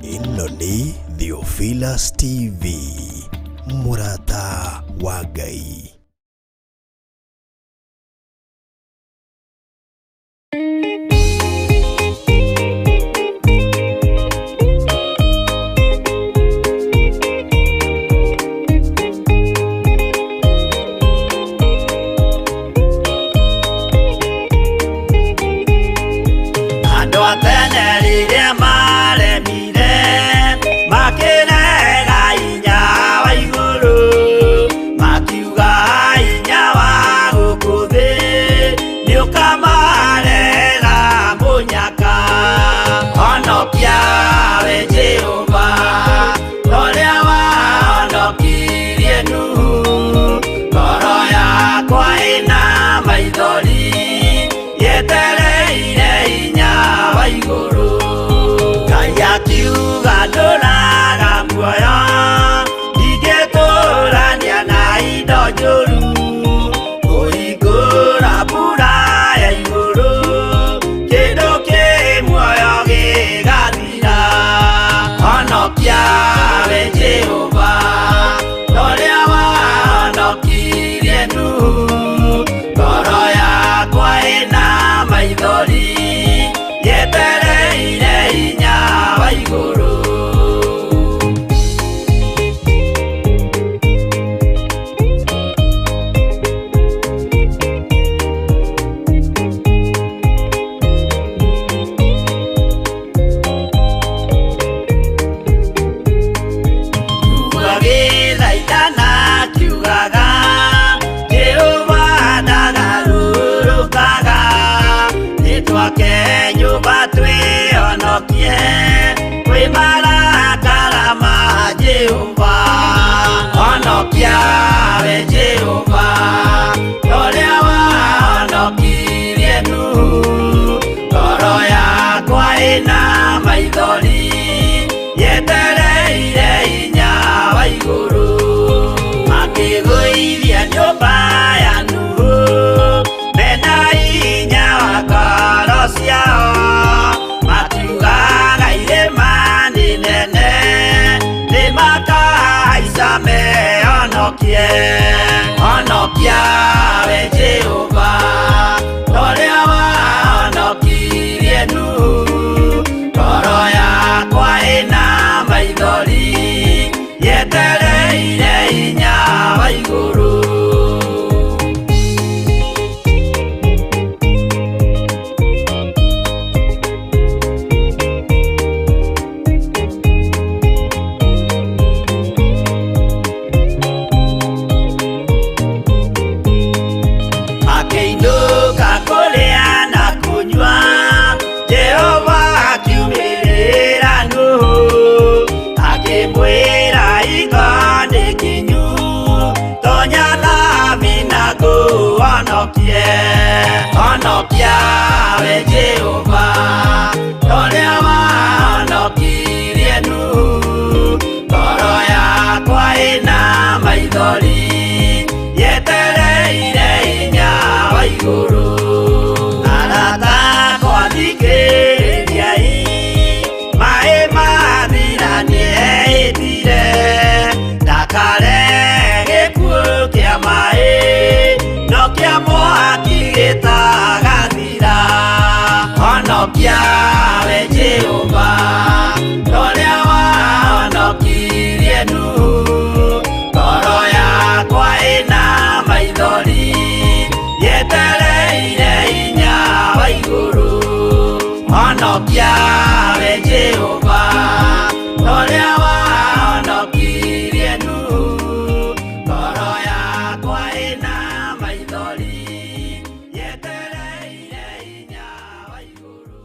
Ĩno nĩ Theophilus TV, mũrata wa Ngai. Andũ a tene rĩrĩa maremire makĩrega hinya wa igũrũ, makiuga hinya wa gũkũ thĩ nĩũkamarehera mũnyaka. Honokia we Jehova, ũrĩa wahonokirie Nuhu, ngoro yakwa ĩna maithori yetereire hinya wa igũrũ. Ngai akiuga ndũraga muoyo, ndingĩtũrania na indo njũru, kũhingũra mbura ya igũrũ, kĩndũ kĩ muoyo gĩgathira. Honokia we Jehova, ũrĩa wahonokirie Nuhu, ngoro yakwa ĩna maithori yetereire hinya wa igũrũ. Agĩthaithana akiugaga, Jehova ndagarũrũkaga, nĩtwake nyũmba twĩhonokie kwĩ marakara ma Jehova. Honokia we Jehova, ũrĩa wahonokirie Nuhu, ngoro yakwa ĩna maithori yetereire hinya wa igũrũ. Makĩgũithia nyũmba ya Nuhu mena hinya wa ngoro ciao, makiugaga irĩma nĩ nene nĩmakahaica mehonokie. Honokia we Jehova, ũrĩa wahonokirie Nuhu, ngoro yakwa ĩna maithori yetereire hinya wa igũrũ. Makĩinũka kũrĩa na kũnyua, Jehova akiumĩrĩra Nuhu, akĩmwĩra hingo nĩ kinyu, tonya thabina ngũhonokie. Honokia we Jehova, ũrĩa wahonokirie Nuhu, ngoro yakwa ĩna maithori yetereire hinya wa igũrũ. Arata akwa thikĩrĩriai, maĩ mathira nĩehĩtire, ndakarehe gĩkuũ kĩa maĩ, no kĩa mwaki gĩtagathira. Honokia we Jehova, ũrĩa wahonokirie Nuhu, ngoro yakwa ĩna maithori yetereire hinya wa igũrũ. Honokia we Jehova, ũrĩa wahonokirie Nuhu, ngoro yakwa ĩna maithori yetereire hinya wa igũrũ.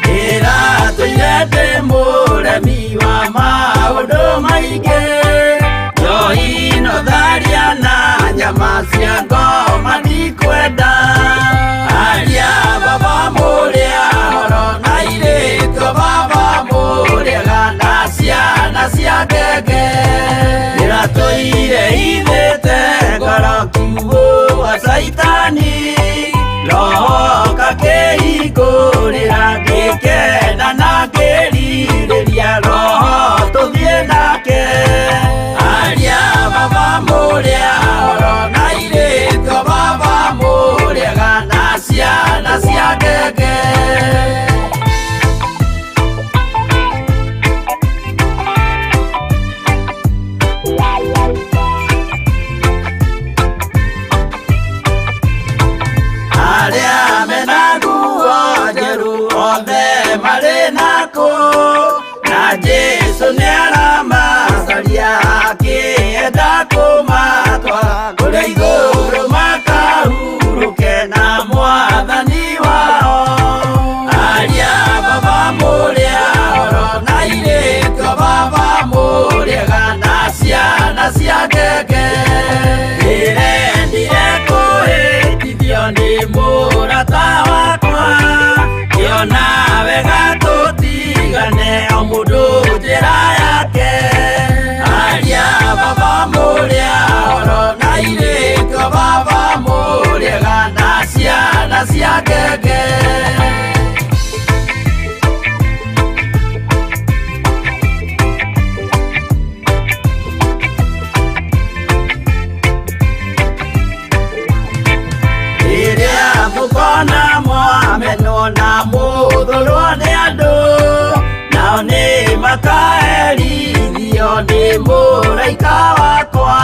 Ndĩratũire ndĩ mũremi wa maũndũ maingĩ, njohi no tharia na nyama cia ngoma ndikwenda. Aria baba mũrĩa horo na airĩtu baba Mũrimũ wa Caitani roho kakĩhingũrĩra ngĩkena na ngĩrirĩria roho tũthiĩ nake aria baba mũrĩa oro na irĩtwo baba mũrĩega na ciana cia ngenge. Arĩa mena nguo njerũ othe marĩ nako na Jesũ nĩaramacaria akĩenda kũmatwara kũrĩa igũrũ makahurũke na mwathani wao. Aria baba mũrĩa oro na irĩtwo baba mũrĩega na ciana cia ngenge. Ndĩrendire kũhĩtithio nĩ mũrata wakwa ngĩona wega tũtigane o mũndũ njĩra yake. Aria baba mũrĩa oro na irĩtwo baba mũrĩega na ciana cia ngenge. Rĩrĩa mũkona mwamenwo na mũthũrwo nĩ andũ nao nĩ makaherithio nĩ mũraika wakwa.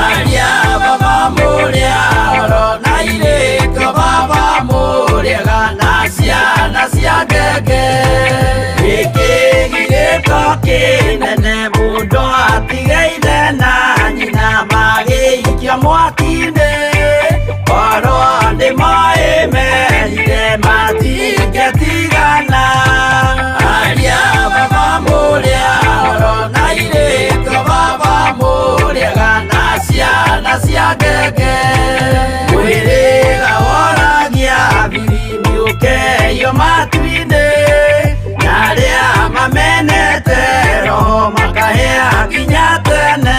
Aria baba mũrĩa oro na irĩtwo baba mũrĩega na ciana cia ngenge. Gĩkĩgirĩko kĩnene mũndũ atige ithe na nyina magĩikio mwaki-inĩ korwo nĩ moĩ merire matingĩtigana. Aria baba mũrĩa oro na irĩtwo baba mũrĩega na ciana cia ngenge. Mwĩrĩga woragia biri mĩũkeyo matu-inĩ na arĩa mamenete roho makahĩa nginya tene.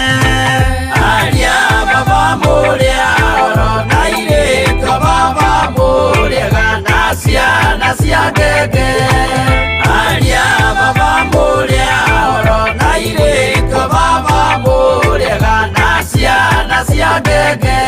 Aria baba mũrĩa oro na irĩtwo baba mũrĩega na ciana cia ngenge. Aria baba mũrĩa oro na irĩtwo baba mũrĩega na ciana cia ngenge.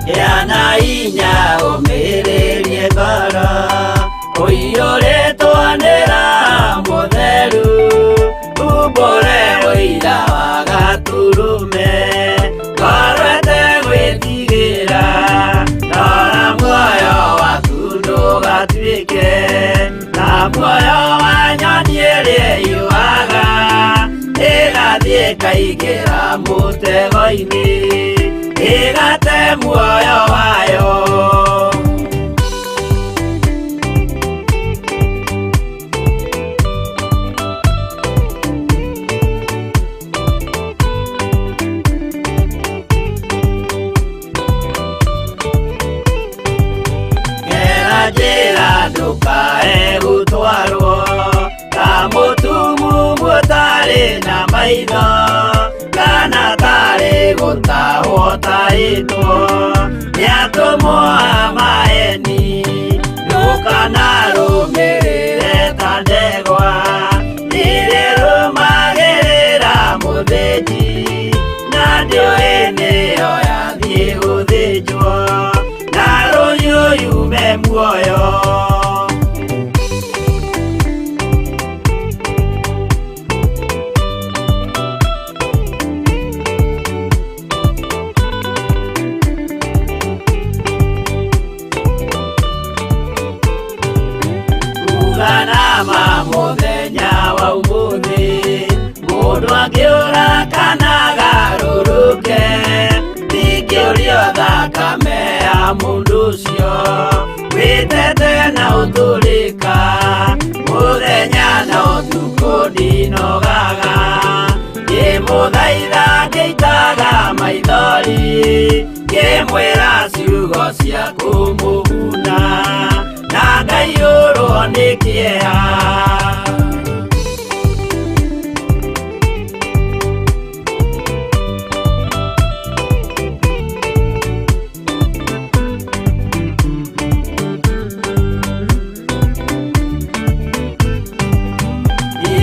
Gĩa na hinya ũmĩrĩrie ngoro ũiyũrĩtwo nĩ Roho Mũtheru umbũre ũira wa Gatũrũme ngoro ĩtegwĩtigĩra rora muoyo waku ndũgatuĩke ta muoyo wa nyoni ĩrĩa yũaga ĩgathiĩ ĩkaingĩra mũtego-inĩ ĩgate muoyo wayo. Gera njĩra ndũkae gũtwarwo ta mũtumumu ũtarĩ na maitho kana tarĩ gũtahwo tahĩtwo nĩ atũmwo a maeni ndũkanarũmĩrĩre ta ndegwa ĩrĩrũmagĩrĩra mũthĩnji na ndĩũĩ nĩyo yathiĩ gũthĩnjwo na rũhiũ yume muoyo. Uganama mũthenya wa ũmũthĩ mũndũ angĩũra kana agarũrũke ndingĩũrio thakame. Mũndũ ũcio wĩtete na ũtũrĩka mũthenya na ũtukũ ndinogaga ngĩmũthaitha ngĩitaga maithori ngĩmwĩra ciugo cia kũmũguna na ngaiyũrwo nĩ kĩeha.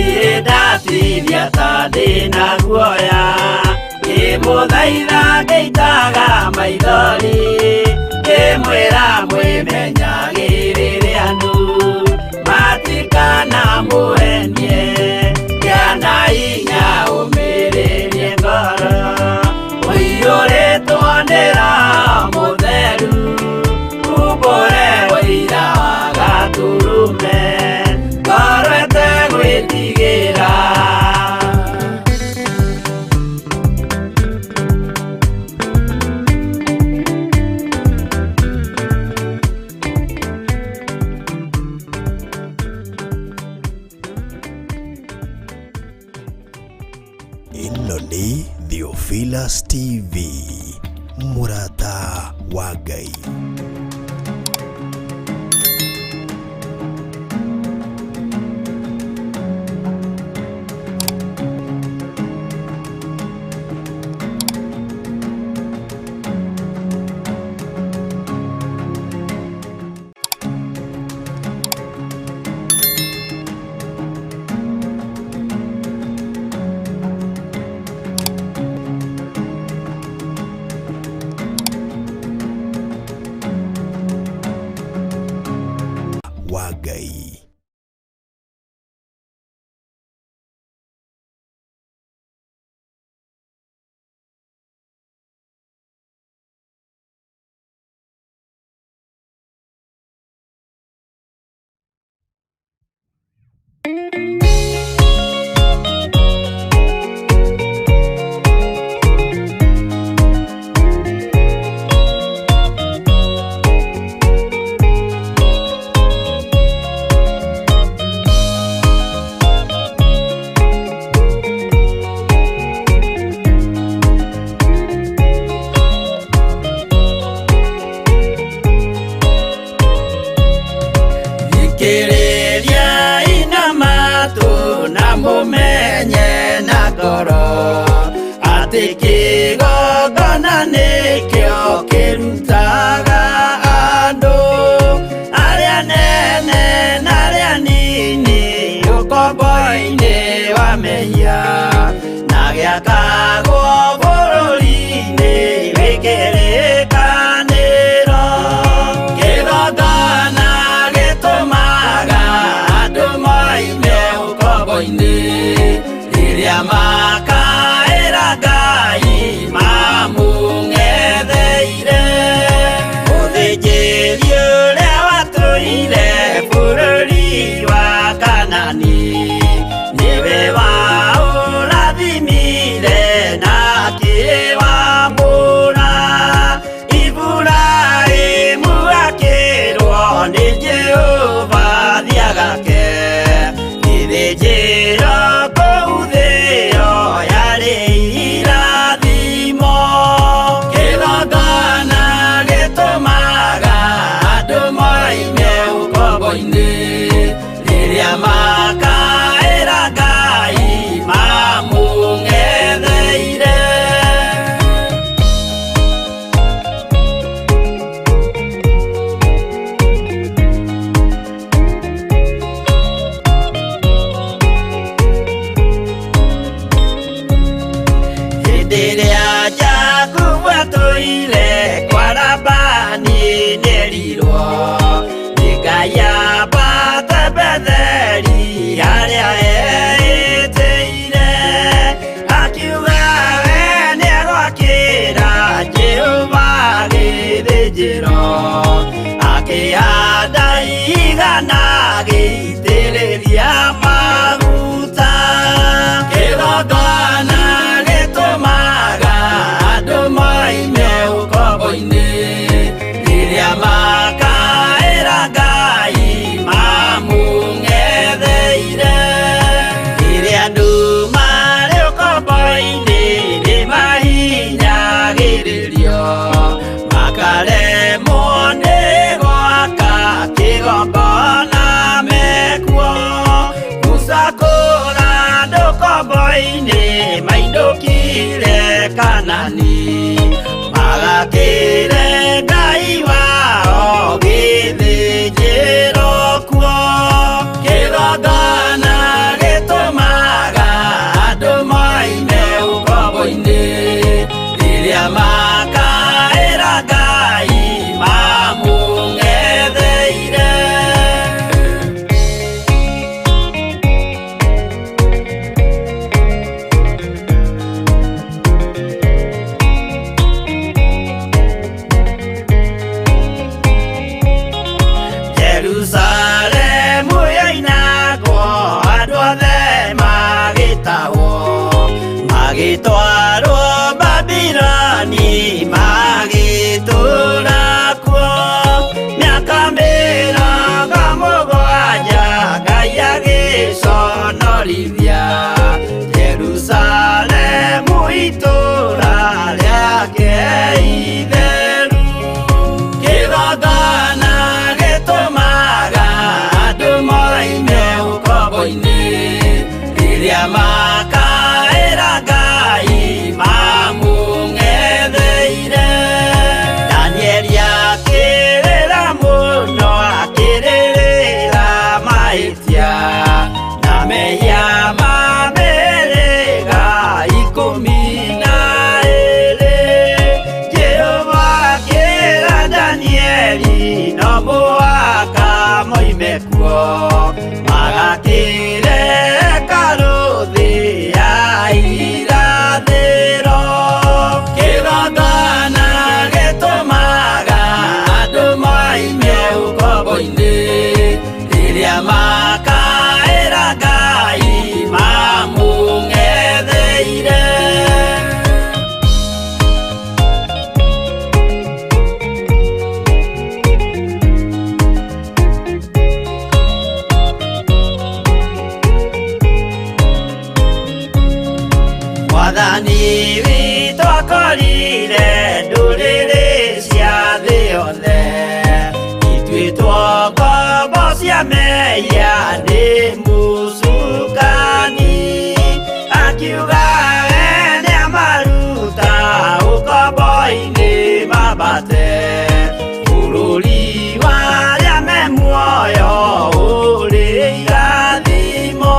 Ndatirĩa ta ndĩna guoya ngĩmũthaitha ngĩitaga maithori ngĩmwĩra mwĩmenyagĩrĩre andũ matikana mũhenie kĩana inya ũmĩrĩrie ngoro ũiyũrĩtwo nĩ Roho Mũtheru umbũre ũira wa Gatũrũme ngoro ĩtegwĩtigĩra. Ĩno nĩ Theophilus TV, mũrata wa Ngai. Wa Ngai. Thikĩrĩria ina matũ na mũmenye na ngoro atĩ kĩgongona nĩkĩo kĩrutaga andũ arĩa nene na arĩa nini ũkombo-inĩ wa mehia na gĩakagwo bũrũri-inĩ wĩ kĩrĩkanĩro. Kĩgongona gĩtũmaga andũ moime ũkombo-inĩ rĩrĩa makaĩra Ngai mamũng'etheire. Mũthĩnjĩri ũrĩa watũire bũrũri wa Kanani nĩwe waũrathimire na akĩwamũra. Iburahĩmu akĩrwo nĩ Jehova thiagake gĩthĩnjĩro kũu thĩo yarĩ irathimo. Kĩgongona gĩtũmaga andũ moime ũkombo-inĩ rĩrĩa makaĩra Ngai mamũng'etheire. Hĩndĩ ĩrĩa Jakubu atũire kwa Labani nĩerirwo nĩ Ngai ambate Betheli harĩa eĩtĩire. Akiuga we nĩegwakĩra Jehova gĩthĩnjĩro akĩhanda igana agĩitĩrĩria maguta. Kĩgongona gĩtũmaga andũ moime ũkombo-inĩ rĩrĩa Kanani Magakĩre Ngai wao gĩthĩnjĩro kuo. Kĩgongona gĩtũmaga andũ moime ũkombo-inĩ rĩrĩa makaĩra Ngai mamũng'etheire. Jerusalemu yoinagwo andũ othe magĩtahwo magĩtwarwo Babiloni magĩtũũra kuo mĩaka 70 Ngai agĩconorithia Jerusalemu itũũra rĩake itheru. Kĩgongona gĩtũmaga andũ moime ũkombo-inĩ rĩrĩa makaĩra Ngai mamũng'etheire. Danieli akĩrĩra mũno akĩrĩrĩra mahĩtia na mehia ma mĩhĩrĩga 12. Jehova akĩra Danieli no mũhaka moime kuo magakĩre hekarũ thĩ ya irathĩro. Kĩgongona gĩtũmaga andũ moime ũkombo-inĩ rĩrĩa makaĩra Ngai mamũng'etheire. Mwathani witũ akorire ndũrĩrĩ cia thĩ yothe ituĩtwo ngombo cia mehia nĩ mũcukani akiuga we nĩamaruta ũkombo-inĩ mambate bũrũri wa arĩa me muoyo ũrĩ irathimo.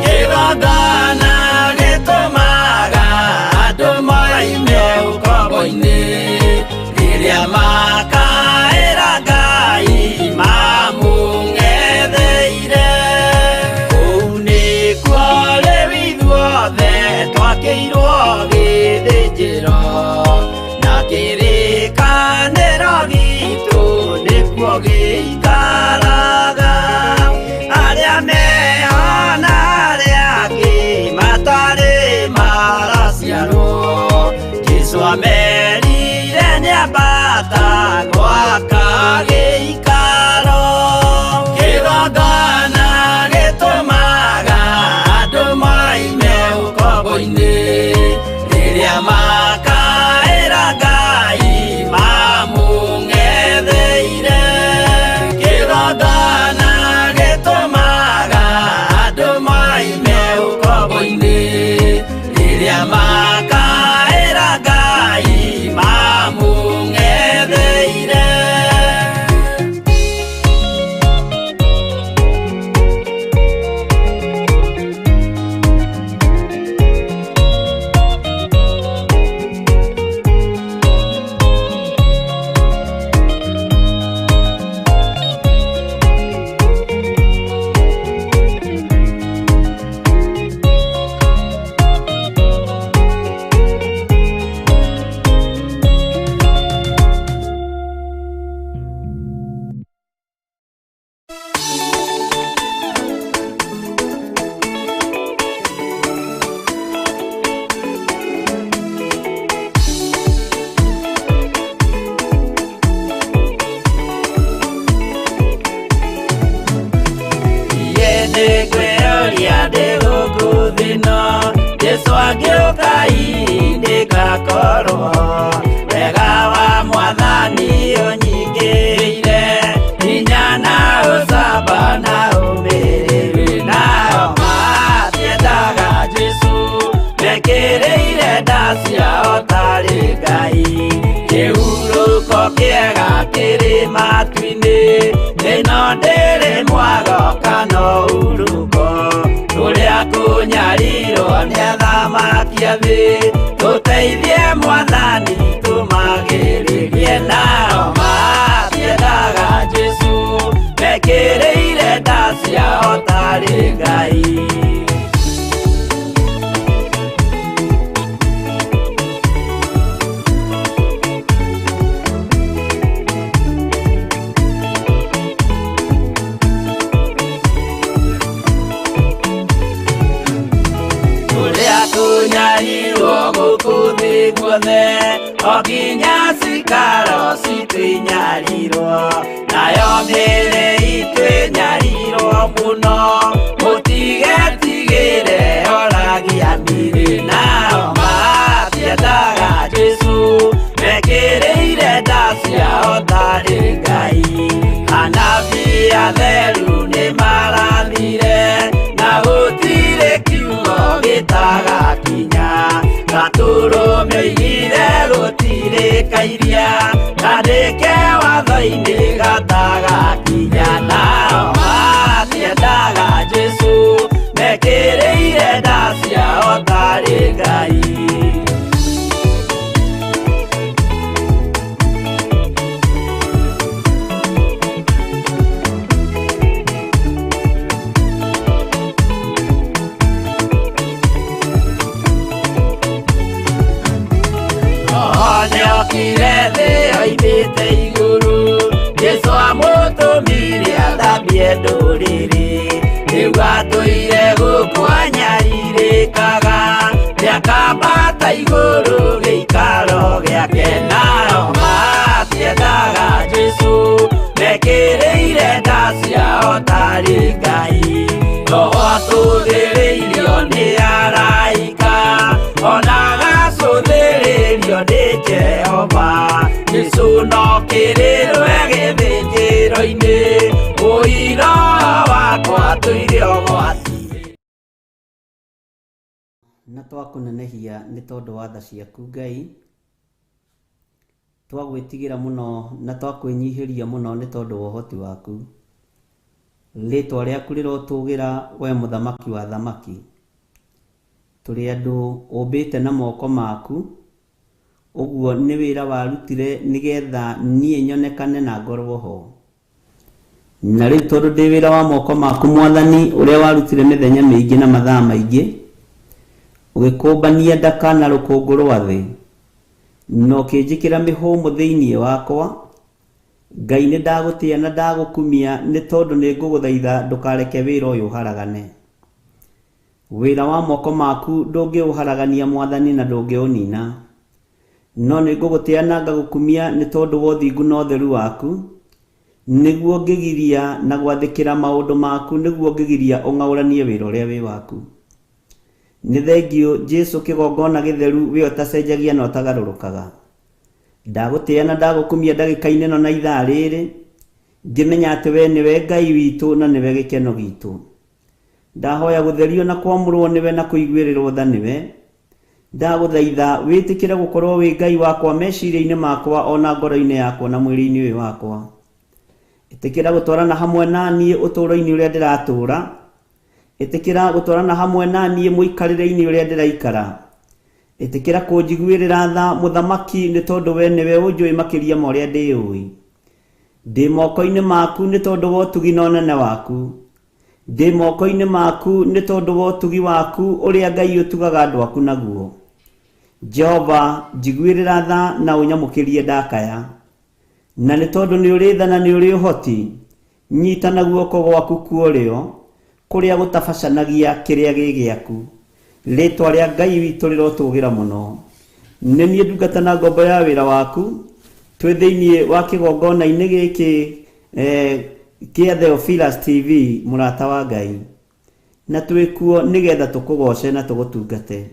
Kĩgongona gĩtũmaga andũ moime ũkombo-inĩ rĩrĩa makaĩra Ngai mamũng'etheire. Kũu nĩkuo rĩu ithuothe twakĩirwo gĩthĩnjĩro na kĩrĩkanĩro gitũ nĩkuo gĩikaraga. Arĩa meho na arĩa angĩ matarĩ maraciarwo Jesũ amerire nĩambata gwaka gĩikaro. Kĩgongona gĩtũmaga andũ moime ũkombo-inĩ rĩrĩa makaĩra Ngai mamũng'etheire. Kĩgongona gĩtũmaga andũ moime ũkombo-inĩ rĩrĩa makaĩra Ngai mamũng'etheire. Nĩngwĩyũria ndĩ gũkũ thĩ ĩno Jesũ angĩũka hihi ndĩgakorwo wega wa Mwathani ũnyingĩrĩire hinya na ũcamba na ũmĩrĩru nao matiendaga Jesũ mekĩrĩire ndacio. tarĩ Ngai. Kĩhurũko kĩega kĩrĩ matu-inĩ, ĩno ndĩrĩ mwago kana ũhurũko. Tũrĩa kũnyarirwo nĩ athamaki a thĩ, tũteithie Mwathani tũmagĩrĩrie nao matiendaga Jesũ, mekĩrĩire nda ciao tarĩ Ngai. Tũrĩa tũnyarirwo gũkũ thĩ guothe, o nginya cikaro citũ inyarirwo, nayo mĩĩrĩ itũ ĩnyarirwo mũno, mũtigetigĩre oragia mĩĩrĩ nao matiendaga Jesũ, mekĩrĩire nda ciao tarĩ Ngai. Anabii atheru nĩmarathire, na gũtirĩ kiugo gĩtagakinya, gatũrũme oigire gũtirĩ kairia, kandĩke watho-inĩ gatagakinya, nao matiendaga Jesũ, mekĩrĩire nda ciao tarĩ Ngai. Nĩokire thĩ oimĩte igũrũ, Jesũ amũtũmire athambie ndũrĩrĩ, rĩu atũire gũkũ anyarirĩkaga, nĩakambata igũrũ gĩikaro gĩake, nao matiendaga Jesũ, mekĩrĩire nda ciao tarĩ Ngai. Roho atũthĩrĩirio nĩ araika, ona agacũthĩrĩrio nĩ Jehova, Jesũ no kĩrĩrwe gĩthĩnjĩro-inĩ, ũira wakwa tũire ũgwati-inĩ. Na twakũnenehia nĩ tondũ wa tha ciaku Ngai, twagwĩtigĩra mũno na twakwĩnyihĩria mũno nĩ tondũ wa ũhoti waku. Rĩtwa rĩaku rĩrotũgĩra we mũthamaki wa thamaki. Tũrĩ andũ ũmbĩte na moko maku, ũguo nĩ wĩra warutire nĩgetha niĩ nyonekane na ngorwo ho. Na rĩu tondũ ndĩ wĩra wa moko maku Mwathani, ũrĩa warutire mĩthenya mĩingĩ na mathaa maingĩ, ũgĩkũmbania ndaka na rũkũngũ rwa thĩ, na ũkĩnjĩkĩra mĩhũmũ thĩinĩ wakwa, Ngai nĩ ndagũtĩa na ndagũkumia nĩ tondũ nĩ ngũgũthaitha ndũkareke wĩra ũyũ ũharagane. Wĩra wa moko maku ndũngĩũharagania Mwathani na ndũngĩũnina. No nĩ ngũgũtĩa na ngagũkumia nĩ tondũ wa ũthingu na ũtheru waku, nĩguo ngĩgiria na gwathĩkĩra maũndũ maku, nĩguo ngĩgiria ũng'aũranie wĩra ũrĩa wĩ waku. Nĩ thengiũ Jesũ kĩgongona gĩtheru we ũtacenjagia na ũtagarũrũkaga. Ndagũtĩa na ndagũkumia ndagĩka-inĩ ĩno na ithaa rĩrĩ, ngĩmenya atĩ we nĩwe Ngai witũ na nĩwe gĩkeno gitũ. Ndahoya gũtherio na kwamũrwo nĩwe na kũiguĩrĩrwo tha nĩwe. Ndagũthaitha wĩtĩkĩre gũkorwo wĩ Ngai wakwa meciria-inĩ makwa ona ngoro-inĩ yakwa na mwĩrĩ-inĩ ũyũ wakwa. Ĩtĩkĩra gũtwarana hamwe na niĩ ũtũũro-inĩ ũrĩa ndĩratũũra. Ĩtĩkĩra gũtwarana hamwe na niĩ mũikarĩre-inĩ ũrĩa ndĩraikara. Ĩtĩkĩra kũnjiguĩrĩra tha mũthamaki nĩ tondũ we nĩwe ũnjũĩ makĩria ma ũrĩa ndĩũĩ. Ndĩ moko-inĩ maku nĩ tondũ wa ũtugi na ũnene waku. Ndĩ moko-inĩ maku nĩ tondũ wa ũtugi waku ũrĩa Ngai ũtugaga andũ aku naguo. Jehova, njiguĩrĩra tha na ũnyamũkĩrie ndakaya. Na nĩ tondũ nĩ ũrĩ tha na nĩ ũrĩ ũhoti, nyita na guoko gwaku kwa ũrĩo, kũrĩa gũtabacanagia kĩrĩa gĩ gĩaku. Rĩtwa rĩa Ngai witũ rĩrotũgĩra mũno. Nĩ niĩ ndungata na ngombo ya wĩra waku, twĩ thĩinĩ wa kĩgongona-inĩ gĩkĩ kĩa Theophilus TV, mũrata wa Ngai. Na twĩ kuo nĩgetha tũkũgoce na tũgũtungate.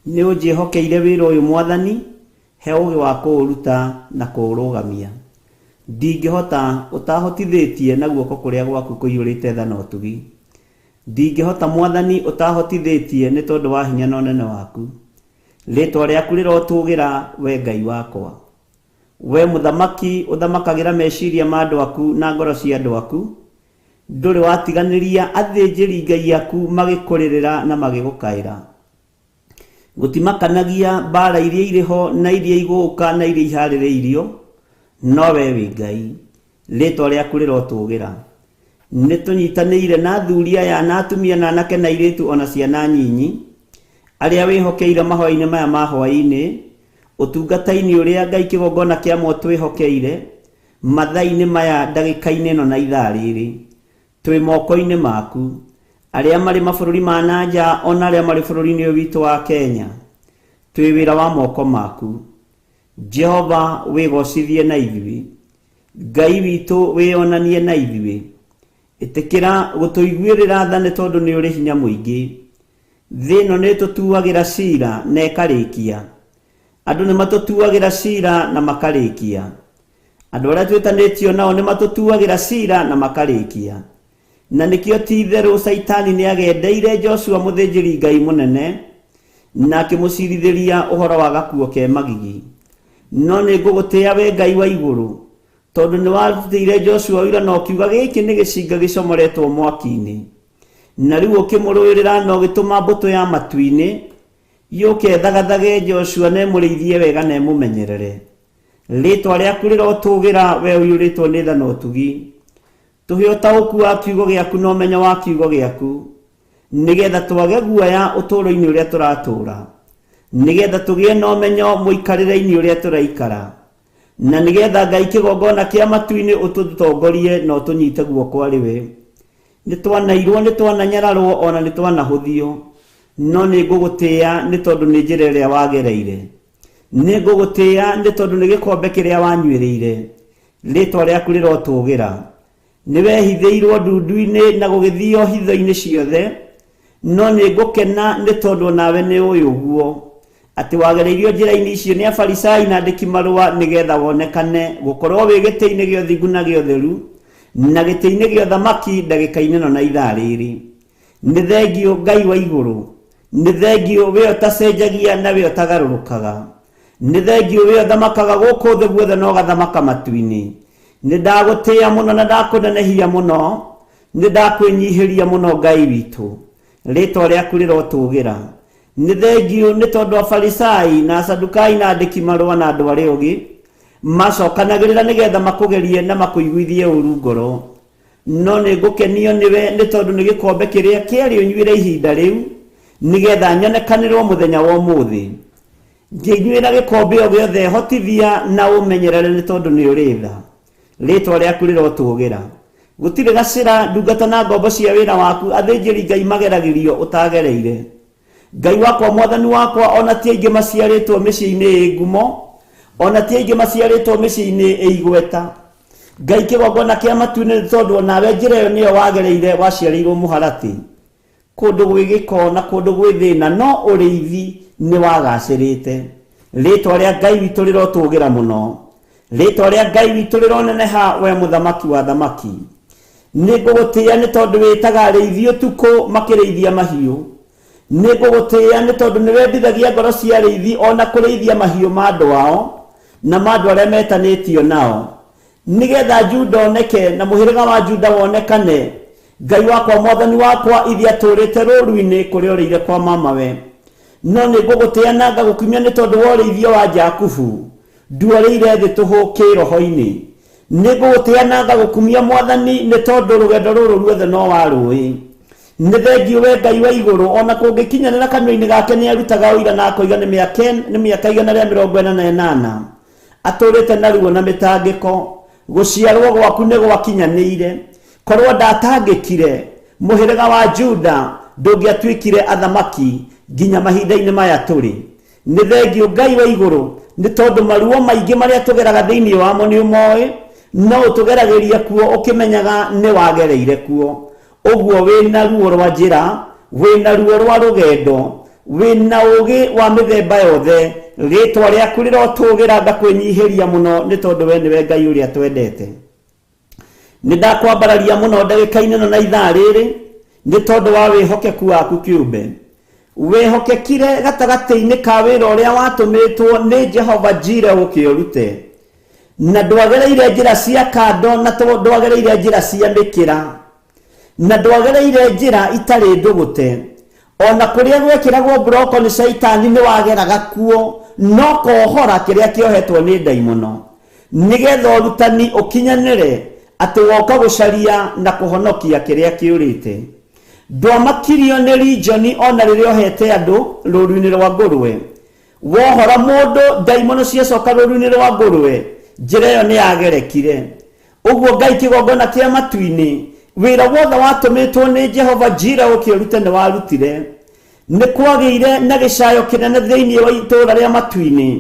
Nĩ ũnjĩhokeire wĩra ũyũ Mwathani, he ũũgĩ wa kũũruta na kũũrũgamia. Ndingĩhota ũtahotithĩtie na guoko kũrĩa gwaku kũiyũrĩte tha na ũtugi. Ndingĩhota Mwathani ũtahotithĩtie nĩ tondũ wa hinya na ũnene waku. Rĩtwa rĩaku rĩrotũgĩra, we Ngai wakwa. We mũthamaki ũthamakagĩra meciria ma andũ aku na ngoro cia andũ aku, ndũrĩ watiganĩria athĩnjĩri Ngai aku magĩkũrĩrĩra na magĩgũkaĩra. Gũtimakanagia mbaara iria irĩ ho na iria igũũka na iria iharĩrĩirio, no wee wĩ Ngai. Rĩĩtwa rĩaku rĩrotũũgĩra. Nĩtũnyitanĩire na athuri aya na atumia na anake na airĩtu o na ciana nyinyi, arĩa wĩhokeire mahoya-inĩ maya ma hwaĩ-inĩ, ũtungata-inĩ ũrĩa Ngai kĩgongona kĩa mo twĩhokeire, mathaa-inĩ maya, ndagĩka-inĩ ĩno na ithaa rĩrĩ. Twĩ moko-inĩ maku. Arĩa marĩ mabũrũri ma na nja o na arĩa marĩ bũrũri-inĩ ũyũ witũ wa Kenya, twĩ wĩra wa moko maku. Jehova, wĩgocithie na ithuĩ. Ngai witũ, wĩyonanie na ithuĩ. Ĩtĩkĩra gũtũiguĩrĩra tha nĩ tondũ nĩ ũrĩ hinya mũingĩ. Thĩ ĩno nĩ ĩtũtuagĩra cira na ĩkarĩkia. Andũ nĩ matũtuagĩra cira na makarĩkia. Andũ arĩa twĩtanĩtio nao nĩ matũtuagĩra cira na makarĩkia. Na nĩkĩo ti itherũ Caitani nĩ agendeire Joshua mũthĩnjĩri Ngai mũnene na akĩmũcirithĩria ũhoro wa gakuo ke magigi. No nĩ ngũgũtĩa we Ngai wa igũrũ, tondũ nĩ warutĩire Joshua ũira na ũkiuga gĩkĩ nĩ gĩcinga gĩcomoretwo mwaki-inĩ. Na rĩu ũkĩmũrũĩrĩra na ũgĩtũma mbũtũ ya matu-inĩ yũke ĩthagathage Joshua na ĩmũrĩithie wega na ĩmũmenyerere. Rĩĩtwa rĩaku rĩrotũũgĩra, wee ũiyũrĩtwo nĩ tha na ũtugi. Tũhe ũtaũku wa kiugo gĩaku na ũmenyo wa kiugo gĩaku, nĩgetha twage guoya ũtũũro-inĩ ũrĩa tũratũũra, nĩgetha tũgĩe na ũmenyo mũikarĩre-inĩ ũrĩa tũraikara, na nĩgetha Ngai kĩgongona kĩa matu-inĩ ũtũtongorie na ũtũnyite guoko arĩ we. Nĩ twanairwo, nĩ twananyararwo, o na nĩ twanahũthio, no nĩ ngũgũtĩĩa nĩ tondũ nĩ njĩra ĩrĩa wagereire. Nĩ ngũgũtĩĩa nĩ tondũ nĩ gĩkombe kĩrĩa wanyuĩrĩire. Rĩĩtwa rĩaku rĩrotũũgĩra. Nĩ wehithĩirwo ndundu-inĩ na gũgĩthio hitho-inĩ ciothe, no nĩ ngũkena nĩ tondũ o nawe nĩ ũĩ ũguo, atĩ wagereirio njĩra-inĩ icio nĩ Afarisai na andĩki-marũa nĩ getha wonekane gũkorwo wĩ gĩtĩ-inĩ gĩa ũthingu na gĩa ũtheru, na gĩtĩ-inĩ gĩa ũthamaki ndagĩka-inĩ ĩno na ithaa rĩrĩ. Nĩ thengiũ Ngai wa igũrũ, nĩ thengiũ we ũtacenjagia na we ũtagarũrũkaga. Nĩ thengiũ we ũthamakaga gũkũ thĩ guothe na ũgathamaka matu-inĩ. Nĩ ndagũtĩĩa mũno na ndakũnenehia mũno, nĩ ndakwĩnyihĩria mũno Ngai witũ. Rĩĩtwa rĩaku rĩrotũũgĩra. Nĩ thengiũ nĩ tondũ Afarisai na Asadukai na andĩki-marũa na andũ arĩa ogĩ macokanagĩrĩra nĩgetha makũgerie na makũiguithie ũũru ngoro. No nĩ ngũkenio nĩwe nĩ tondũ nĩ gĩkombe kĩrĩa kĩarĩ ũnyuĩre ihinda rĩu, nĩgetha nyonekanĩrwo mũthenya wa ũmũthĩ. Ngĩnyuĩra gĩkombe o gĩothe hotithia na ũmenyerere nĩ tondũ nĩ ũrĩ tha. Rĩĩtwa rĩaku rĩrotũũgĩra. Gũtirĩ gacĩra ndungata na ngombo cia wĩra waku athĩnjĩri Ngai mageragĩrio ũtagereire. Ngai wakwa mwathani wakwa o na ti aingĩ maciarĩtwo mĩciĩ-inĩ ĩ ngumo, o na ti aingĩ maciarĩtwo mĩciĩ-inĩ ĩ igweta. Ngai kĩgongona kĩa matu-inĩ nĩ tondũ o nawe njĩra ĩyo nĩyo wagereire waciarĩirwo mũharatĩ. Kũndũ gwĩ gĩko na kũndũ gwĩ thĩna no ũrĩithi nĩ wagacĩrĩte. Rĩtwa rĩa Ngai witũ rĩrotũgĩra mũno. Rĩtwa rĩa Ngai witũ rĩroneneha we mũthamaki wa athamaki. Nĩ ngũgũtĩĩa nĩ tondũ wĩtaga arĩithi ũtukũ makĩrĩithia mahiũ. Nĩ ngũgũtĩĩa nĩ tondũ nĩ wendithagia ngoro cia arĩithi o na kũrĩithia mahiũ ma andũ ao na ma andũ arĩa metanĩtio nao. Nĩgeetha Juda oneke na mũhĩrĩga wa Juda wonekane, Ngai wakwa, Mwathani wakwa, ithe atũũrĩte rũũru-inĩ kũrĩa ũrĩire kwa mamawe. No nĩ ngũgũtĩĩa na ngagũkumia nĩ tondũ wa ũrĩithio wa Jakubu, nduorĩire thĩ tũhũ kĩĩroho-inĩ. Nĩ ngũgũtĩĩa na ngagũkumia, Mwathani, nĩ tondũ rũgendo rũrũ ruothe no warũĩ. Nĩ thengiũ wee Ngai wa igũrũ, o na kũngĩkinyanĩra kanua-inĩ gake nĩarutaga ũira na akoiga nĩ mĩaka 148. Atũũrĩte na ruo na mĩtangĩko. Gũciarũo gwaku nĩ gwakinyanĩire. Korũo ndaatangĩkire, mũhĩrĩga wa Juda ndũngĩatuĩkire athamaki nginya mahinda-inĩ maya tũrĩ. Nĩ thengiũ Ngai wa igũrũ, nĩ tondũ maruo maingĩ marĩa tũgeraga thĩinĩ wamo nĩ ũmoĩ, no ũtũgeragĩria kuo ũkĩmenyaga nĩ wagereire kuo. Ũguo wĩ na ruo rwa njĩra, wĩ na ruo rwa rũgendo, wĩ na ũũgĩ wa mĩthemba yothe, rĩĩtwa rĩaku rĩrotũũgĩra ngakwĩnyihĩria mũno nĩ tondũ we nĩwe Ngai ũrĩa twendete. Nĩ ndakwambararia mũno ndagĩka-inĩ ĩno na ithaa rĩrĩ nĩ tondũ wa wĩhokeku waku kĩũmbe. Wehokekire gatagatĩ-inĩ ka wĩra ũrĩa watũmĩtwo nĩ Jehova Jire ũke ũrute. Na ndwagereire njĩra cia kando na ndwagereire njĩra cia mĩkĩra. Na ndwagereire njĩra itarĩ ndũgũte. O na kũrĩa gwekĩragwo mburoko nĩ Shaitani nĩwageraga kuo no kohora kĩrĩa kĩohetwo nĩ ndaimono. Nĩgetha ũrutani ũkinyanĩre atĩ woka gũcaria na kũhonokia kĩrĩa kĩũrĩte. Ndwamakirio nĩ rinjoni o na rĩrĩa ũhete andũ rũũru-inĩ rwa ngũrwe. Wohora mũndũ ndaimono ciacoka rũũru-inĩ rwa ngũrwe, njĩra ĩyo nĩyagerekire. Ũguo Ngai kĩgongona kĩa matu-inĩ, wĩra wothe watũmĩtwo nĩ Jehova Jira ũke ũrute nĩwarutire. Nĩ kwagĩire na gĩcayo kĩnene thĩinĩ wa itũũra rĩa matu-inĩ,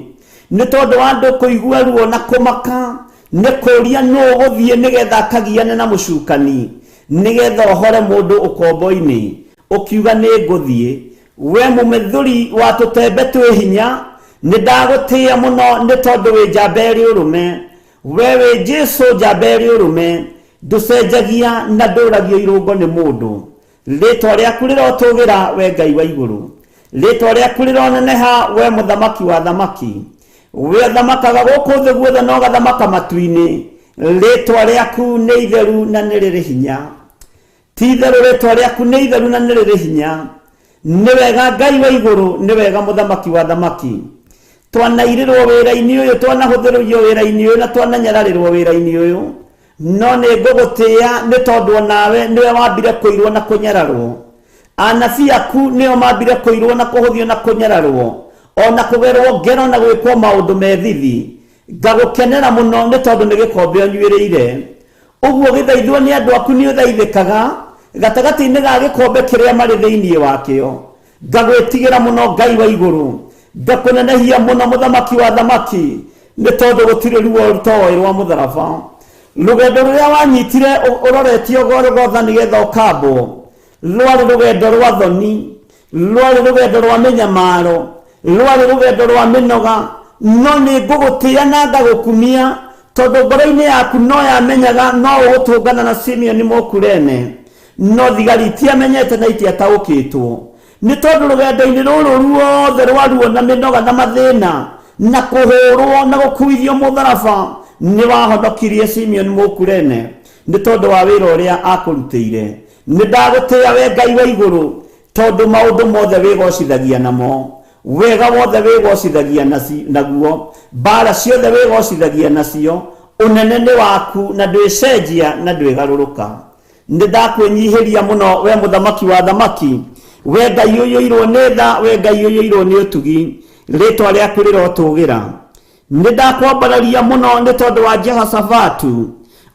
nĩ tondũ wa andũ kũigua ruo na kũmaka, nĩ kũũria nũũ ũgũthiĩ nĩgetha akagiane na mũcukani, nĩgetha ohore mũndũ ũkombo-inĩ. Ũkiuga nĩ ngũthiĩ. We mũmethũri wa tũtembe twĩ hinya, nĩ ndagũtĩĩa mũno nĩ tondũ wĩ njamba ĩrĩ ũrũme. We wĩ Jesu njamba ĩrĩ ũrũme, ndũcenjagia na ndũragio irũngo nĩ mũndũ. Rĩĩtwa rĩaku rĩrotũgĩra, we Ngai wa igũrũ. Rĩĩtwa rĩaku rĩroneneha, we Mũthamaki wa athamaki. We ũthamakaga gũkũ thĩ guothe na ũgathamaka matu-inĩ. Rĩĩtwa rĩaku nĩ itheru na nĩ rĩrĩ hinya. Ti itherũ rĩĩtwa rĩaku nĩ itheru na nĩ rĩrĩ hinya. Nĩ wega Ngai wa igũrũ, nĩ wega Mũthamaki wa athamaki. Twanairĩrwo wĩra-inĩ ũyũ, twanahũthĩrũrio wĩra-inĩ ũyũ na twananyararĩrwo wĩra-inĩ ũyũ. No nĩ ngũgũtĩĩa nĩ tondũ o nawe nĩwe wambire kũirwo na kũnyararwo. Anabii aku nĩo mambire kũirwo na kũhũthio na kũnyararwo, o na kũgerwo ngero na gwĩkwo maũndũ me thithi. Ngagũkenera mũno nĩ tondũ nĩ gĩkombe ũnyuĩrĩire. Ũguo ũgĩthaithwo nĩ andũ aku nĩũthaithĩkaga gatagatĩ-inĩ ga gĩkombe kĩrĩa marĩ thĩinĩ wakĩo. Ngagwĩtigĩra mũno Ngai wa igũrũ, ngakũnenehia mũno Mũthamaki wa athamaki, nĩ tondũ gũtirĩ ruo rũtoĩ rwa mũtharaba. Rũgendo rũrĩa wanyitire ũroretio Golgotha nĩgetha ũkambwo, rwarĩ rũgendo rwa thoni, rwarĩ rũgendo rwa mĩnyamaro, rwarĩ rũgendo rwa mĩnoga, no nĩ ngũgũtĩĩa na ngagũkumia, tondũ ngoro-inĩ yaku no yamenyaga no ũgũtũngana na Simeoni Mũkurene. No thigari itiamenyete na itiataũkĩtwo, nĩ tondũ rũgendo-inĩ rũrũ ruothe rwa ruo na mĩnoga na mathĩna na kũhũrwo na gũkuithio mũtharaba, nĩ wahonokirie Simeoni Mũkurene nĩ tondũ wa wĩra ũrĩa akũrutĩire. Nĩ ndagũtĩĩa we Ngai wa igũrũ, tondũ maũndũ mothe wĩgocithagia namo, wega wothe wĩgocithagia naguo, mbaara ciothe wĩgocithagia nacio, ũnene nĩ waku na ndwĩcenjia na ndwĩgarũrũka. Nĩ ndakwĩnyihĩria mũno we mũthamaki wa athamaki, we Ngai ũiyũirwo nĩ tha, we Ngai ũiyũirwo nĩ ũtugi, rĩĩtwa rĩaku rĩrotũgĩra. Nĩ ndakwambararia mũno nĩ tondũ wa Jehoshafatu,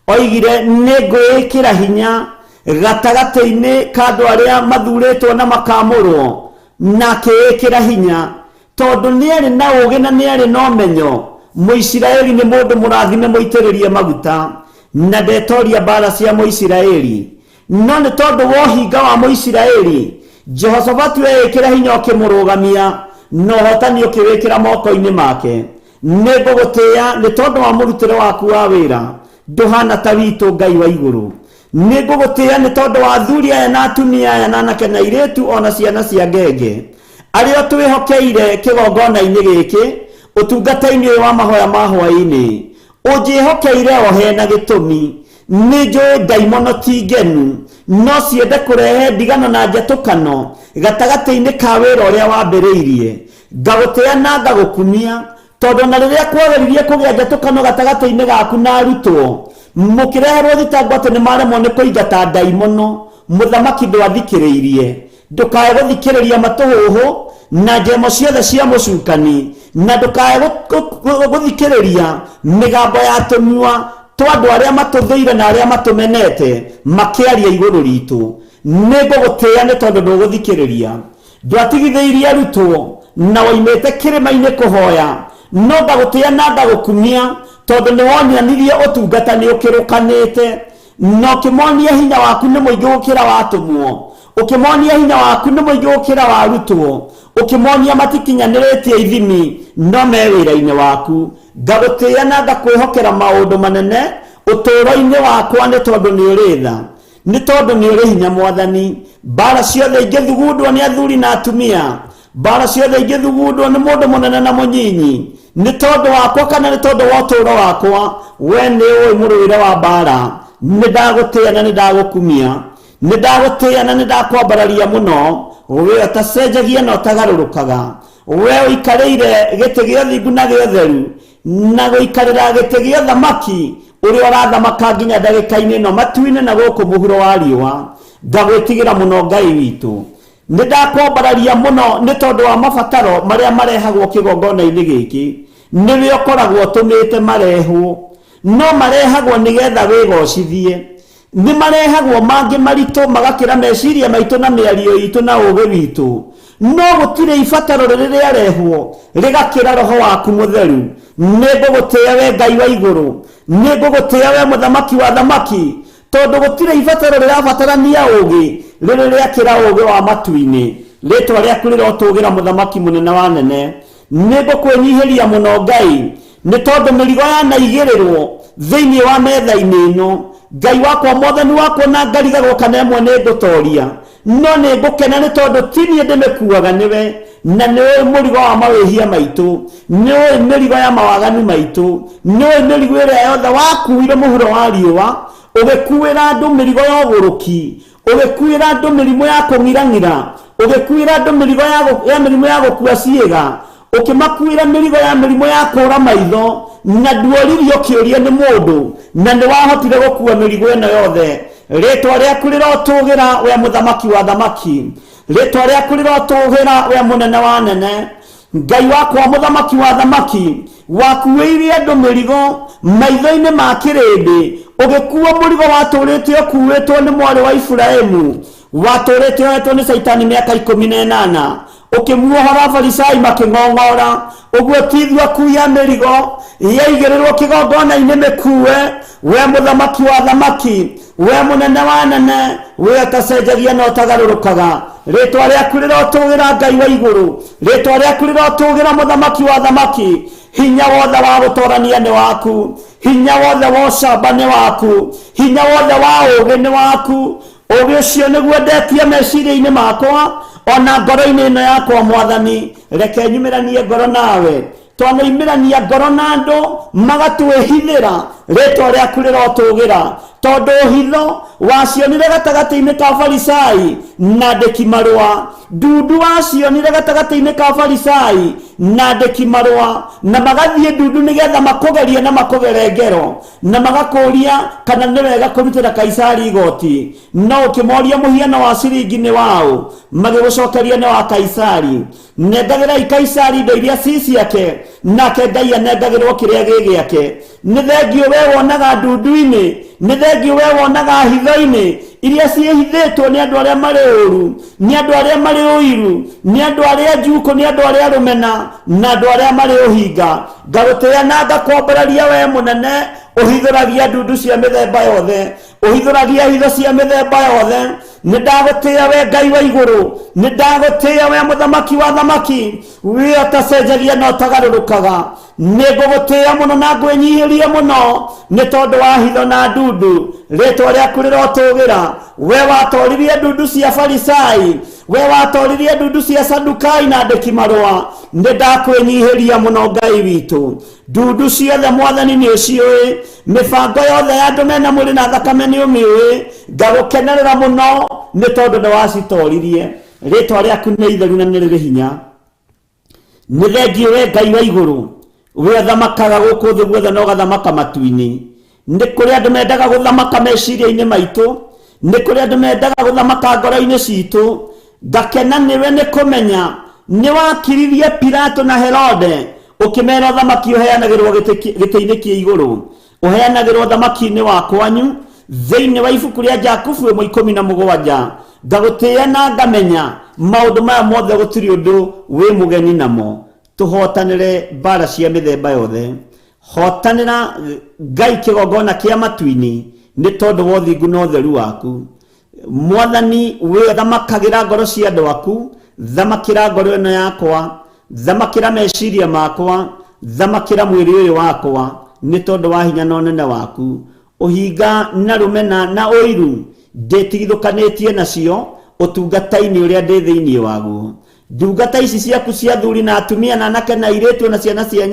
oigire nĩ ngwĩĩkĩra hinya gatagatĩ-inĩ ka andũ arĩa mathurĩtwo na makamũrwo, na akĩĩkĩra hinya. Tondũ nĩarĩ na ũũgĩ na nĩarĩ na ũmenyo, Mũisiraeli nĩ mũndũ mũrathime mũitĩrĩrie maguta, na ndetooria mbaara cia Mũisiraeli. No nĩ tondũ wa ũhinga wa Mũisiraeli, Jehoshafatu eĩkĩra hinya ũkĩmũrũgamia, na ũhootani ũkĩwĩkĩra moko-inĩ make. Nĩngũgũtĩĩa nĩ tondũ wa mũrutĩre waku wa wĩra, ndũhaana ta witũ, Ngai wa igũrũ. Nĩngũgũtĩĩa nĩ tondũ wa athuri aya na atumia aya na anake na airĩtu o na ciana cia ngenge, arĩa ũtwĩhokeire kĩgongona-inĩ gĩkĩ, ũtungata-inĩ ũyũ wa mahoya ma hwaĩ-inĩ. Ũnjĩhokeire o he na gĩtũmi. Nĩnjũĩ ndaimono ti ngenu, no ciende kũrehe ndigano na njatũkano gatagatĩ-inĩ ka wĩra ũrĩa wambĩrĩirie. Ngagũtĩĩa na ngagũkumia, Tondũ na rĩrĩa kwageririe kũgĩa njatũkano gatagatĩ-inĩ gaku na arutwo, mũkĩreherwo thitango atĩ nĩmaremwo nĩ kũingata ndaimono, mũthamaki ndwathikĩrĩirie. Ndũkae gũthikĩrĩria matũhũhũ na njemo ciothe cia mũcukani, na ndũkae gũthikĩrĩria mĩgambo ya tũnua twa andũ arĩa matũthũire na arĩa matũmenete makĩaria igũrũ ritũ. Nĩngũgũtĩĩa nĩ tondũ ndũgũthikĩrĩria. Ndwatigithĩirie arutwo, na woimĩte kĩrĩma-inĩ kũhoya, no ngagũtĩa na ngagũkumia, tondũ nĩwonanirie ũtungata nĩũkĩrũkanĩte, na ũkĩmonia hinya waku nĩ mũingĩ gũkĩra wa atũmwo, ũkĩmonia hinya waku nĩ mũingĩ gũkĩra wa arutwo, ũkĩmonia matikinyanĩrĩtie ithimi, no me wĩra-inĩ waku. Ngagũtĩa na ngakwĩhokera maũndũ manene ũtũũro-inĩ wakwa nĩ tondũ nĩũrĩ tha. Nĩ tondũ nĩ ũrĩ hinya Mwathani. Mbara ciothe ingĩthugundwo nĩ athuri na atumia, mbara ciothe ingĩthugundwo nĩ mũndũ mũnene na mũnyinyi, nĩ tondũ wakwa kana nĩ tondũ wa ũtũũro wakwa, we nĩ ũĩ mũrũĩre wa mbara. Nĩ ndagũtĩĩa na nĩ ndagũkumia. Nĩ ndagũtĩĩa na nĩ ndakwambararia mũno, we ũtacenjagia na ũtagarũrũkaga. We ũikarĩire gĩtĩ gĩa ũthingu na gĩa ũtheru, na gũikarĩra gĩtĩ gĩa ũthamaki, ũrĩa ũrathamaka nginya ndagĩka-inĩ ĩno matu-inĩ na gũkũ mũhuro wa riũa. Ngagwĩtigĩra mũno Ngai witũ. Nĩ ndakwambararia mũno nĩ tondũ wa mabataro marĩa marehagwo kĩgongona-inĩ gĩkĩ. Nĩwe ũkoragwo ũtũmĩte marehwo. No marehagwo nĩgetha wĩgocithie. Nĩ marehagwo mangĩ maritũ magakĩra meciria maitũ na mĩario itũ na ũũgĩ witũ. No gũtirĩ ibataro rĩrĩ rĩarehwo rĩgakĩra Roho waku Mũtheru. Nĩ ngũgũtĩĩa wee Ngai wa igũrũ. Nĩ ngũgũtĩĩa wee Mũthamaki wa athamaki, tondũ gũtirĩ ibataro rĩrabatarania ũũgĩ rĩrĩ rĩakĩra ũũgĩ wa matu-inĩ. Rĩĩtwa rĩaku rĩrotũũgĩra Mũthamaki mũnene wa anene. Nĩ ngũkwĩnyihĩria mũno Ngai, nĩ tondũ mĩrigo yanaigĩrĩrwo thĩinĩ wa metha-inĩ ĩno. Ngai wakwa, Mwathani wakwa, na ngarigagwo kana ĩmwe nĩ ngũtoria, no nĩ ngũkena nĩ tondũ ti niĩ ndĩmĩkuaga, nĩwe, na nĩ ũĩ mũrigo wa mawĩhia maitũ, nĩ ũĩ mĩrigo ya mawaganu maitũ, nĩ ũĩ mĩrigo ĩrĩa yothe wakuuire mũhuro wa riũa, ũgĩkuĩra andũ mĩrigo ya ũgũrũki, ũgĩkuĩra andũ mĩrimũ ya kũng'irang'ira, ũgĩkuĩra andũ mĩrigo ya, ya mĩrimũ ya gũkua ciĩga, ũkĩmakuĩra mĩrigo ya mĩrimũ ya kũũra maitho, na nduoririo kĩũria nĩ mũndũ, na nĩ wahotire gũkua mĩrigo ĩno yothe. Rĩĩtwa rĩaku rĩrotũgĩra, we Mũthamaki wa athamaki. Rĩĩtwa rĩaku rĩrotũgĩra, we Mũnene wa anene. Ngai wakwa, Mũthamaki wa athamaki, wakuĩire andũ mĩrigo maitho-inĩ ma kĩrĩndĩ, ũgĩkuua mũrigo watũũrĩte ũkuuĩtwo nĩ mwarĩ wa Iburahimu, watũũrĩte ohetwo nĩ Caitani mĩaka 18, ũkĩmuohora Afarisai makĩng'ong'ora, ũguo ti ithuĩ akui a mĩrigo yaigĩrĩrwo kĩgongona-inĩ mĩkuue, we Mũthamaki wa athamaki, we Mũnene wa anene, we ũtacenjagia na ũtagarũrũkaga. Rĩĩtwa rĩaku rĩrotũgĩra Ngai wa igũrũ, rĩĩtwa rĩaku rĩrotũgĩra Mũthamaki wa athamaki. Hinya wothe wa gũtorania nĩ waku, hinya wothe wa ũcamba nĩ waku, hinya wothe wa ũũgĩ nĩ waku. Ũũgĩ ũcio nĩguo ndetia meciria-inĩ makwa ona ngoro-inĩ ĩno yakwa. Mwathani, reke nyumĩranie ngoro nawe. Twanoimĩrania ngoro na andũ magatwĩhithĩra, rĩtwa rĩaku rĩrotũgĩra, tondũ hitho wacionire gatagatĩ-inĩ ka Farisai na andĩki marũa, ndundu wacionire gatagatĩ-inĩ ka Farisai na andĩki marũa, na magathiĩ ndundu nĩgetha makũgerie na makũgere ngero, na magakũria kana nĩ wega kũrutĩra Kaisari igoti. No ũkĩmoria mũhiano wa ciringi nĩ waũ, magĩgũcokeria nĩ wa Kaisari. Nengagĩrai Kaisari indo iria ci ciake, nake Ngai anengagĩrwo kĩrĩa gĩ gĩake. Nĩ thengiũ we wonaga ndundu-inĩ, nĩ thengiũ we wonaga hitho-inĩ iria ciĩhithĩtwo nĩ andũ arĩa marĩ ũũru, nĩ andũ arĩa marĩ ũiru, nĩ andũ arĩa njukũ, nĩ andũ arĩa rũmena, na andũ arĩa marĩ ũhinga. Ngagũtĩĩa na ngakwambararia we mũnene, ũhithũragia ndundu cia mĩthemba yothe, ũhithũragia hitho cia mĩthemba yothe. Nĩ ndagũtĩĩa we Ngai wa igũrũ, nĩ ndagũtĩĩa we Mũthamaki wa athamaki, we ũtacenjagia na ũtagarũrũkaga. Nĩ ngũgũtĩĩa mũno na ngwĩnyihĩrie mũno nĩ tondũ wa hitho na ndundu. Rĩĩtwa rĩaku rĩrotũgĩra, we watoririe ndundu cia Farisai, we watoririe ndundu cia Sadukai na andĩki marũa. Nĩ ndakwĩnyihĩria mũno Ngai witũ. Ndundu ciothe Mwathani nĩ ũciũĩ, mĩbango yothe ya andũ mena mwĩrĩ na thakame nĩ ũmĩũĩ. Ngagũkenerera mũno nĩ tondũ nĩ wacitoririe. Rĩĩtwa rĩaku nĩ itheru na nĩ rĩrĩ hinya. Nĩ thengiũ we Ngai wa igũrũ, we ũthamakaga gũkũ thĩ guothe na ũgathamaka matu-inĩ. Nĩ kũrĩ andũ mendaga gũthamaka meciria-inĩ maitũ, nĩ kũrĩ andũ mendaga gũthamaka ngoro-inĩ citũ. Ngakena nĩwe nĩ kũmenya nĩ wakiririe Pilato na Herode, ũkĩmera ũthamaki ũheanagĩrwo gĩtĩ-inĩ kĩa igũrũ, ũheanagĩrwo ũthamaki-inĩ wa kwanyu. Thĩinĩ wa ibuku rĩa Jakubu 1:17, ngagũtĩĩa na ngamenya maũndũ maya mothe gũtirĩ ũndũ wĩ mũgeni namo. Tũhotanĩre mbara cia mĩthemba yothe. Hotanĩra Ngai kĩgongona kĩa matu-inĩ nĩ tondũ wa ũthingu na ũtheru waku. Mwathani, we thamakagĩra ngoro cia andũ aku, thamakĩra ngoro ĩno yakwa, thamakĩra meciria makwa, thamakĩra mwĩrĩ ũyũ wakwa, nĩ tondũ wa hinya na ũnene waku. Ũhinga na rũmena na ũiru Ndĩtigithũkanĩtie nacio ũtungata-inĩ ũrĩa ndĩ thĩinĩ waguo. Ndungata ici ciaku cia athuri na atumia na anake na airĩtu na ciana cia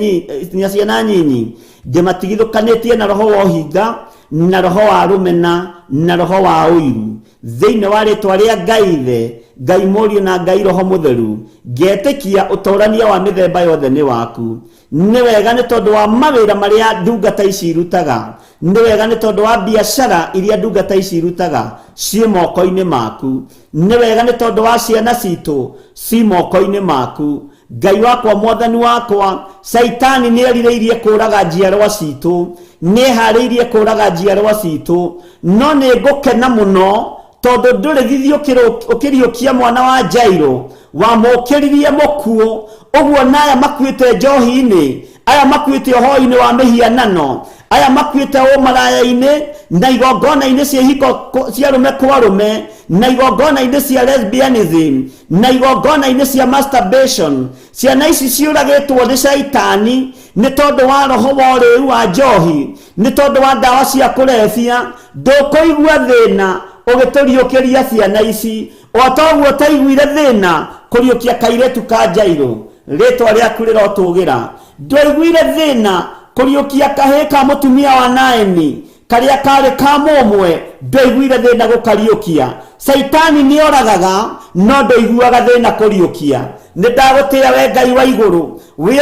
na ciana nyinyi, ndĩmatigithũkanĩtie na roho wa ũhinga na roho wa rũmena na roho wa ũiru. Thĩinĩ wa rĩtwa rĩa Ngai Ithe, Ngai Mũriũ na Ngai Roho Mũtheru, ngetĩkia ũtorania wa mĩthemba yothe nĩ waku. Nĩ wega nĩ tondũ wa mawĩra marĩa ndungata ici irutaga. Nĩ wega nĩ tondũ wa biacara iria ndungata ici irutaga ciĩ moko-inĩ maku. Nĩ wega nĩ tondũ wa ciana citũ ci moko-inĩ maku. Ngai wakwa, Mwathani wakwa, Caitani nĩ erirĩirie kũũraga njiarwa citũ, nĩ eharĩirie kũũraga njiarwa citũ, no nĩ ngũkena mũno tondũ ndũrĩ thithi ũkĩriũkia mwana wa Jairo, wamũkĩririe mũkuũ. Ũguo na aya makuĩte njohi-inĩ, aya makuĩte ũhoi-inĩ wa mĩhianano, aya makuĩte ũmaraya-inĩ na igongona-inĩ cia ihiko cia arũme kwa arũme na igongona-inĩ cia lesbianism na igongona-inĩ cia masturbation, ciana ici ciũragĩtwo nĩ caitani nĩ tondũ wa roho wa ũrĩu wa njohi, nĩ tondũ wa ndawa cia kũrebia. Ndũkũigua thĩna ũgĩtũriũkĩria ciana ici o ta ũguo ũtaiguire thĩna kũriũkia kairĩtu ka Jairũ. Rĩtwa rĩaku rĩrotũgĩra. Ndwaiguire thĩna kũriũkia kahĩĩ ka mũtumia wa Naemi karĩa karĩ ka mũmwe, ndwaiguire thĩna gũkariũkia. Caitani nĩoragaga no ndũiguaga thĩna kũriũkia. Nĩ ndagũtĩĩa we Ngai wa igũrũ, wĩ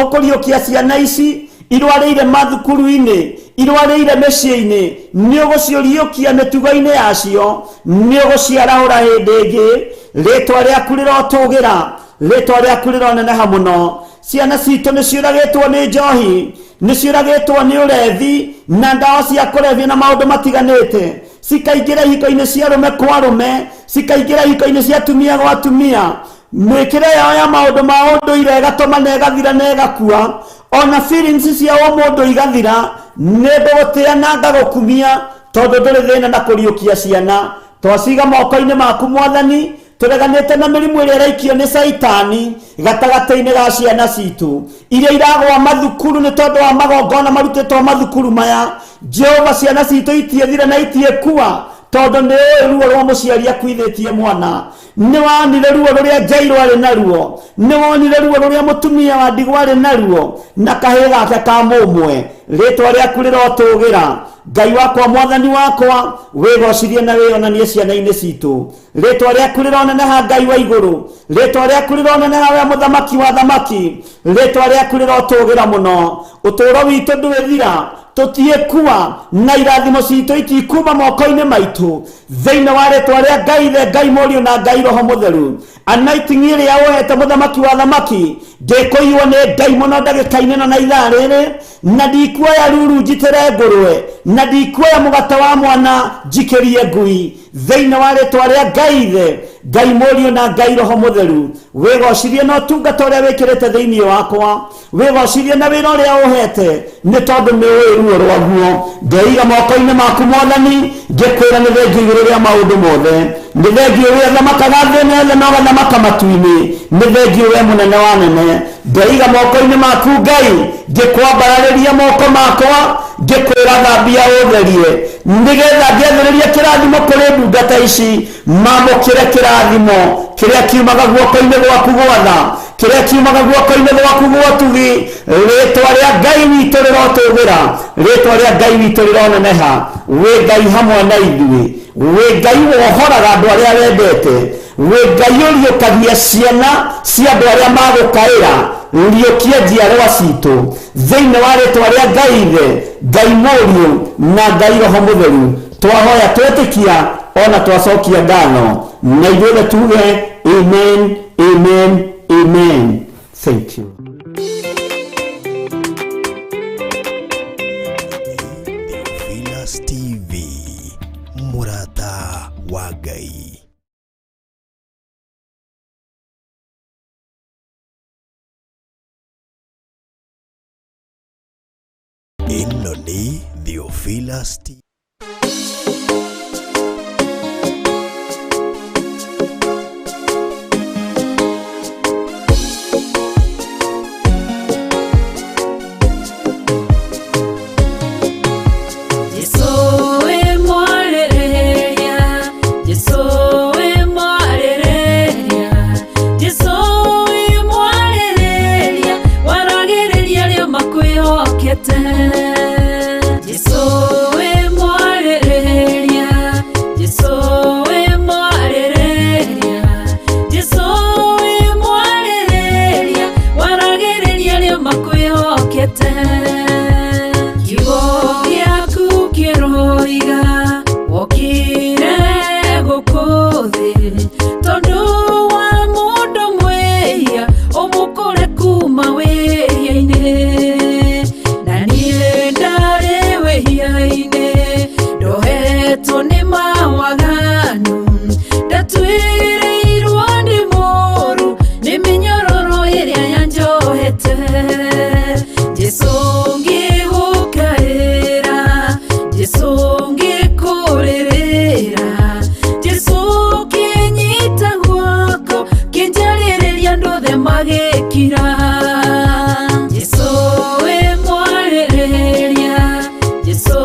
ũkũriũkia ciana ici irwarĩire mathukuru-inĩ, irwarĩire mĩciĩ-inĩ, nĩ ũgũciũriũkia mĩtugo-inĩ yacio, nĩ ũgũciarahũra hĩndĩ ĩngĩ. Rĩtwa rĩaku rĩrotũgĩra, rĩtwa rĩaku rĩroneneha mũno. Ciana citũ nĩ ciũragĩtwo nĩ njohi, nĩ ciũragĩtwo nĩ ũrethi na ndawa cia kũrebia na maũndũ matiganĩte, cikaingĩra ihiko-inĩ cia arũme kwa arũme, cikaingĩra ihiko-inĩ cia atumia gwa atumia. Mĩkĩre yao ya maũndũ ma ũndũire ĩgatũma na ĩgathira na ĩgakua, ona feelings cia ũmũndũ igathira. Nĩ ngũgũtĩa na ngagũkumia tondũ ndũrĩ thĩna na kũriũkia ciana. Twaciga moko-inĩ maku Mwathani, tũreganĩte na mĩrimũ ĩrĩa ĩraikio nĩ caitani gatagatĩ-inĩ ga ciana citũ iria iragwa mathukuru nĩ tondũ wa magongona marutĩtwo mathukuru maya. Jehova, ciana citũ itiethira na itiekua tondũ nĩ ũĩ ruo rwa mũciari akuithĩtie mwana. Nĩ wonire ruo rũrĩa Jairũ arĩ naruo, nĩ wonire ruo rũrĩa mũtumia wa ndigwa arĩ naruo na kahĩĩ gake ka mũmwe. Rĩtwa rĩaku rĩrotũgĩra. Ngai wakwa, Mwathani wakwa, wĩgocithie na wĩyonanie ciana-inĩ citũ. Rĩtwa rĩaku rĩroneneha Ngai wa igũrũ, rĩtwa rĩaku rĩroneneha we mũthamaki wa thamaki, rĩtwa rĩaku rĩrotũgĩra mũno. Ũtũũro witũ ndwĩthira, tũtiĩkua na irathimo citũ itikuma moko-inĩ maitũ. Thĩinĩ wa rĩtwa rĩa Ngai Ithe, Ngai Mũriũ na Ngai Roho Mũtheru, anointing ĩrĩa ũhete mũthamaki wa thamaki, ndĩkũiywo nĩ Ngai mũno ndagĩka-inĩ ĩno na ithaa rĩrĩ, na ndikuoya ruru njitĩre ngũrwe, na ndikuoya mũgate wa mwana njikĩrie ngui. Thĩinĩ wa rĩtwa rĩa Ngai Ithe, Ngai Mũriũ na Ngai Roho Mũtheru, wĩgocithie na ũtungata ũrĩa wĩkĩrĩte thĩinĩ wakwa, wĩgocithie na wĩra ũrĩa ũhete, nĩ tondũ nĩ ũĩ ruo rwaguo. Ndeiga moko-inĩ maku Mwathani, ngĩkwĩra nĩ thengiũ igũrũ rĩa maũndũ mothe, nĩ thengiũ we ũthamakaga thĩ ĩno yothe na ũgathamaka matu-inĩ, nĩ thengiũ we mũnene wa anene. Ndeiga moko-inĩ maku Ngai, ngĩkwambararĩria moko makwa, ngĩkwĩra thambia ũtherie, nĩgetha ngĩathĩrĩria kĩrathimo kũrĩ ndungata ici, mamũkĩre kĩrathimo kĩrĩa kiumaga guoko-inĩ gwaku gwatha, kĩrĩa kiumaga guoko-inĩ gwaku gwotugi. Rĩtwa rĩa Ngai witũ rĩrotũgĩra, rĩtwa rĩa Ngai witũ rĩroneneha. Wĩ Ngai hamwe na ithuĩ, wĩ Ngai wohoraga andũ arĩa wendete, wĩ Ngai ũriũkagia ciana cia andũ arĩa magũkaĩra. Riũkia njiarwa citũ thĩinĩ wa rĩtwa rĩa Ngai Ithe, Ngai Mũriũ na Ngai Roho Mũtheru. Twahoya twetĩkia ona twacokia ngatho, na ithuothe tuge amen, amen, amen. Thank you. Theophilus TV, mũrata wa Ngai. Ĩno nĩ Theophilus TV. Jesũ wĩ mwarĩrĩria. Ndatwĩrĩirwo ndĩ mũũru nĩ mĩnyororo ĩrĩa yanjohete. Jesũ ngĩgũkaĩra, Jesũ ngĩkũrĩrĩra, Jesũ kĩnyita guoko kĩnjarĩrĩria andũ othe magĩkira. Jesũ wĩ mwarĩrĩria, Jesũ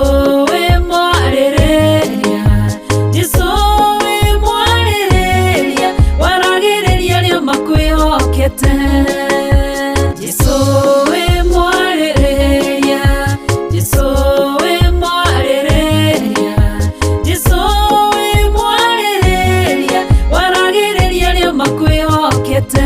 wĩ mwarĩrĩria, Jesũ wĩ mwarĩrĩria, waragĩrĩria arĩa makwĩhokete. Jesũ wĩ mwarĩrĩria, Jesũ wĩ mwarĩrĩria, Jesũ wĩ mwarĩrĩria, waragĩrĩria arĩa makwĩhokete.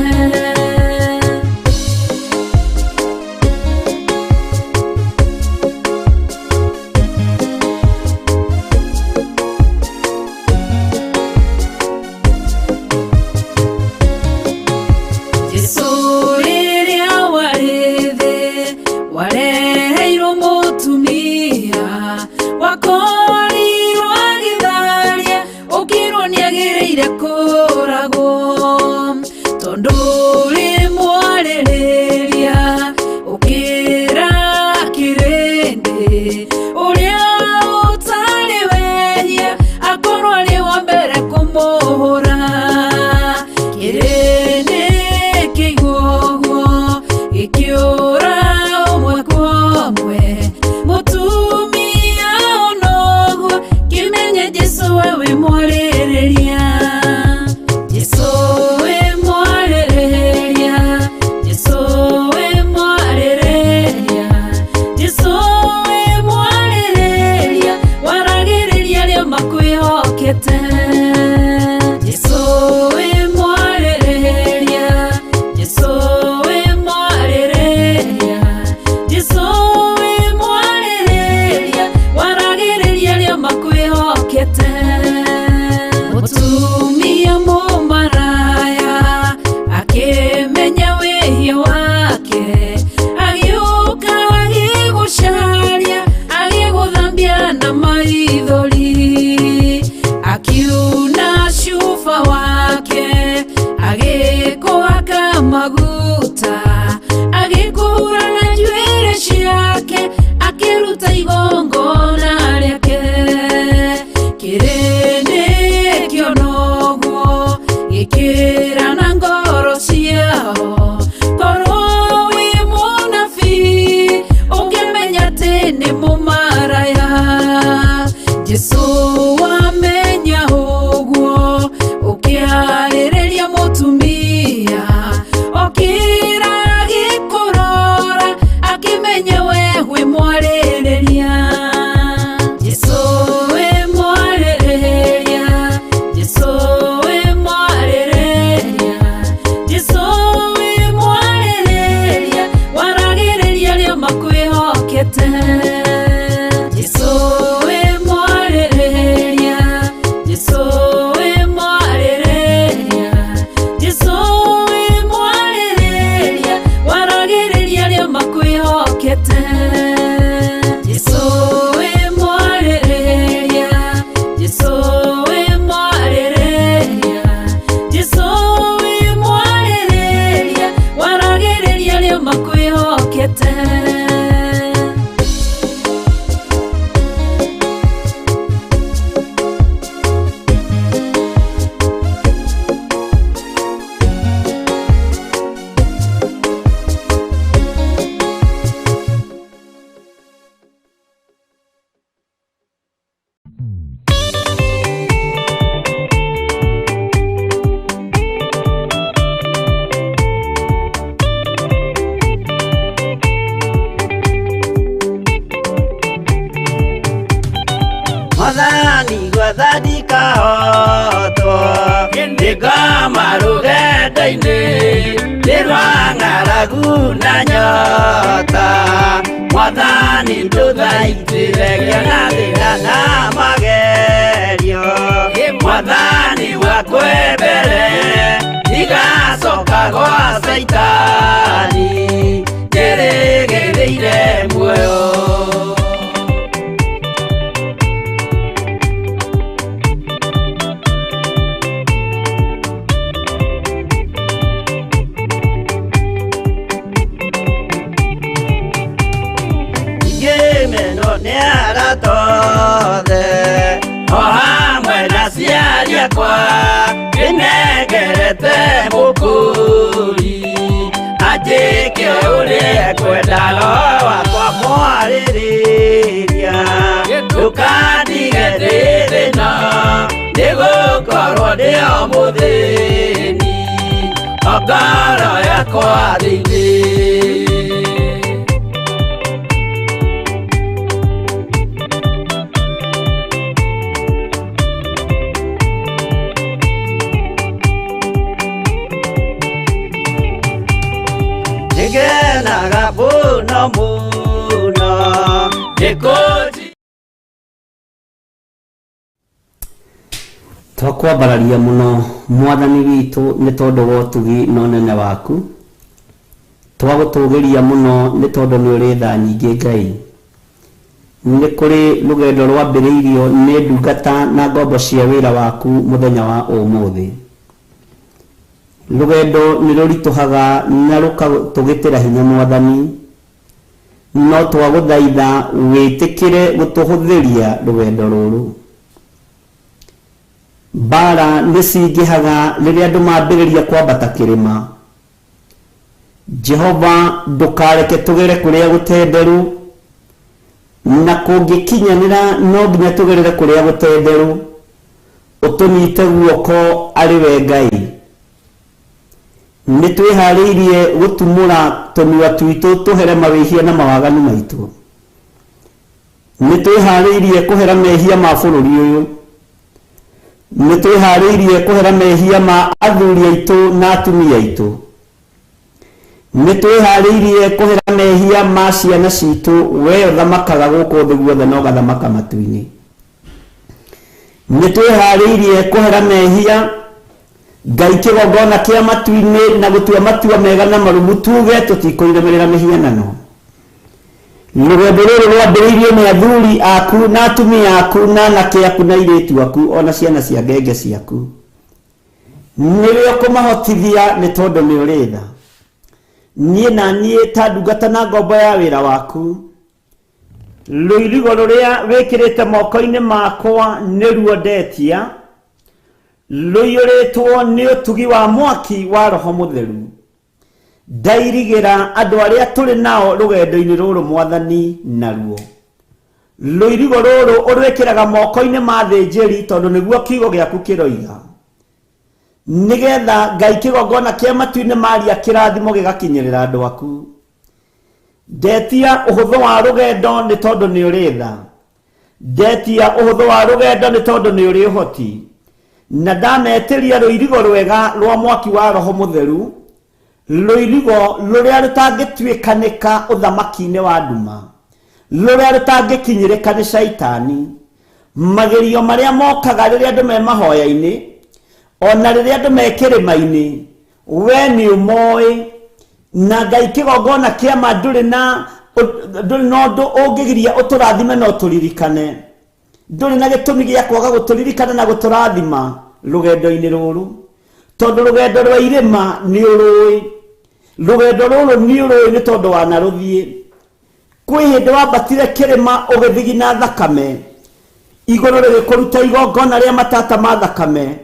Jesũ rĩrĩa warĩ thĩ wareheirwo mũtumia wakorirwo agĩtharia ũkĩrwo nĩagĩrĩire kũragwo tondũ ũrĩ mwarĩrĩria ũkĩra kĩrĩndĩ ũrĩa ũtarĩ wehia akorwo arĩ wa mbere kũmũhũra. Kĩrĩndĩ kĩigua ũguo gĩkĩũra ũmwe kwa ũmwe, mũtumia ona ũguo kĩmenye Jesũ we wĩ mwarĩrĩria. Jesũ wĩ mwarĩrĩria, Jesũ wĩ mwarĩrĩria, Jesũ wĩ mwarĩrĩria, waragĩrĩria arĩa makwĩhokete. Jesũ wĩ mwarĩrĩria, Jesũ wĩ mwarĩrĩria, Jesũ wĩ mwarĩrĩria, waragĩrĩria arĩa makwĩhokete. Mũtumia mũmaraya akĩmenya wĩhia wake, agĩũka agĩgũcaria, agĩgũthambia na maithori, akiuna cuba wake, agĩkũhaka maguta, agĩkũhura na njuĩrĩ ciake, akĩruta igongona rĩake. Kĩrĩndĩ kĩona ũguo gĩkĩra na ngoro ciao, korwo wĩ mũnabii ũngĩmenya atĩ nĩ mũmaraya. Jesũ wamenya ũguo ũkĩarĩrĩria mũtumia, okĩra agĩkũrora akĩmenya we wĩ mwarĩrĩria. Jesũ wĩ mwarĩrĩria, Jesũ wĩ mwarĩrĩria, Jesũ wĩ mwarĩrĩria, waragĩrĩria arĩa makwĩhokete. Jesũ wĩ mwarĩrĩria, Jesũ wĩ mwarĩrĩria, Jesũ wĩ mwarĩrĩria, waragĩrĩria arĩa makwĩhokete. Jesũ wĩ mwarĩrĩria, Jesũ wĩ mwarĩrĩria, Jesũ wĩ mwarĩrĩria, waragĩrĩria arĩa makwĩhokete. Mwathani gwathani kahotwo nĩngoma rũgendo-inĩ nĩ rwa ng'aragu na nyota. Mwathani ndũthaitĩre ngĩona thĩna na magerio, Mwathani wakwe mbere ndigacoka gwa Caitani njĩrĩgĩrĩire muoyo. Nĩ arata othe o hamwe na aciari akwa ndĩnengerete mũkũri anjĩke ũrĩa ekwenda roho wakwa mwarĩrĩria ndũkandige ndĩ thĩna nĩgũkorwo ndĩ o mũthĩni o ngoro yakwa thĩinĩ. Nĩngenaga mũno mũno nĩkũnji Twakwambararia mũno mwathani witũ nĩ tondũ wa ũtugi na ũnene waku. Twagũtũgĩria mũno nĩ tondũ nĩ ũrĩ tha nyingĩ Ngai. Nĩ kũrĩ rũgendo rwambĩrĩirio nĩ ndungata na ngombo cia wĩra waku mũthenya wa ũmũthĩ. Rũgendo nĩ rũritũhaga na rũgatũgĩtĩra hinya mwathani, no twagũthaitha wĩtĩkĩre gũtũhũthĩria rũgendo rũrũ. Mbara nĩ cingĩhaga rĩrĩa andũ mambĩrĩria kwambata kĩrĩma. Jehova ndũkareke tũgere kũrĩa gũtenderu, na kũngĩkinyanĩra no nginya tũgerere kũrĩa gũtenderu. Ũtũnyite guoko arĩ we Ngai. Nĩ twĩharĩirie gũtumũra tũnua twitũ tũhere mawĩhia na mawaganu maitũ. Nĩ twĩharĩirie kũhera mehia ma bũrũri ũyũ. Nĩ twĩharĩirie kũhera mehia ma athuri aitũ na atumia aitũ. Nĩ twĩharĩirie kũhera mehia ma ciana citũ, we ũthamakaga gũkũ thĩ guothe na ũgathamaka matu-inĩ. Nĩ twĩharĩirie kũhera mehia Ngai kĩgongona kĩa matu-inĩ na gũtua matua mega na marũmu tuge tũtikũinamĩrĩra mĩhianano. Rũgendo rũrũ rwambĩrĩirio nĩ athuri aku na atumia aku na anake aku na airĩtu aku ona ciana cia ngenge ciaku. Nĩwe ũkũmahotithia nĩ tondũ nĩ ũrĩ tha. Niĩ na niĩ ta ndungata na ngombo ya wĩra waku, rũirigo rũrĩa wĩkĩrĩte moko-inĩ makwa nĩruo ndetia, rũiyũrĩtwo nĩ ũtugi wa mwaki wa Roho Mũtheru. Ndairigĩra andũ arĩa tũrĩ nao rũgendo-inĩ rũrũ mwathani naruo. Rũirigo rũrũ ũrwĩkĩraga moko-inĩ ma thĩnjĩri tondũ nĩguo kiugo gĩaku kĩroiga. Nĩgetha Ngai kĩgongona kĩa matu-inĩ maria kĩrathimo gĩgakinyĩrĩra andũ aku. Ndetia ũhũthũ wa rũgendo nĩ tondũ nĩ ũrĩ tha. Ndetia ũhũthũ wa rũgendo nĩ tondũ nĩ ũrĩ ũhoti. Na ndametĩria rũirigo rwega rwa mwaki wa Roho Mũtheru, rũirigo rũrĩa rũtangĩtuĩkanĩka ũthamaki-inĩ wa nduma, rũrĩa rũtangĩkinyĩrĩka nĩ caitani. Magerio marĩa mokaga rĩrĩa andũ me mahoya-inĩ, ona rĩrĩa andũ me kĩrĩma-inĩ, we nĩ ũmoĩ. Na Ngai kĩgongona kĩa ma ndũrĩ na ũndũ ũngĩgiria ũtũrathime na ũtũririkane. Ndũrĩ na gĩtũmi gĩa kwaga gũtũririkana na gũtũrathima rũgendo-inĩ rũrũ, tondũ rũgendo rwa irĩma nĩ ũrũĩ. Rũgendo rũrũ nĩ ũrũĩ nĩ tondũ wanarũthiĩ. Kwĩ hĩndĩ wambatire kĩrĩma ũgĩthigina thakame, igũrũ rĩgĩkũruta igongona rĩa matata ma thakame.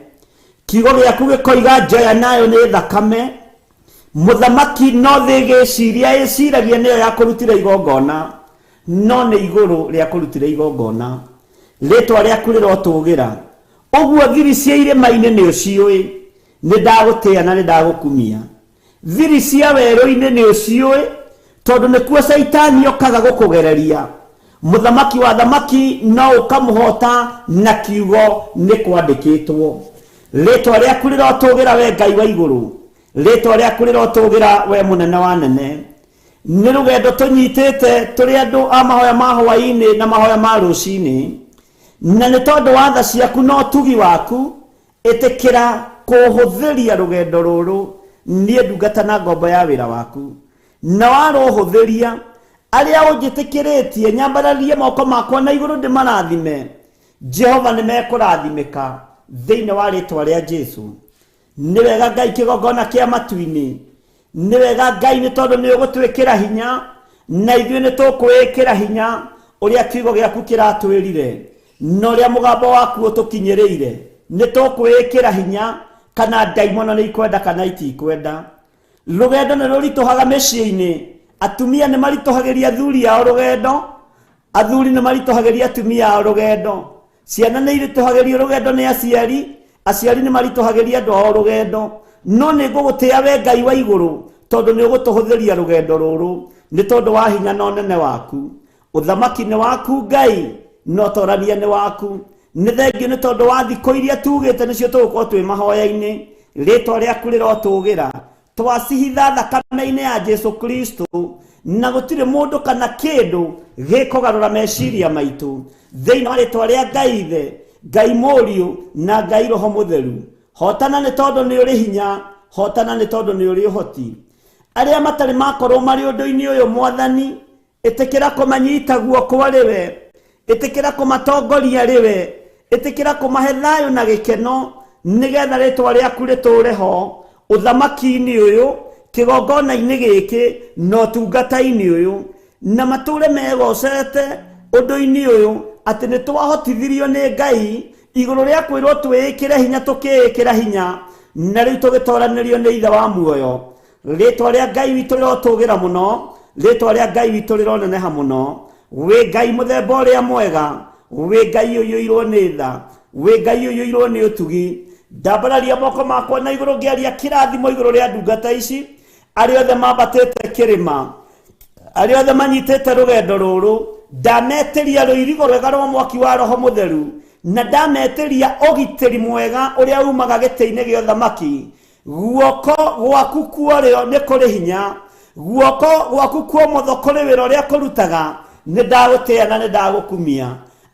Kiugo gĩaku gĩkoiga njoya nayo nĩ thakame. Mũthamaki no thĩ ĩgĩciria ĩciragia nĩyo yakũrutire igongona, no nĩ igũrũ rĩakũrutire igongona. Rĩtwa rĩaku rĩrotũgĩra. Ũguo thiri cia irĩma-inĩ nĩ ũciũĩ, nĩ ndagũtĩa na nĩ ndagũkumia. Thiri cia werũ-inĩ nĩ ũciũĩ, tondũ nĩkuo caitani okaga gũkũgereria. Mũthamaki wa thamaki no ũkamũhota na kiugo nĩ kwandĩkĩtwo. Rĩtwa rĩaku rĩrotũgĩra we Ngai wa igũrũ. Rĩtwa rĩaku rĩrotũgĩra we mũnene wa nene. Nĩ rũgendo tũnyitĩte tũrĩ andũ a mahoya ma hwaĩ-inĩ na mahoya ma rũcinĩ. Na nĩ tondũ wa tha ciaku na ũtugi waku, ĩtĩkĩra kũhũthĩria rũgendo rũrũ niĩ ndungata na ngombo ya wĩra waku. Na warũhũthĩria arĩa ũnjĩtĩkĩrĩtie nyambararie moko makwa na igũrũ ndĩmarathime. Jehova nĩ mekũrathimĩka thĩinĩ wa rĩtwa rĩa Jesu. Nĩ wega Ngai kĩgongona kĩa matu-inĩ. Nĩ wega Ngai nĩ tondũ nĩ ũgũtwĩkĩra hinya, na ithuĩ nĩ tũkwĩĩkĩra hinya. Ũrĩa kiugo gĩaku kĩratwĩrire na ũrĩa mũgambo waku ũtũkinyĩrĩire, nĩ tũkwĩĩkĩra hinya kana ndaimono nĩ ikwenda kana itikwenda. Rũgendo nĩ rũritũhaga mĩciĩ-inĩ, atumia nĩ maritũhagĩria athuri ao rũgendo, athuri nĩ maritũhagĩria atumia ao rũgendo, ciana nĩ iritũhagĩrio rũgendo nĩ aciari, aciari nĩ maritũhagĩria andũ ao rũgendo. No nĩ ngũgũtĩĩa we Ngai wa igũrũ, tondũ nĩ ũgũtũhũthĩria rũgendo rũrũ nĩ tondũ wa hinya na ũnene waku. Ũthamaki nĩ waku Ngai, na ũtorania nĩ waku. Nĩ thengio nĩ tondũ wa thikũ iria tugĩte nĩcio tũgũkorwo twĩ mahoya-inĩ. Rĩtwa rĩaku rĩrotũgĩra. Twacihitha thakame-inĩ ya Jesu Kristo, na gũtirĩ mũndũ kana kĩndũ gĩkũgarũra meciria maitũ. Thĩinĩ wa rĩtwa rĩa Ngai Ithe, Ngai Mũriũ na Ngai Roho Mũtheru. Hotana nĩ tondũ nĩ ũrĩ hinya, hotana nĩ tondũ nĩ ũrĩ ũhoti. Arĩa matarĩ makorwo marĩ ũndũ-inĩ ũyũ Mwathani, ĩtĩkĩra kũmanyita guoko rĩwe, ĩtĩkĩra kũmatongoria rĩwe, ĩtĩkĩra kũmahe thayũ na gĩkeno, nĩgetha rĩtwa rĩaku rĩtũũre ho ũthamaki-inĩ ũyũ, kĩgongona-inĩ gĩkĩ na ũtungata-inĩ ũyũ, na matũũre megocete ũndũ-inĩ ũyũ atĩ nĩ twahotithirio nĩ Ngai igũrũ rĩa kwĩrwo twĩĩkĩre hinya, tũkĩĩkĩra hinya, na rĩu tũgĩtoranĩrio nĩ Ithe wa muoyo. Rĩtwa rĩa Ngai witũ rĩrotũgĩra mũno, rĩtwa rĩa Ngai witũ rĩroneneha mũno. Wĩ Ngai mũthemba ũrĩa mwega, wĩ Ngai ũiyũirwo nĩ tha, wĩ Ngai ũiyũirwo nĩ ũtugi. Ndambararia moko makwa na igũrũ ngĩaria kĩrathimo igũrũ rĩa ndungata ici, arĩa othe mambatĩte kĩrĩma, arĩa othe manyitĩte rũgendo rũrũ, ndametĩria rũirigo rwega rwa mwaki wa Roho Mũtheru, na ndametĩria ũgitĩri mwega ũrĩa umaga gĩtĩ-inĩ gĩa ũthamaki. Guoko gwaku kuorĩo nĩ kũrĩ hinya, guoko gwaku kuomotho kũrĩ wĩra ũrĩa kũrutaga. Nĩ ndagũtĩĩa na nĩ ndagũkumia.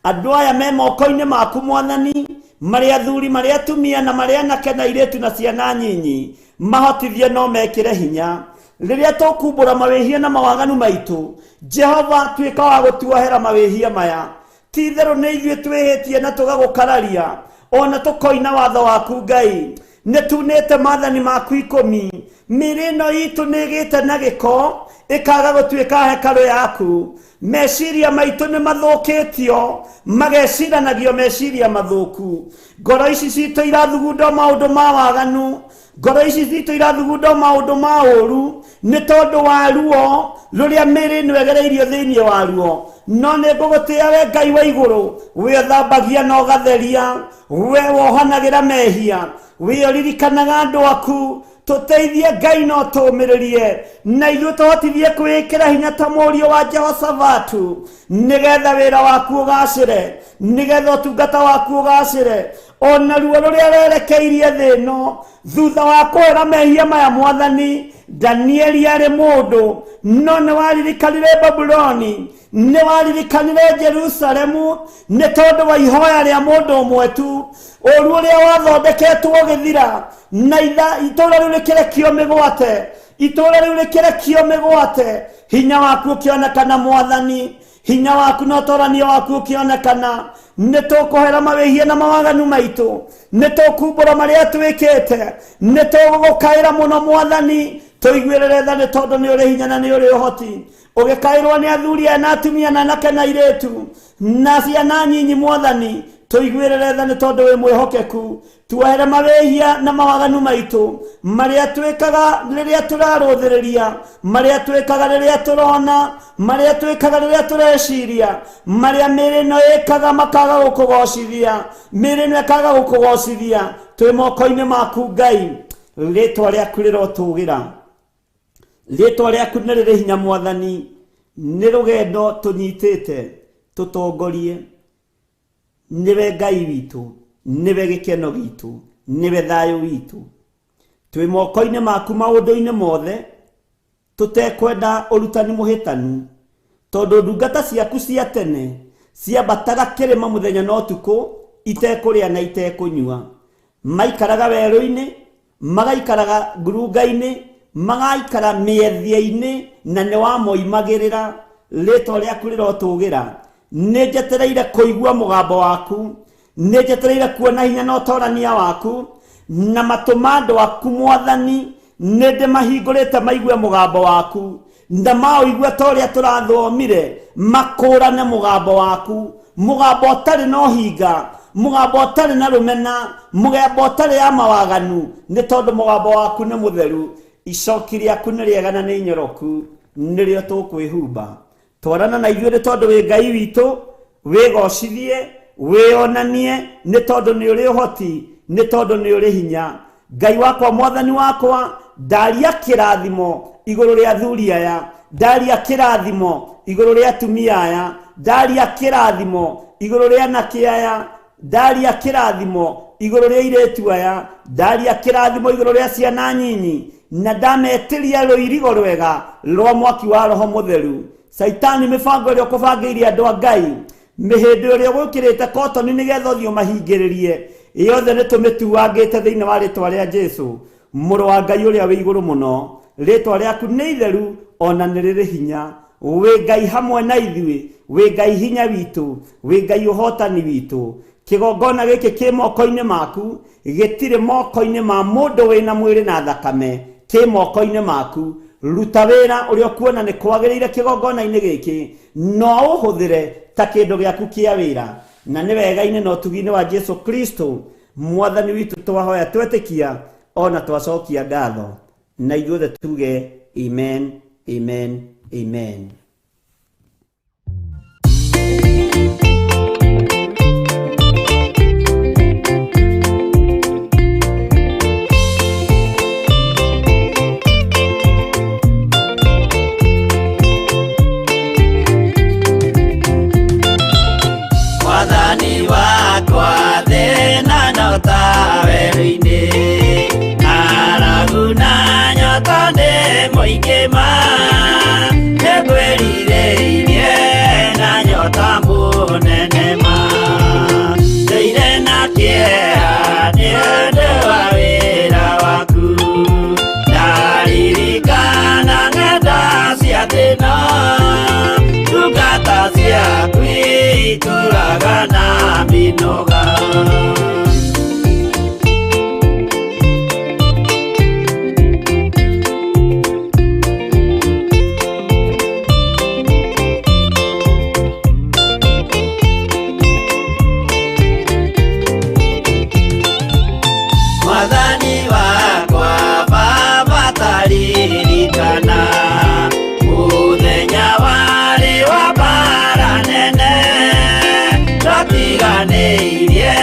Andũ aya me moko-inĩ maku Mwathani, marĩ athuri, marĩ atumia, na marĩ anake na airĩtu na ciana nyinyi, mahotithie no mekĩre hinya. Rĩrĩa tũkumbũra mawĩhia na mawaganu maitũ, Jehova tuĩka wa gũtuohera mawĩhia maya. Ti itherũ nĩ ithuĩ twĩhĩtie na tũgagũkararia, ona tũkoina watho waku Ngai. Nĩ tunĩte maathani maku 10. Mĩĩrĩ ĩno itũ nĩ ĩgĩte na gĩko, ĩkaga gũtuĩka hekarũ yaku. Meciria maitũ nĩ mathũkĩtio, mageciranagio meciria mathũku. Ngoro ici citũ irathugunda maũndũ ma waganu, ngoro ici citũ irathugunda maũndũ ma ũũru, nĩ tondũ wa ruo rũrĩa mĩĩrĩ ĩno ĩgereirio thĩinĩ wa ruo. No nĩ ngũgũtĩĩa we Ngai wa igũrũ, we ũthambagia na ũgatheria, we wohanagĩra mehia, we ũririkanaga andũ aku. Tũteithie Ngai no tũũmĩrĩrie, na ithuĩ tũhotithie kwĩĩkĩra hinya ta mũriũ wa Jehoshafatu, nĩgetha wĩra waku ũgacĩre, nĩgetha ũtungata waku ũgacĩre. Ona ruo rũrĩa rwerekeirie thĩ ĩno thutha wa kũhera mehia maya Mwathani, Danieli arĩ mũndũ, no nĩ waririkanire Babuloni, nĩ waririkanire Jerusalemu, nĩ tondũ wa ihoya rĩa mũndũ ũmwe tu. Ũũru ũrĩa wathondeketwo ũgĩthira, na itũũra rĩu rĩkĩrekio mĩgwate, itũũra rĩu rĩkĩrekio mĩgwate. Hinya waku ũkĩonekana Mwathani, hinya waku na ũtoranio waku ũkĩonekana. Nĩ tũkũhera mawĩhia na mawaganu maitũ, nĩ tũkumbũra marĩa twĩkĩte, nĩ tũgũgũkaĩra mũno Mwathani, tũiguĩrĩre tha nĩ tondũ nĩ ũrĩ hinya na nĩ ũrĩ ũhoti. Ũgĩkaĩrwo nĩ athuri aya na atumia na anake na airĩtu na ciana nyinyi Mwathani, tũiguĩrĩre tha nĩ tondũ wĩ mwĩhokeku. Tuohere mawĩhia na mawaganu maitũ marĩa twĩkaga rĩrĩa tũrarũthĩrĩria, marĩa twĩkaga rĩrĩa tũrona, marĩa twĩkaga rĩrĩa tũreciria, marĩa mĩĩrĩ ĩno ĩkaga makaga gũkũgocithia, mĩĩrĩ ĩno ĩkaga gũkũgocithia. Twĩ moko-inĩ maku Ngai, rĩtwa rĩaku rĩrotũgĩra, rĩtwa rĩaku nĩ rĩrĩ hinya Mwathani. Nĩ rũgendo tũnyitĩte, tũtongorie. Nĩwe Ngai witũ, nĩwe gĩkeno gitũ, nĩwe thayũ witũ. Twĩ moko-inĩ maku maũndũ-inĩ mothe, tũtekwenda ũrutani mũhĩtanu, tondũ ndungata ciaku cia tene ciambataga kĩrĩma mũthenya na ũtukũ, itekũrĩa na itekũnyua. Maikaraga werũ-inĩ, magaikaraga ngurunga-inĩ, magaikara mĩethia-inĩ, na nĩ wamoimagĩrĩra. Rĩtwa rĩaku rĩrotũgĩra. Nĩ njetereire kũigua mũgambo waku, nĩ njetereire kuona hinya na ũtorania waku, na matũ ma andũ aku Mwathani nĩ ndĩmahingũrĩte maigue mũgambo waku. Na maũigua ta ũrĩa tũrathomire, makũrane mũgambo waku, mũgambo ũtarĩ na ũhinga, mũgambo ũtarĩ na rũmena, mũgambo ũtarĩ ya mawaganu, nĩ tondũ mũgambo waku nĩ mũtheru. Icoki rĩaku nĩ rĩega na nĩ inyoroku, nĩrĩo tũkwĩhumba. Twarana na ithuĩ nĩ tondũ wĩ Ngai witũ, wĩgocithie, wĩonanie, nĩ tondũ nĩ ũrĩ ũhoti, nĩ tondũ nĩ ũrĩ hinya. Ngai wakwa, mwathani wakwa, ndaria kĩrathimo igũrũ rĩa athuri aya, ndaria kĩrathimo igũrũ rĩa atumia aya, ndaria kĩrathimo igũrũ rĩa anake aya, ndaria kĩrathimo igũrũ rĩa airĩtu aya, ndaria kĩrathimo igũrũ rĩa ciana nyinyi, na ndametĩria rũirigo rwega rwa mwaki wa Roho Mũtheru. Caitani, mĩbango ĩrĩa ũkũbangĩire andũ a Ngai, mĩhĩndĩ ĩrĩa ũgwĩkĩrĩte kotoni nĩgetha ũthiĩ ũmahingĩrĩrie, yothe nĩ tũmĩtuangĩte thĩinĩ wa rĩtwa rĩa Jesu, mũrũ wa Ngai ũrĩa wĩ igũrũ mũno. Rĩtwa rĩaku nĩ itheru ona nĩ rĩrĩ hinya. Wĩ Ngai hamwe na ithuĩ, wĩ Ngai hinya witũ, wĩ Ngai ũhotani witũ. Kĩgongona gĩkĩ kĩ moko-inĩ maku, gĩtirĩ moko-inĩ ma mũndũ wĩna mwĩrĩ na thakame, kĩ moko-inĩ maku. Ruta wĩra ũrĩa ũkuona nĩ kwagĩrĩire kĩgongona-inĩ gĩkĩ, no ũhũthĩre ta kĩndũ gĩaku kĩa wĩra. Na nĩ wega-inĩ na ũtugi-inĩ wa Jesu Kristo mwathani witũ twahoya twetĩkia ona twacokia ngatho, na ithuothe tuge amen, amen, amen. Mwathani wakwa, thĩna no ta werũ-inĩ, ng'aragu na nyota nĩ mũingĩ ma, nĩngwĩrirĩirie na nyota mũnene ma, ndũire na kĩeha nĩ ũndũ wa wĩra waku, ndaririkana ng'enda cia thĩna, ndungata ciaku itũraga na mĩnoga. Mwathani wakwa, Baba taririkana mũthenya warĩ wa mbara nene, twatiganĩirie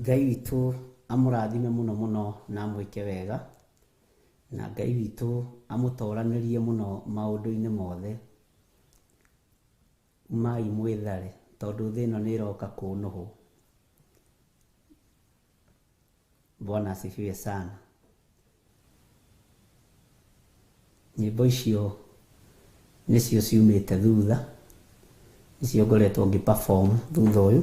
Ngai witũ amũrathime mũno mũno na amwĩke wega, na Ngai witũ amũtoranĩrie mũno maũndũ-inĩ mothe. Umai mwĩthare tondũ thĩ ĩno nĩ ĩroka kũnũhwo. Bwana asifiwe sana. Nyĩmbo icio nĩcio ciumĩte thutha, nĩcio ngoretwo ngĩ perform thutha ũyũ,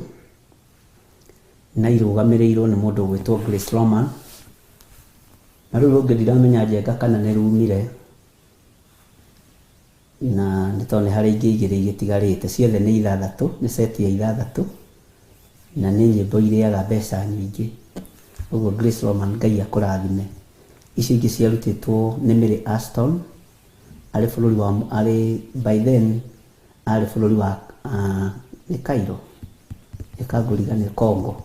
na irũgamĩrĩirwo nĩ mũndũ ũgwĩtwo Grace Roman. Na rũu rũngĩ ndiramenya Njenga kana nĩ rumire, na nĩ tondũ nĩ harĩ ingĩ igĩrĩ igĩtigarĩte, ciothe nĩ ithathatũ, nĩ set ya ithathatũ, na nĩ nyĩmbo irĩaga mbeca nyingĩ. Ũguo Grace Roman Ngai akũrathime. Icio ingĩ ciarutĩtwo nĩ Mary Aston, arĩ bũrũri wa, arĩ by then arĩ bũrũri wa nĩ Cairo, reka ngũriganĩrwo, Congo.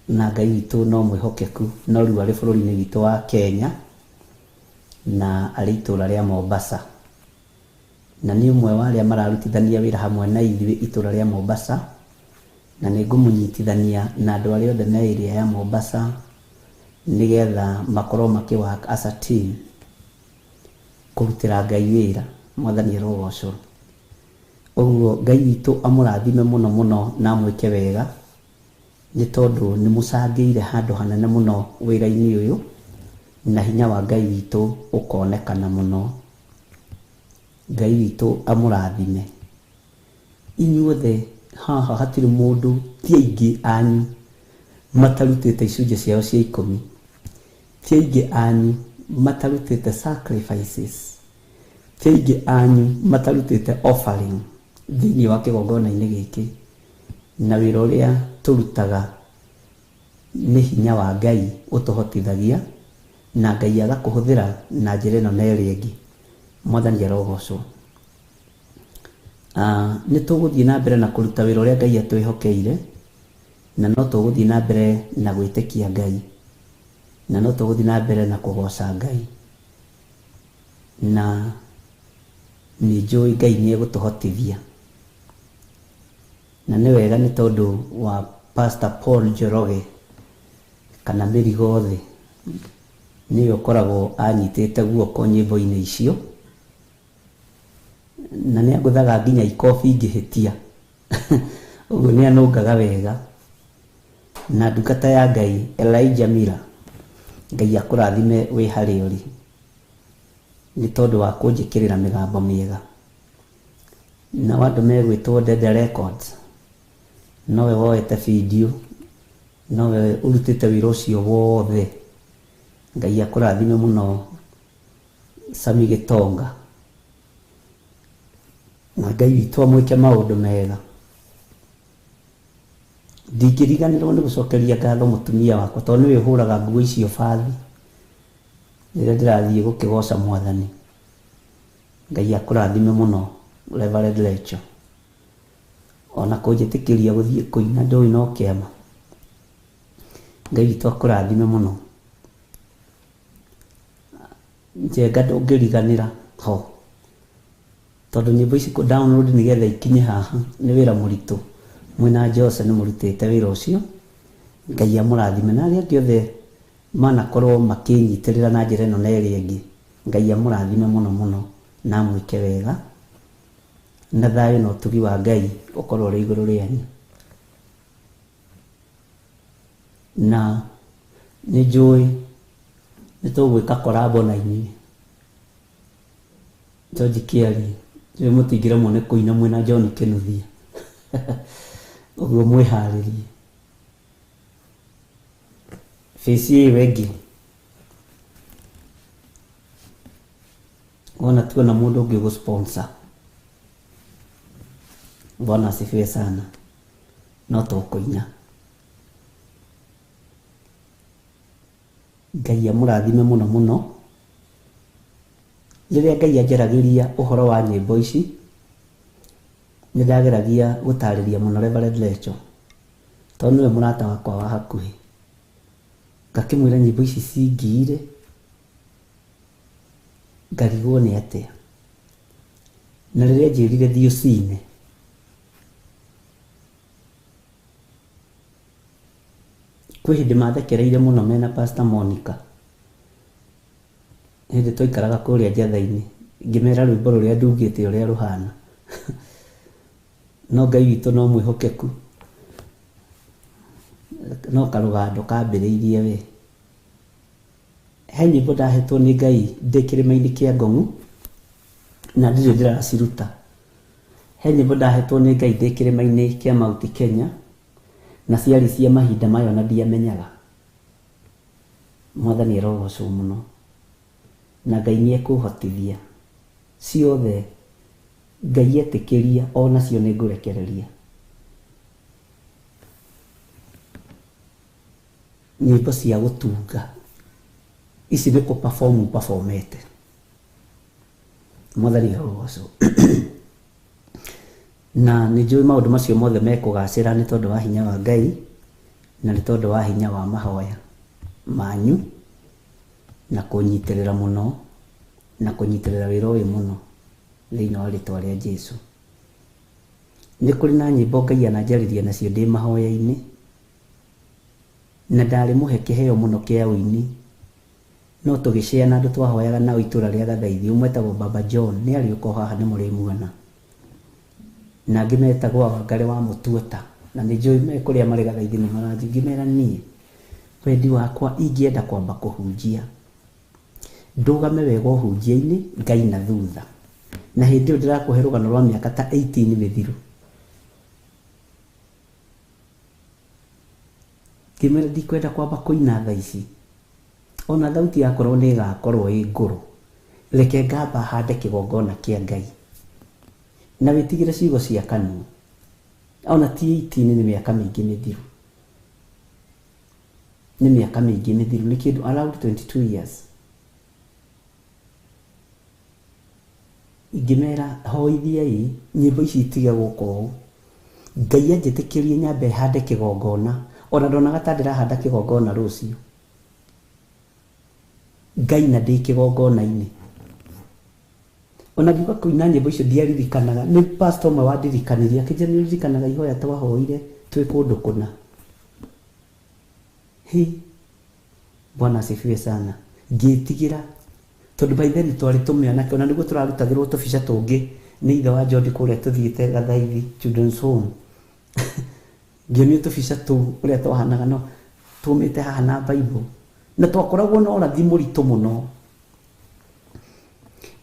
Na Ngai witũ no mwĩhokeku, no rĩu arĩ bũrũri-inĩ witũ wa Kenya, na arĩ itũra rĩa Mombasa. Na nĩ ũmwe wa arĩa mararutithania wĩra hamwe na ithuĩ itũra rĩa Mombasa, na nĩ ngũmũnyitithania na andũ arĩa othe me area ya Mombasa, nĩgetha makorwo makĩ work as a team kũrutĩra Ngai wĩra. Mwathani arogocwo. Ũguo Ngai witũ amũrathime mũno mũno na amwĩke wega, nĩ tondũ nĩ mũcangĩire handũ hanene mũno wĩra-inĩ ũyũ, na hinya wa Ngai witũ ũkonekana mũno. Ngai witũ amũrathime. Inyuothe haha hatirĩ mũndũ, ti aingĩ anyu matarutĩte icunjĩ ciao cia ikũmi, ti aingĩ anyu matarutĩte sacrifices, ti aingĩ anyu matarutĩte offering thĩinĩ wa kĩgongona-inĩ gĩkĩ. Na wĩra ũrĩa tũrutaga nĩ hinya wa Ngai ũtũhotithagia, na Ngai agakũhũthĩra na njĩra ĩno na ĩrĩa ĩngĩ. Mwathani arogocwo. Nĩ tũgũthiĩ na mbere na kũruta wĩra ũrĩa Ngai atwĩhokeire, na no tũgũthiĩ na mbere na gwĩtĩkia Ngai, na no tũgũthiĩ na mbere na kũgoca Ngai, na nĩ njũĩ Ngai nĩ egũtũhotithia. Na nĩ wega nĩ tondũ wa Pastor Paul Njoroge kana Mĩrigo Thĩ, nĩwe ũkoragwo anyitĩte guoko nyĩmbo-inĩ icio, na nĩ angũthaga nginya ikobi ingĩhĩtia, ũguo nĩ anũngaga wega. Na ndungata ya Ngai Elijah Miller, Ngai akũrathime wĩ harĩa ũrĩ, nĩ tondũ wa kũnjĩkĩrĩra mĩgambo mĩega. Nao andũ megwĩtwo Dede Records, nowe woete video, nowe ũrutĩte wĩra ũcio wothe. Ngai akũrathime mũno Sami Gĩtonga, na Ngai witũ amwĩke maũndũ mega. Ndingĩriganĩrwo nĩ gũcokeria ngatho mũtumia wakwa, tondũ nĩwe ũhũraga nguo icio bathi rĩrĩa ndĩrathiĩ gũkĩgoca Mwathani. Ngai akũrathime mũno Reverend Rachel, ona kũnjĩtĩkĩria gũthiĩ kũina ndũĩ no kĩama. Ngai witũ akũrathime mũno. Njenga ndũngĩriganĩra ho, tondũ nyĩmbo ici kũ download nĩgetha ikinye haha nĩ wĩra mũritũ. Mwĩna Jose nĩ mũrutĩte wĩra ũcio, Ngai amũrathime, na arĩa angĩ othe manakorwo makĩnyitĩrĩra na njĩra ĩno na ĩrĩa ĩngĩ, Ngai amũrathime mũno mũno na amwĩke wega, na thayũ na ũtugi wa Ngai ũkorwo ũrĩ igũrũ rĩanyu. Na nĩ njũĩ nĩ tũgwĩka collabo na inyuĩ. George Kĩarie, njũĩ mũtingĩremwo nĩ kũina mwĩna John Kĩnuthia, ũguo mwĩharĩrie. Face ĩyo ĩngĩ wona tuona mũndũ ũngĩ ũgũ sponsor, Bwana asifiwe sana, no tũkũina. Ngai amũrathime mũno mũno. Rĩrĩa Ngai anjaragĩria ũhoro wa nyĩmbo ici, nĩ ndageragia gũtarĩria mũno Reverend Rachel, tondũ nĩwe mũrata wakwa wa hakuhĩ. Ngakĩmwĩra nyĩmbo ici cingiire, ngarigwo nĩ atĩa. Na rĩrĩa anjĩrire thiĩ ũcine, Kwĩ hĩndĩ mathekereire mũno mena Pastor Monica. Hĩndĩ twaikaraga kũrĩa Njatha-inĩ, ngĩmera rwĩmbo rũrĩa ndungĩte ũrĩa rũhana. No Ngai witũ no mwĩhokeku. No karũgando kambĩrĩirie we. He nyĩmbo ndahetwo nĩ Ngai ndĩ kĩrĩma-inĩ kĩa Ngong'u, na ndirĩ ndĩraciruta. He nyĩmbo ndahetwo nĩ Ngai ndĩ kĩrĩma-inĩ kĩa Mount Kenya, na ciarĩ cia mahinda maya ona ndiamenyaga. Mwathani arogocwo mũno, na Ngai nĩ ekũhotithia ciothe. Ngai etĩkĩria onacio nĩ ngũrekereria. Nyĩmbo cia gũtunga ici nĩ kũ perform performete. Mwathani arogocwo. Na nĩ njũĩ maũndũ macio mothe mekũgacĩra nĩ tondũ wa hinya wa Ngai na nĩ tondũ wa hinya wa mahoya manyu na kũnyitĩrĩra mũno na kũnyitĩrĩra wĩra ũyũ mũno thĩinĩ wa rĩtwa rĩa Jesu. Nĩ kũrĩ na nyĩmbo Ngai ananjarĩria nacio ndĩ mahoya-inĩ na ndarĩ mũhe kĩheo mũno kĩa ũini. No tũgĩshare na andũ twahoyaga nao itũra rĩa Gathaithi, ũmwe etagwo Baba John, nĩ arĩũka o haha nĩ mũrĩmuona. Na angĩ metagwo Wangarĩ wa Mũtuota, na nĩ njũĩ me kũrĩa marĩ Gathaithi nĩ maranjĩ. Ngĩmera niĩ, wendi wakwa ingĩenda kwamba kũhunjia, ndũgame wega ũhunjia-inĩ, ngaina thutha. Na hĩndĩ ĩyo ndĩrakũhe rũgano rwa mĩaka ta 18 mĩthiru. Ngĩmwĩra ndikwenda kwamba kũina thaa ici, ona thauti yakorwo nĩ ĩgakorwo ĩ ngũrũ, reke ngamba hande kĩgongona kĩa Ngai. Na wĩtigĩre ciugo cia kanua. Ona ti 18 nĩ mĩaka mĩingĩ mĩthiru. Nĩ mĩaka mĩingĩ mĩthiru, nĩ kĩndũ around 22 years. Ingĩmera hoithiai nyĩmbo ici itige gũka ũũ. Ngai anjĩtĩkĩrie nyambe hande kĩgongona, ona ndonaga ta ndĩrahanda kĩgongona rũciũ. Ngaina ndĩ kĩgongona-inĩ. Ona ngiuga kũina nyĩmbo icio ndiaririkanaga, nĩ pastor ũmwe wandirikanirie akĩnjĩra nĩ ũririkanaga ihoya twahoire twĩ kũndũ kũna. Hi, Bwana asifiwe sana. Ngĩtigĩra tondũ by then twarĩ tũmĩanake ona nĩguo tũrarutagĩrwo tũbica tũngĩ nĩ ithe wa John kũrĩa tũthiĩte Gathaithi Children's Home. Ngĩonio tũbica tũu ũrĩa twahanaga no tumĩte haha na Bible na twakoragwo na ũrathi mũritũ mũno.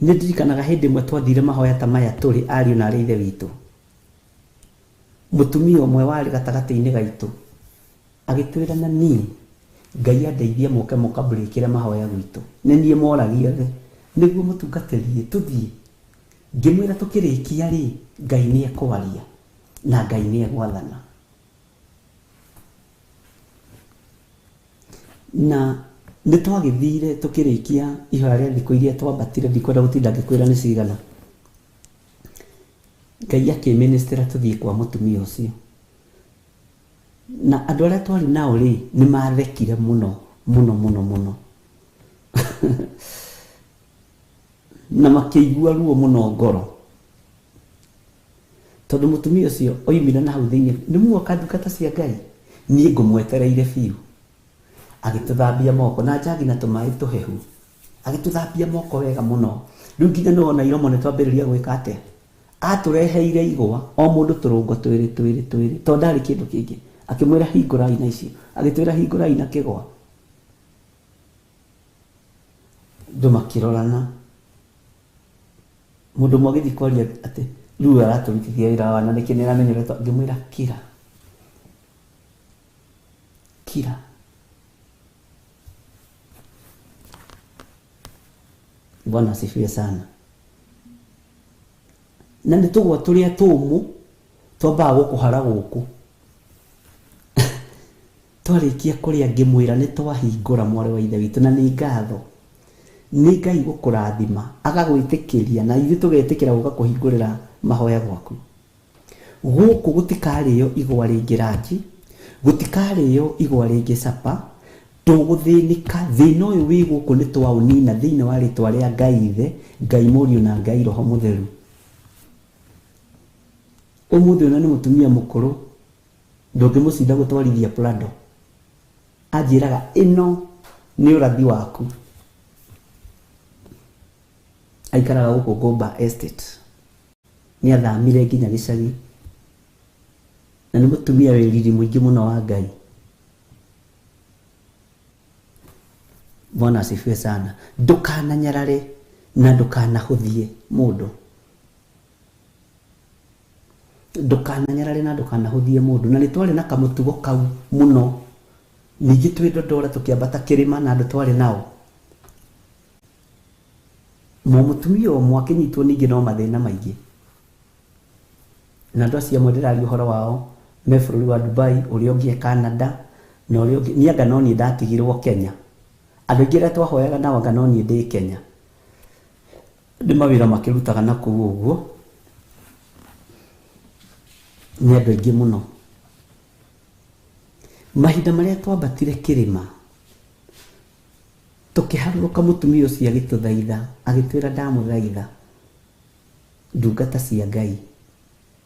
Nĩ ndirikanaga hĩndĩ ĩmwe twathire mahoya ta maya tũrĩ ariũ na arĩ ithe witũ. Mũtumia ũmwe warĩ gatagatĩ-inĩ gaitũ agĩtwĩra na niĩ Ngai andeithie mũke mũkambũrĩkĩre mahoya gwitũ. Nĩ niĩ moragia othe nĩguo mũtungatĩri tũthiĩ. Ngĩmwĩra tũkĩrĩkia rĩ, Ngai nĩ ekwaria na Ngai nĩ egwathana. Na nĩ twagĩthire tũkĩrĩkia ihoya rĩa thikũ iria twambatire, ndikwenda gũtinda ngĩkwĩra nĩ cigana. Ngai akĩministera tũthiĩ kwa mũtumia ũcio. Na andũ arĩa twarĩ nao rĩ, nĩ mathekire mũno mũno mũno mũno. Na makĩigua ruo mũno ngoro. Tondũ mũtumia ũcio oimire na hau thĩinĩ, nĩ muoka ndungata cia Ngai, niĩ ngũmwetereire biũ. Agĩtũthambia moko na njagi na tũmaĩ tũhehu. Agĩtũthambia moko wega mũno. Rĩu nginya nĩ wona iromo nĩ twambĩrĩria gwĩka atĩa? Atũreheire igwa, o mũndũ tũrũngo twĩrĩ twĩrĩ twĩrĩ, tondũ ndarĩ kĩndũ kĩngĩ. Akĩmwĩra hingũrai na icio. Agĩtwĩra hingũrai na kĩgwa. Andũ makĩrorana. Mũndũ ũmwe agĩthiĩ kwaria atĩ rĩu ũyũ aratũrutithia wĩra wa na nĩkĩ nĩ aramenya ũrĩa ngĩmwĩra kira. Kira. Bwana asifiwe sana. Na nĩ tũgwa tũrĩa tũmũ twambaga gũkũhara gũkũ. Twarĩkia kũrĩa ngĩmwĩra nĩ twahingũra mwarĩ wa ithe witũ na nĩ ngatho. Nĩ Ngai gũkũrathima, agagwĩtĩkĩria na ithuĩ tũgetĩkĩra gũka kũhingũrĩra mahoya gwaku. Gũkũ gũtikarĩo igwa rĩngĩ ranji, gũtikarĩo igwa rĩngĩ capa, ndũgũthĩnĩka, thĩna ũyũ wĩ gũkũ nĩ twaũnina thĩinĩ wa rĩtwa rĩa Ngai Ithe, Ngai Mũriũ na Ngai Roho Mũtheru. Ũmũthĩ ũyũ na nĩ mũtumia mũkũrũ, ndũngĩmũcinda gũtwarithia Prado. Anjĩraga ĩno nĩ ũrathi waku. Aikaraga gũkũ Ngũmba Estate. Nĩ athamire nginya gĩcagi. Na nĩ mũtumia wĩ riri mũingĩ mũno wa Ngai. Bwana asifiwe sana. Ndũkananyarare na ndũkanahũthie mũndũ. Ndũkananyarare na ndũkanahũthie mũndũ. Na nĩ twarĩ na kamũtugo kau mũno. Ningĩ twĩ Dodora tũkĩambata kĩrĩma na andũ twarĩ nao. Mũtumia ũmwe akĩnyitwo ningĩ no mathĩna maingĩ. Na andũ acio amwe ndĩraria ũhoro wao me bũrũri wa Dubai, ũrĩa ũngĩ e Canada, na ũrĩa ũngĩ, niĩ anga no niĩ ndatigirwo Kenya. Andũ aingĩ arĩa twahoyaga nao anga no niĩ ndĩ Kenya. Nĩ mawĩra makĩrutaga na kũu ũguo, nĩ andũ aingĩ mũno. Mahinda marĩa twambatire kĩrĩma, tũkĩharũrũka mũtumia ũcio agĩtũthaitha, agĩtwĩra ndamũthaitha, ndungata cia Ngai,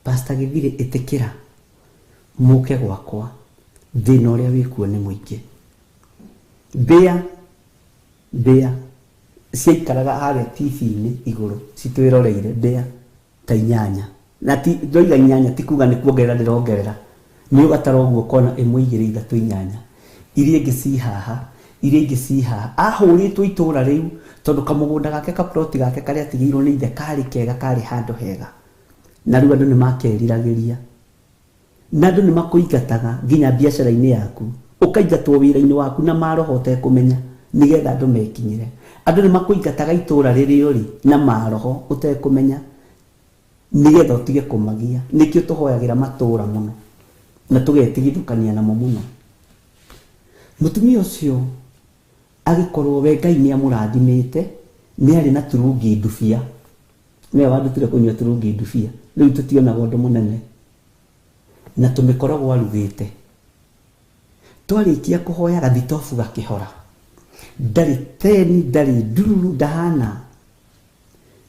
Pastor Gĩthirĩ ĩtĩkĩra mũke gwakwa, thĩna ũrĩa wĩkuo nĩ mũingĩ. Mbĩa, mbĩa ciaikaraga harĩa TV-inĩ igũrũ citwĩroreire, mbĩa ta inyanya. Na ti, ndoiga inyanya ti kuga nĩ kuongerera ndĩrongerera, nĩ ũgatara ũguo ũkona ĩmwe igĩrĩ ithatũ inyanya. Iria ingĩ ci haha, iria ingĩ ci haha. Ahũrĩtwo itũra rĩu tondũ kamũgũnda gake ka plot gake karĩa atigĩirwo nĩ ithe karĩ kega, karĩ handũ hega. Na rĩu andũ nĩ makeriragĩria. Na andũ nĩ makũingataga nginya biacara-inĩ yaku. Ũkaingatwo wĩra-inĩ waku na maroho ũtekũmenya nĩgetha andũ mekinyĩre. Andũ nĩ makũingataga itũra rĩrĩa ũrĩ na maroho ũtekũmenya nĩgetha ũtige kũmagia. Nĩkĩo tũhoyagĩra matũra mũno na tũgetigithũkania namo mũno. Mũtumia ũcio agĩkorwo we Ngai nĩ amũrathimĩte, nĩ arĩ na turungi ndubia. Nĩwe wandutire kũnyua turungi ndubia. Rĩu tũtionaga ũndũ mũnene. Na tũmĩkoragwo arugĩte. Twarĩkia kũhoya gathitobu gakĩhora. Ndarĩ teni, ndarĩ ndururu, ndahana.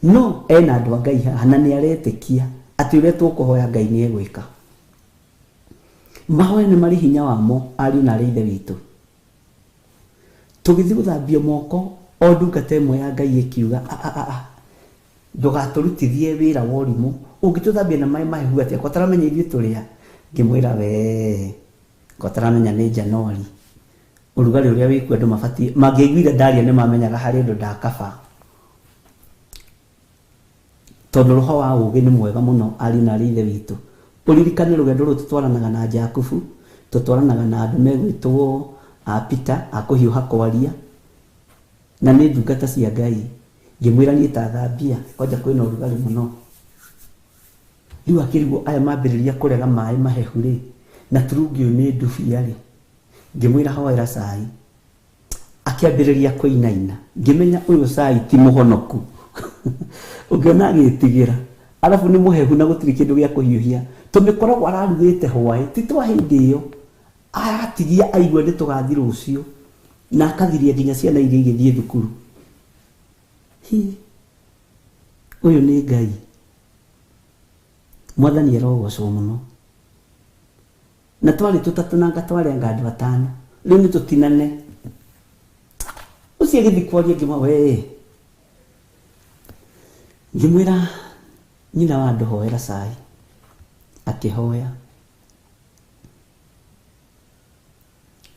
No ena andũ a Ngai haha na nĩ aretĩkia atĩ ũrĩa tũkũhoya Ngai nĩ egwĩka. Mahoya nĩ marĩ hinya wamo, ariũ na arĩ Ithe witũ. Tũgĩthiĩ gũthambio moko, o ndungata ĩmwe ya Ngai ĩkiuga, a a a ndũgatũrutithie wĩra wa ũrimũ, ũngĩtũthambia na maĩ mahehu atĩa, ko taramenya ithuĩ tũrĩa? Ngĩmwĩra wee, ko taramenya nĩ Januari, ũrugarĩ ũrĩa wĩkuo andũ mabatiĩ, mangĩaiguire ndaria nĩ mamenyaga harĩ ũndũ ndakaba. Tondũ roho wa ũũgĩ nĩ mwega mũno, ariũ na aarĩ a Ithe witũ. Ũririkane rũgendo rũrũ tũtwaranaga na Jakubu, tũtwaranaga na andũ megwĩtwo a Peter, a kũhiũha kwaria, na nĩ ndungata cia Ngai. Ngĩmwĩra niĩ ta thambia, kwanja kwĩna ũrugarĩ mũno. Rĩu akĩrigwo aya mambĩrĩria kũrega maĩ mahehu rĩ, na turungi ũyũ nĩ ndubia rĩ. Ngĩmwĩra hoera cai. Akĩambĩrĩria kũinaina. Ngĩmenya ũyũ cai ti mũhonoku. Ũngĩona agĩtigĩra. Arabu nĩ mũhehu na gũtirĩ kĩndũ gĩa kũhiũhia. Tũmĩkoragwo ararugĩte hwaĩ, ti twa hĩndĩ ĩyo. Aratigia aigua nĩ tũgathiĩ rũciũ. Na akathiria nginya ciana iria igĩthiĩ thukuru. Hi, ũyũ nĩ Ngai. Mwathani arogocwo mũno. Na twarĩ tũtatũ na anga twarĩ anga andũ atano. Rĩu nĩ tũtinane. Ũcio agĩthiĩ kwaria ngĩmwa we. Ngĩmwĩra nyina wa andũ hoera cai. Akĩhoya.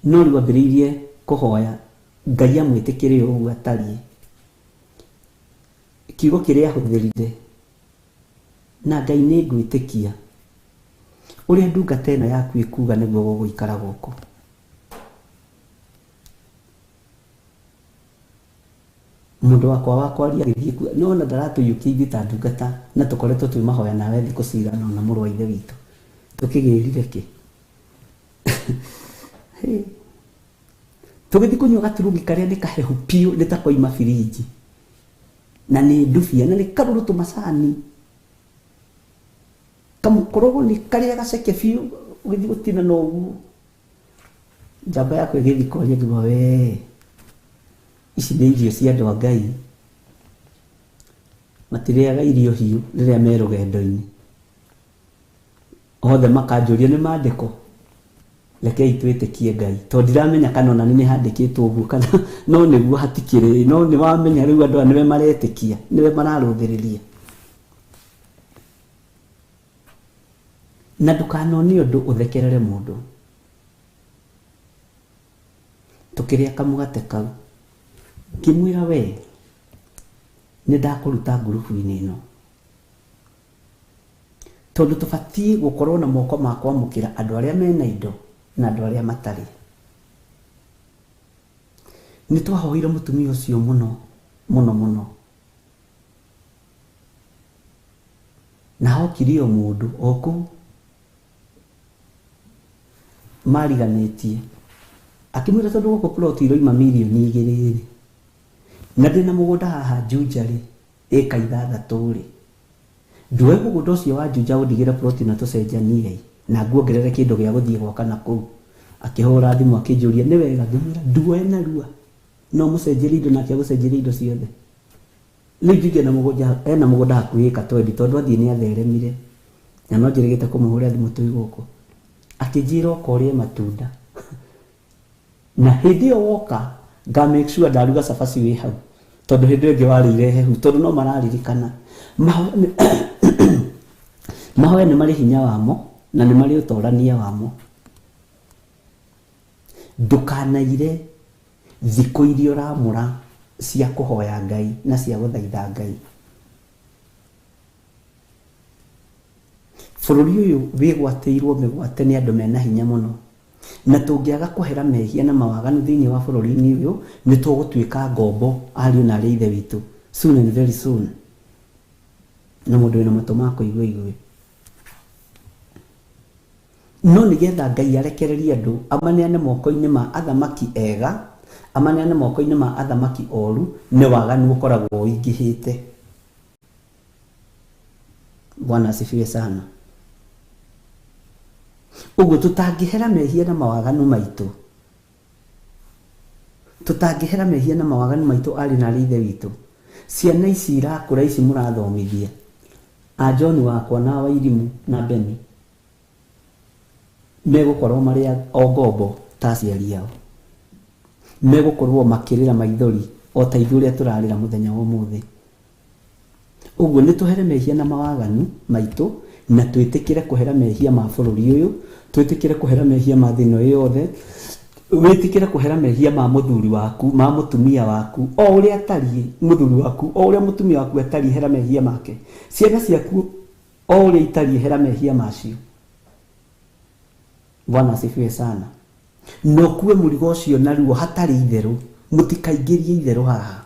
No rĩu ambĩrĩirie kũhoya Ngai amwĩtĩkĩre o ũguo atariĩ. Kiugo kĩrĩa ahũthĩrire, na Ngai nĩ ngwĩtĩkia, ũrĩa ndungata ĩno yaku ĩkuga nĩguo gũgũikara gũkũ. Mũndũ wakwa wa kwaria agĩthiĩ kuga, no ona ndaratũiyũkia ithuĩ ta ndungata na tũkoretwo twĩ mahoya nawe thikũ cigana ũna mũrũ wa Ithe witũ. Tũkĩgĩrire kĩ? Tũgĩthiĩ kũnyua gaturungi karĩa nĩ kahehu biũ nĩ ta koima birinji. Na nĩ ndubia na nĩ karũrũ tũmacani. Kamũkorogo nĩ karĩa gaceke biũ ũgĩthiĩ gũtina na ũguo. Njamba yakwa ĩgĩthiĩ kwaria ngiuga wee ici nĩ irio cia andũ a Ngai. Matirĩaga irio hiũ rĩrĩa me rũgendo-inĩ. Othe makanjũria nĩ mandĩko. Rekei twĩtĩkie Ngai, tondũ ndiramenya kana ona nĩ handĩkĩtwo ũguo kana no nĩguo hatikĩrĩ, no nĩ wamenya rĩu andũ aya nĩwe maretĩkia, nĩwe mararũthĩrĩria. Na ndũkanone ũndũ ũthekerere mũndũ. Tũkĩrĩa kamũgate kau, ngĩmwĩra we nĩ ndakũruta ngurubu-inĩ ĩno. Tondũ tũbatiĩ gũkorwo na moko ma kwamũkĩra andũ arĩa mena indo na andũ arĩa matarĩ. Nĩ twahoire mũtumia ũcio mũno mũno mũno. Na hokire o mũndũ o kũu mariganĩtie akĩmwĩra tondũ gũkũ plot iroima mirioni 2 rĩ, na ndĩna mũgũnda haha Juja rĩ, ĩka 6 rĩ, nduoe mũgũnda ũcio wa Juja ũndigĩre plot na tũcenjanie na nguongerere kĩndũ gĩa gũthiĩ gwaka na kũu. Akĩhũra thimũ akĩnjũria nĩ wega, ngĩmwĩra nduoe narua no mũcenjerie indo nake agũcenjerie indo ciothe. Rĩu Juja ena mũgũnda hakuhĩ ĩka 20 tondũ athiĩ nĩ atheremire na no njĩrĩgĩte kũmũhũrĩra thimũ twĩ gũkũ. Akĩnjĩra oka ũrĩe matunda na hĩndĩ ĩyo woka nga make sure ndaruga cabaci wĩ hau, tondũ hĩndĩ ĩyo ĩngĩ warĩire hehu, tondũ no mararirikana. Mahoya nĩ marĩ hinya wamo na nĩ marĩ ũtorania wamo. Ndũkanaire thikũ iria ũramũra cia kũhoya Ngai na cia gũthaitha Ngai. Bũrũri ũyũ wĩgwatĩirwo mĩgwate nĩ andũ mena hinya mũno, na tũngĩaga kũhera mehia na mawaganu thĩinĩ wa bũrũri-inĩ ũyũ, nĩ tũgũtuĩka ngombo ariũ na arĩ ithe witũ soon and very soon. Na mũndũ wĩna matũ ma kũigua igue. No nĩgetha Ngai arekererie andũ amaneane moko-inĩ ma athamaki ega, amaneane moko-inĩ ma athamaki oru, nĩ waganu ũkoragwo ũingĩhĩte. Bwana asifiwe sana. Ũguo tũtangĩhera mehia na mawaganu maitũ, tũtangĩhera mehia na mawaganu maitũ, arĩ na arĩ ithe witũ, ciana ici irakũra ici mũrathomithia a John wakwa na Wairimu na Beni megũkorwo marĩ o ngombo ta aciari ao, megũkorwo makĩrĩra maithori o ta ithuĩ ũrĩa tũrarĩra mũthenya wa ũmũthĩ. Ũguo nĩ tũhere mehia na mawaganu maitũ na twĩtĩkĩre kũhera mehia ma bũrũri ũyũ, twĩtĩkĩre kũhera mehia ma thĩ ĩno yothe, wĩtĩkĩre kũhera mehia ma mũthuri waku, ma mũtumia waku, o ũrĩa atariĩ mũthuri waku, o ũrĩa mũtumia waku atariĩ, hera mehia make. Ciana ciaku o ũrĩa itariĩ, hera mehia macio. Bwana asifiwe sana. Na ũkue mũrigo ũcio naruo hatarĩ itherũ. Mũtikaingĩrie itherũ haha,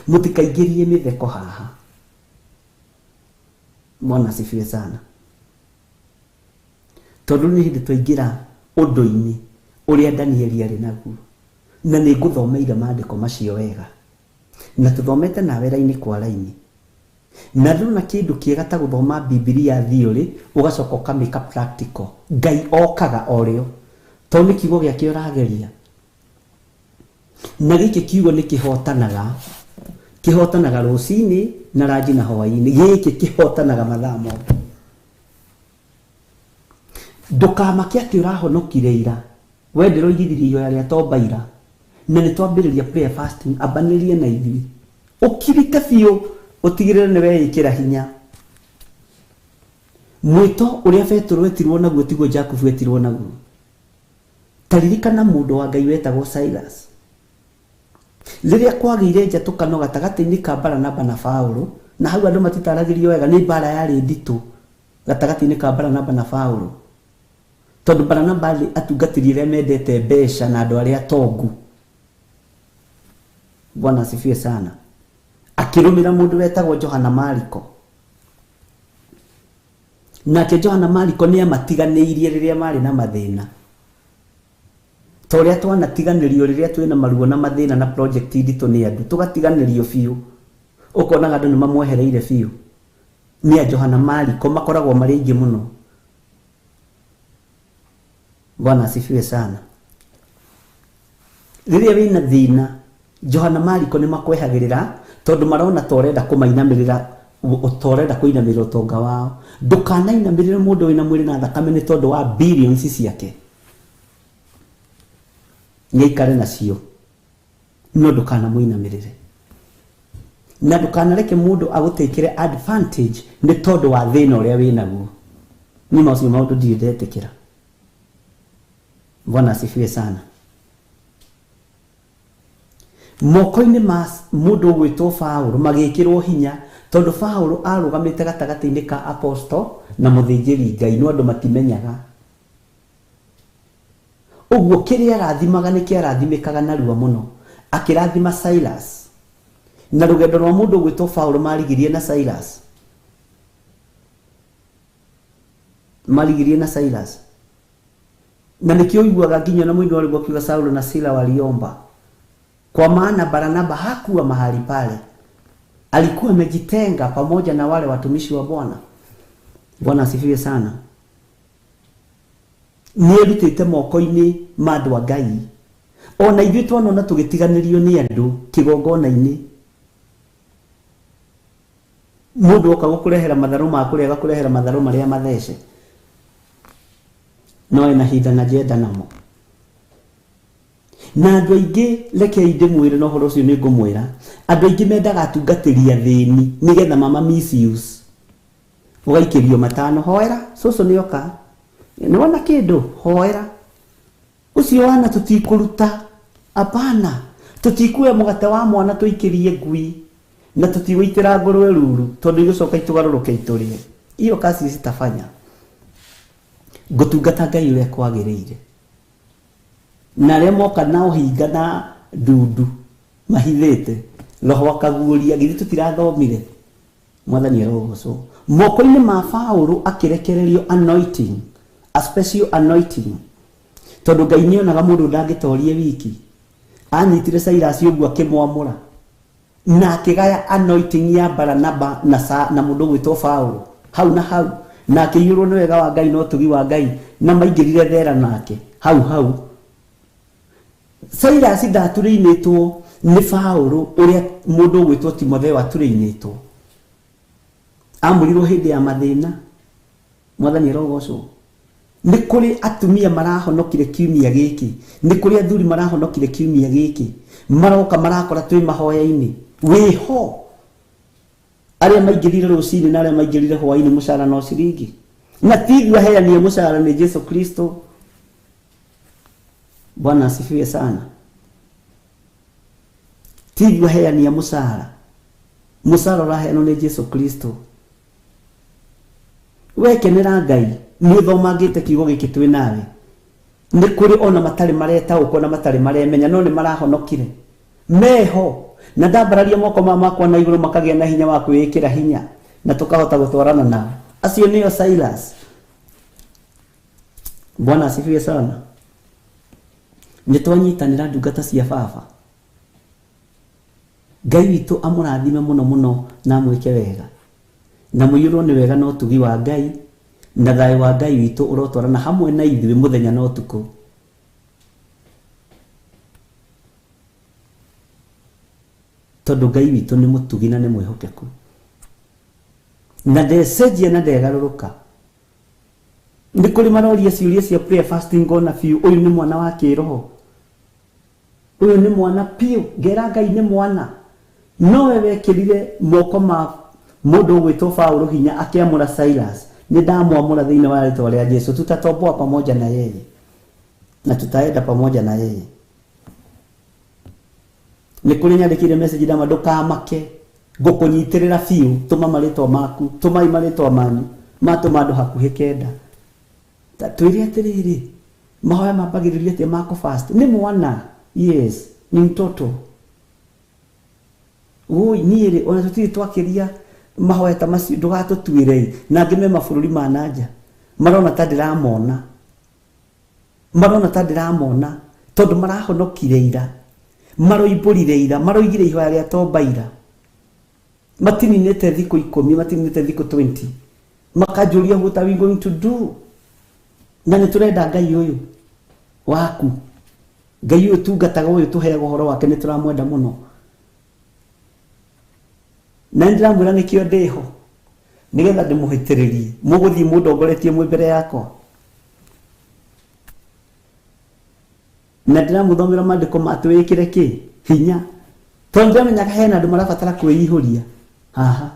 mũtikaingĩrie mĩtheko haha. Bwana asifiwe sana. Tondũ nĩ hĩndĩ twaingĩra ũndũ-inĩ ũrĩa Danieli arĩ naguo, na nĩ ngũthomeire maandĩko macio wega, na tũthomete nawe raini kwa raini. Na ndũrona kĩndũ kĩega ta gũthoma Bibilia theory ũgacoka ũkamĩka practical. Ngai okaga o rĩo, tondũ nĩ kiugo gĩake ũrageria. Na gĩkĩ kiugo nĩ kĩhotanaga, kĩhotanaga rũcinĩ na ranji na hwaĩ-inĩ. Gĩkĩ kĩhotanaga mathaa mothe. Ndũkamake atĩ ũrahonokire ira, we ndĩroigithirie ihoya rĩa tomba ira, na nĩ twambĩrĩria prayer fasting, ambanĩrĩria na ithuĩ ũkirite biũ, ũtigĩrĩre nĩ weĩkĩra hinya. Mwĩto ũrĩa Petũrũ etirwo naguo tiguo Jakubu etirwo naguo. Taririkana mũndũ wa Ngai wetagwo Silas. Rĩrĩa kwagĩire njatũkano gatagatĩ-inĩ ka Baranaba na Paũlũ, na hau andũ matitaragĩrio wega nĩ mbara yarĩ nditũ gatagatĩ-inĩ ka Baranaba na Paũlũ, tondũ Baranaba arĩ atungatĩri arĩa mendete mbeca na andũ arĩa atongu. Bwana asifiwe sana. Akĩrũmĩra mũndũ wetagwo Johana Mariko. Nake Johana Mariko nĩ amatiganĩirie rĩrĩa marĩ na mathĩna, ta ũrĩa twanatiganĩrio rĩrĩa twĩna maruo na mathĩna na project nditũ nĩ andũ, tũgatiganĩrio biũ, ũkonaga andũ nĩ mamwehereire biũ. Nĩ a Johana Mariko makoragwo marĩ aingĩ mũno. Bwana asifiwe sana. Rĩrĩa wĩna thĩna, Johana Mariko nĩ makwehagĩrĩra, tondũ marona ta ũrenda kũmainamĩrĩra, ta ũrenda kũinamĩrĩra ũtonga wao. Ndũkanainamĩrĩre mũndũ wĩna mwĩrĩ na thakame nĩ tondũ wa billions ciake. Nĩ aikare nacio no ndũkanamũinamĩrĩre na ndũkanareke mũndũ agũtĩkĩre advantage nĩ tondũ wa thĩna ũrĩa wĩ naguo. Niĩ macio maũndũ ndirĩ ndetĩkĩra. Bwana asifiwe sana. Moko-inĩ ma mũndũ ũgwĩtwo Paũlũ magĩkĩrwo hinya tondũ Paũlũ arũgamĩte gatagatĩ-inĩ ka apostle na mũthĩnjĩri Ngai no andũ matimenyaga. Ũguo kĩrĩa arathimaga nĩ kĩarathimĩkaga narua mũno. Akĩrathima Silas. Na rũgendo rwa mũndũ ũgwĩtwo Paũlũ marigirie na Silas. Marigirie na Silas. Na nĩkĩo ũiguaga nginya na mũini wa rwĩmbo akiuga Saulo na Sila waliomba. Kwa maana Barnaba hakuwa mahali pale. Alikuwa amejitenga pamoja na wale watumishi wa Bwana. Bwana asifiwe sana. Nĩerutĩte moko-inĩ ma andũ a Ngai. Ona ithuĩ twanona tũgĩtiganĩrio nĩ andũ kĩgongona-inĩ. Mũndũ oka gũkũrehera matharũ ma kũrĩa agakũrehera matharũ marĩa mathece. No ena hinda na njenda namo. Na andũ aingĩ rekei ndĩmwĩre na ũhoro ũcio nĩ ngũmwĩra, andũ aingĩ mendaga atungatĩri athĩni nĩgetha mama misuse. Ũgaikĩrio matano, hoera, cũcũ nĩoka. Nĩwona kĩndũ, hoera. Ũcio wana tũtikũruta, hapana. Tũtikuoya mũgate wa mwana tũikĩrie ngui na tũtigũitĩra ngũrwe ruru tondũ igũcoka itũgarũrũke itũrĩe. Iyo kazi sitafanya. Ngũtungata Ngai ũrĩa kwagĩrĩire. Na arĩa moka na ũhinga na ndundu mahithĩte roho akaguũria githĩ tũtirathomire. Mwathani arogocwo. Moko-inĩ ma Paũlũ akĩrekererio anointing, a special anointing. Tondũ Ngai nĩonaga mũndũ ndangĩtoria wiki. Anyitire Silas ũguo akĩmwamũra na akĩgaya anointing ya Baranaba na na mũndũ ũgwĩtwo Paũlũ hau na hau, na akĩiyũrwo nĩ wega wa Ngai na ũtugi wa Ngai, na maingĩrire thera nake hau hau. Silas ndaturĩinĩtwo nĩ Paũlũ ũrĩa mũndũ ũgwĩtwo Timotheo aturĩinĩtwo. Amũrirwo hĩndĩ ya mathĩna. Mwathani arogocwo. Nĩ kũrĩ atumia marahonokire kiumia gĩkĩ, nĩ kũrĩ athuri marahonokire kiumia gĩkĩ, maroka marakora twĩ mahoya-inĩ wĩho. Arĩa maingĩrire rũcinĩ na arĩa maingĩrire hwaĩ-inĩ mũcara no ciringi. Na ti ithuĩ aheani a mũcara nĩ Jesu Kristo. Bwana asifiwe sana. Ti ithuĩ aheani a mũcara. Mũcara ũraheanwo nĩ Jesu Kristo. Wekenera Ngai nĩ ũthomangĩte kiugo gĩkĩ twĩ nawe. Nĩ kũrĩ ona matarĩ maretaũkwo na matarĩ maremenya no nĩ marahonokire. Meho na ndambararia moko ma makwa na igũrũ makagĩa na hinya wa kwĩĩkĩra hinya na tũkahota gũtwarana nao. Acio nĩo Silas. Bwana asifiwe sana. Nĩ twanyitanĩra ndungata cia baba. Ngai witũ amũrathime mũno mũno na amwĩke wega. Na mũiyũrwo nĩ wega na ũtugi wa Ngai na thayũ wa Ngai witũ ũrotwarana hamwe na ithuĩ mũthenya na ũtukũ. Tondũ Ngai witũ nĩ mũtugi na nĩ mwĩhokeku. Na ndecenjia na ndegarũrũka. Nĩ kũrĩ maroria ciũria cia prayer fasting ngona biũ ũyũ nĩ mwana wa kĩroho. Ũyũ nĩ mwana biũ, ngera Ngai nĩ mwana. Nowe wekĩrire moko ma mũndũ ũgwĩtwo Paũlũ hinya akĩamũra Silas. Nĩ ndamwamũra thĩinĩ wa rĩtwa rĩa Jesu. Tutatomboa pamoja na yeye na tutaenda pamoja na yeye. Nĩ kũrĩ nyandĩkĩire message ndama ndũkamake ngũkũnyitĩrĩra biũ, tũma marĩtwa maku, tũmai marĩtwa manyu, matũma andũ hakuhĩ kenda. Ta twĩre atĩrĩrĩ, mahoya mambagĩrĩria atĩa ma kũ fast? Nĩ mwana, yes, ni mtoto. Woi niĩ rĩ, ona tũtirĩ twakĩria mahoya ta macio, ndũgatũtuĩre. Na angĩ me mabũrũri ma na nja marona ta ndĩramona, marona ta ndĩramona tondũ marahonokire ira, maroimbũrire ira, maroigire ihoya rĩa tomba ira, matininĩte thikũ 10, matininĩte thikũ 20, makanjũria what are we going to do? Na nĩ tũrenda Ngai ũyũ waku, Ngai ũyũ tungataga, ũyũ tũheaga ũhoro wake, nĩ tũramwenda mũno. Na nĩ ndĩramwĩra nĩkĩo ndĩho, nĩgetha ndĩmũhĩtĩrĩrie, mũgũthiĩ mũndongoretie mwĩ mbere yakwa. Na ndĩramũthomera maandĩko ma twĩkĩre kĩ hinya, tondũ ndĩramenyaga hena andũ marabatara kwĩihũria haha.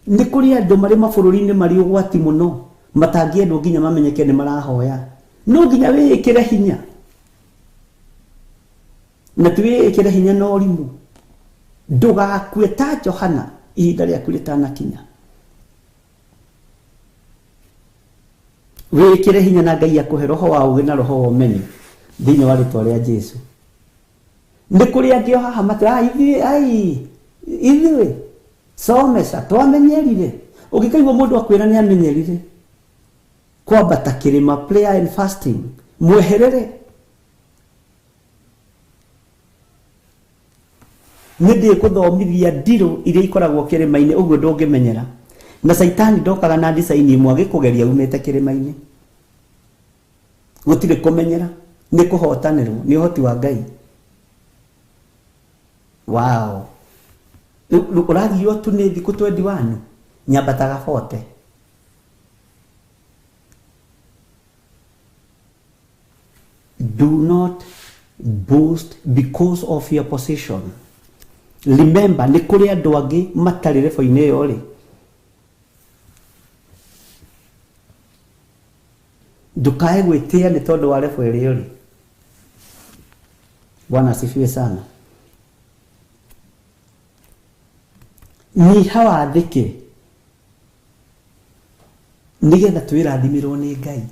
Nĩ kũrĩ andũ marĩ mabũrũri-inĩ marĩ ũgwati mũno matangĩendwo nginya mamenyeke nĩ marahoya. No nginya wĩĩkĩre hinya, na ti wĩĩkĩre hinya na ũrimũ. Ndũgakue ta Johana ihinda rĩaku rĩtanakinya. Wĩĩkĩre hinya na Ngai akũhe roho wa ũũgĩ na roho wa ũmenyo thĩinĩ wa rĩtwa rĩa Jesu. Nĩ kũrĩ angĩ o haha matira "Ah, ithuĩ ai ithuĩ somesa twamenyerire." Ũngĩkaigua mũndũ akwĩra nĩ amenyerire kwambata kĩrĩma, prayer and fasting, mweherere. Nĩ ndĩkũthomithia ndirũ iria ikoragwo kĩrĩma-inĩ, ũguo ndũngĩmenyera. Na Caitani ndokaga na ndicaini ĩmwe agĩkũgeria umĩte kĩrĩma-inĩ. Gũtirĩ kũmenyera, nĩ kũhotanĩrwo nĩ ũhoti wa Ngai. Wow. Rĩu ũragirio tu nĩ thikũ 21, nyambataga 40. Do not boast because of your position. Remember, nĩ kũrĩ andũ angĩ matarĩ rebo-inĩ ĩyo rĩ. Ndũkae gwĩtĩa nĩ tondũ wa rebo ĩrĩa ũrĩ. Bwana asifiwe sana. Nyiha wathĩke nĩgetha twĩrathimĩrwo nĩ Ngai.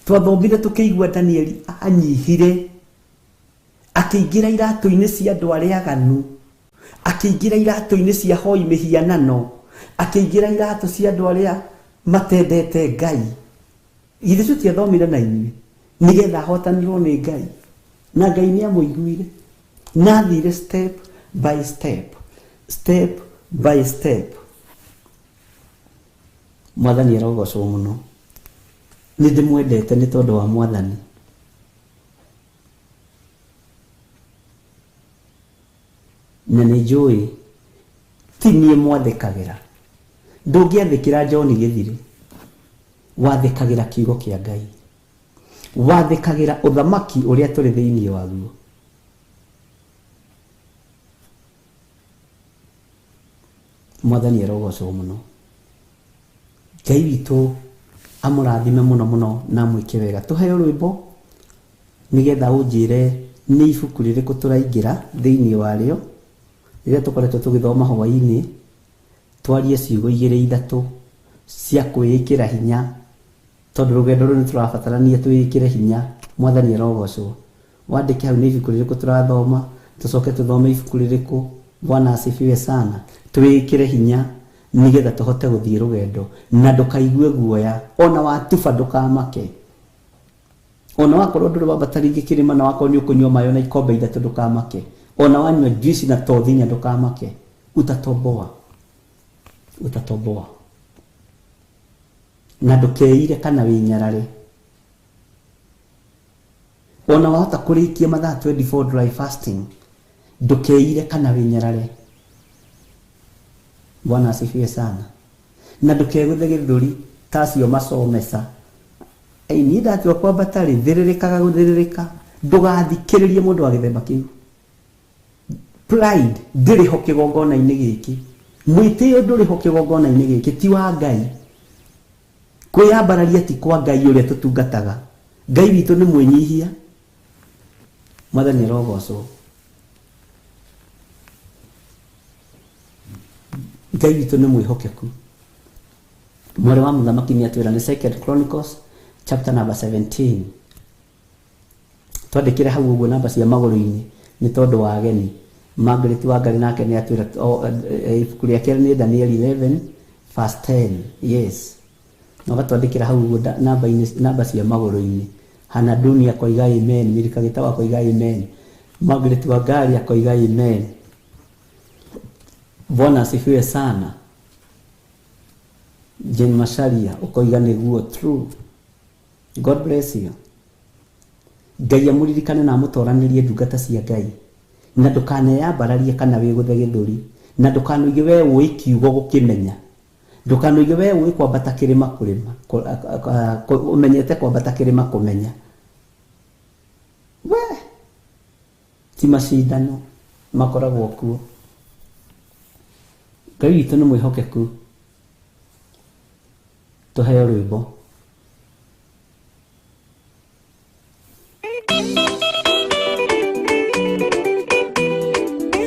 Twathomire tũkĩigua Danieli anyihire akĩingĩra iratũ-inĩ cia andũ arĩa aganu, akĩingĩra iratũ-inĩ cia hoi mĩhianano, akĩingĩra iratũ cia andũ arĩa matendete Ngai. Githĩ tũtiathomire na inyuĩ? Nĩgetha ahotanĩrwo nĩ Ngai. Na Ngai nĩ amũiguire. Na athire step by step, step by step. Mwathani arogocwo mũno. Nĩ ndĩmwendete nĩ tondũ wa Mwathani. Na nĩ njũĩ ti niĩ mwathĩkagĩra. Ndũngĩathĩkĩra John Gĩthirĩ. Wathĩkagĩra kiugo kĩa Ngai. Wathĩkagĩra ũthamaki ũrĩa tũrĩ thĩinĩ waguo. Mwathani arogocwo mũno. Ngai witũ amũrathime mũno mũno na amwĩke wega. Tũheo rwĩmbo nĩgetha ũnjĩre nĩ ibuku rĩrĩkũ tũraingĩra thĩinĩ warĩo rĩrĩa tũkoretwo tũgĩthoma hwaĩ-inĩ, twarie ciugo igĩrĩ ithatũ cia kwĩĩkĩra hinya, tondũ rũgendo rũrũ nĩ tũrabatarania twĩĩkĩre hinya. Mwathani arogocwo. Wandĩke hau nĩ ibuku rĩrĩkũ tũrathoma, tũcoke tũthome ibuku rĩrĩkũ. Bwana asifiwe sana. Twĩĩkĩre hinya nĩgetha tũhote gũthiĩ rũgendo, na ndũkaigue guoya, ona watuba ndũkamake. Ona wakorwo ndũrĩ wambata rĩngĩ kĩrĩma, na wakorwo nĩ ũkũnyua maĩ ona ikombe ithatũ ndũkamake. Ona wanyua juice na tothi inya ndũkamake. Utatoboa. Utatoboa. Na ndũkeire kana wĩnyarare. Ona wahota kũrĩkia mathaa 24 dry fasting, ndũkeire kana wĩnyarare. Bwana asifiwe sana. Na ndũkegũthe gĩthũri ta acio macomesa. Ĩ, niĩ ndatua kwambata rĩ, thĩrĩrĩkaga gũthĩrĩrĩka. Ndũgathikĩrĩrie mũndũ wa gĩthemba kĩu. Pride ndĩrĩ ho kĩgongona-inĩ gĩkĩ. Mwĩtĩo ndũrĩ ho kĩgongona-inĩ gĩkĩ, ti wa Ngai. Kwĩyambararia ti kwa Ngai ũrĩa tũtungataga. Ngai witũ nĩ mwĩnyihia. Mwathani arogocwo. Ngai witũ nĩ mwĩhokeku. Mwarĩ wa mũthamaki nĩ atwĩra nĩ Second Chronicles chapter number 17. Twandĩkĩre hau ũguo namba cia magũrũ-inĩ nĩ tondũ wa ageni. Margaret Wangari nake nĩ atwĩra ibuku rĩa kerĩ nĩ Daniel 11 verse 10. Yes. Na ũgatwandĩkĩra hau ũguo namba-inĩ, namba cia magũrũ-inĩ. Hannah Duni akoiga amen, Milka Gĩtaũ akoiga amen, Margaret Wangari akoiga amen. Bwana asifiwe sana. Jane Macharia ũkoiga nĩguo true. God bless you. Ngai amũririkane na amũtoranĩrie ndungata cia Ngai. Na ndũkaneyambararie kana wĩgũthe gĩthũri, na ndũkanoige we ũĩ kiugo gũkĩmenya. Ndũkanoige we ũĩ kwambata kĩrĩma kũrĩma, ũmenyete kwambata kĩrĩma kũmenya. Ti macindano makoragwo kuo. Ngai witũ nĩ mwĩhokeku. Tũheo rwĩmbo.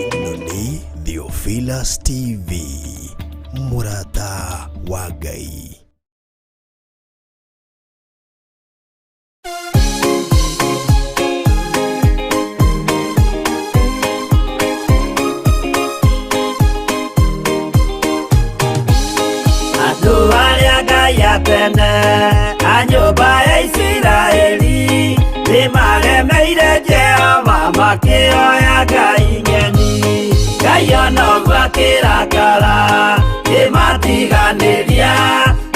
Ĩno nĩ Theophilus TV, mũrata wa Ngai. Andũ arĩa Ngai atene a nyũmba ya Isiraeli nĩmaremeire Jehova makĩoya ngai ng'eni. Ngai ona ũguo akĩrakara kĩmatiganĩria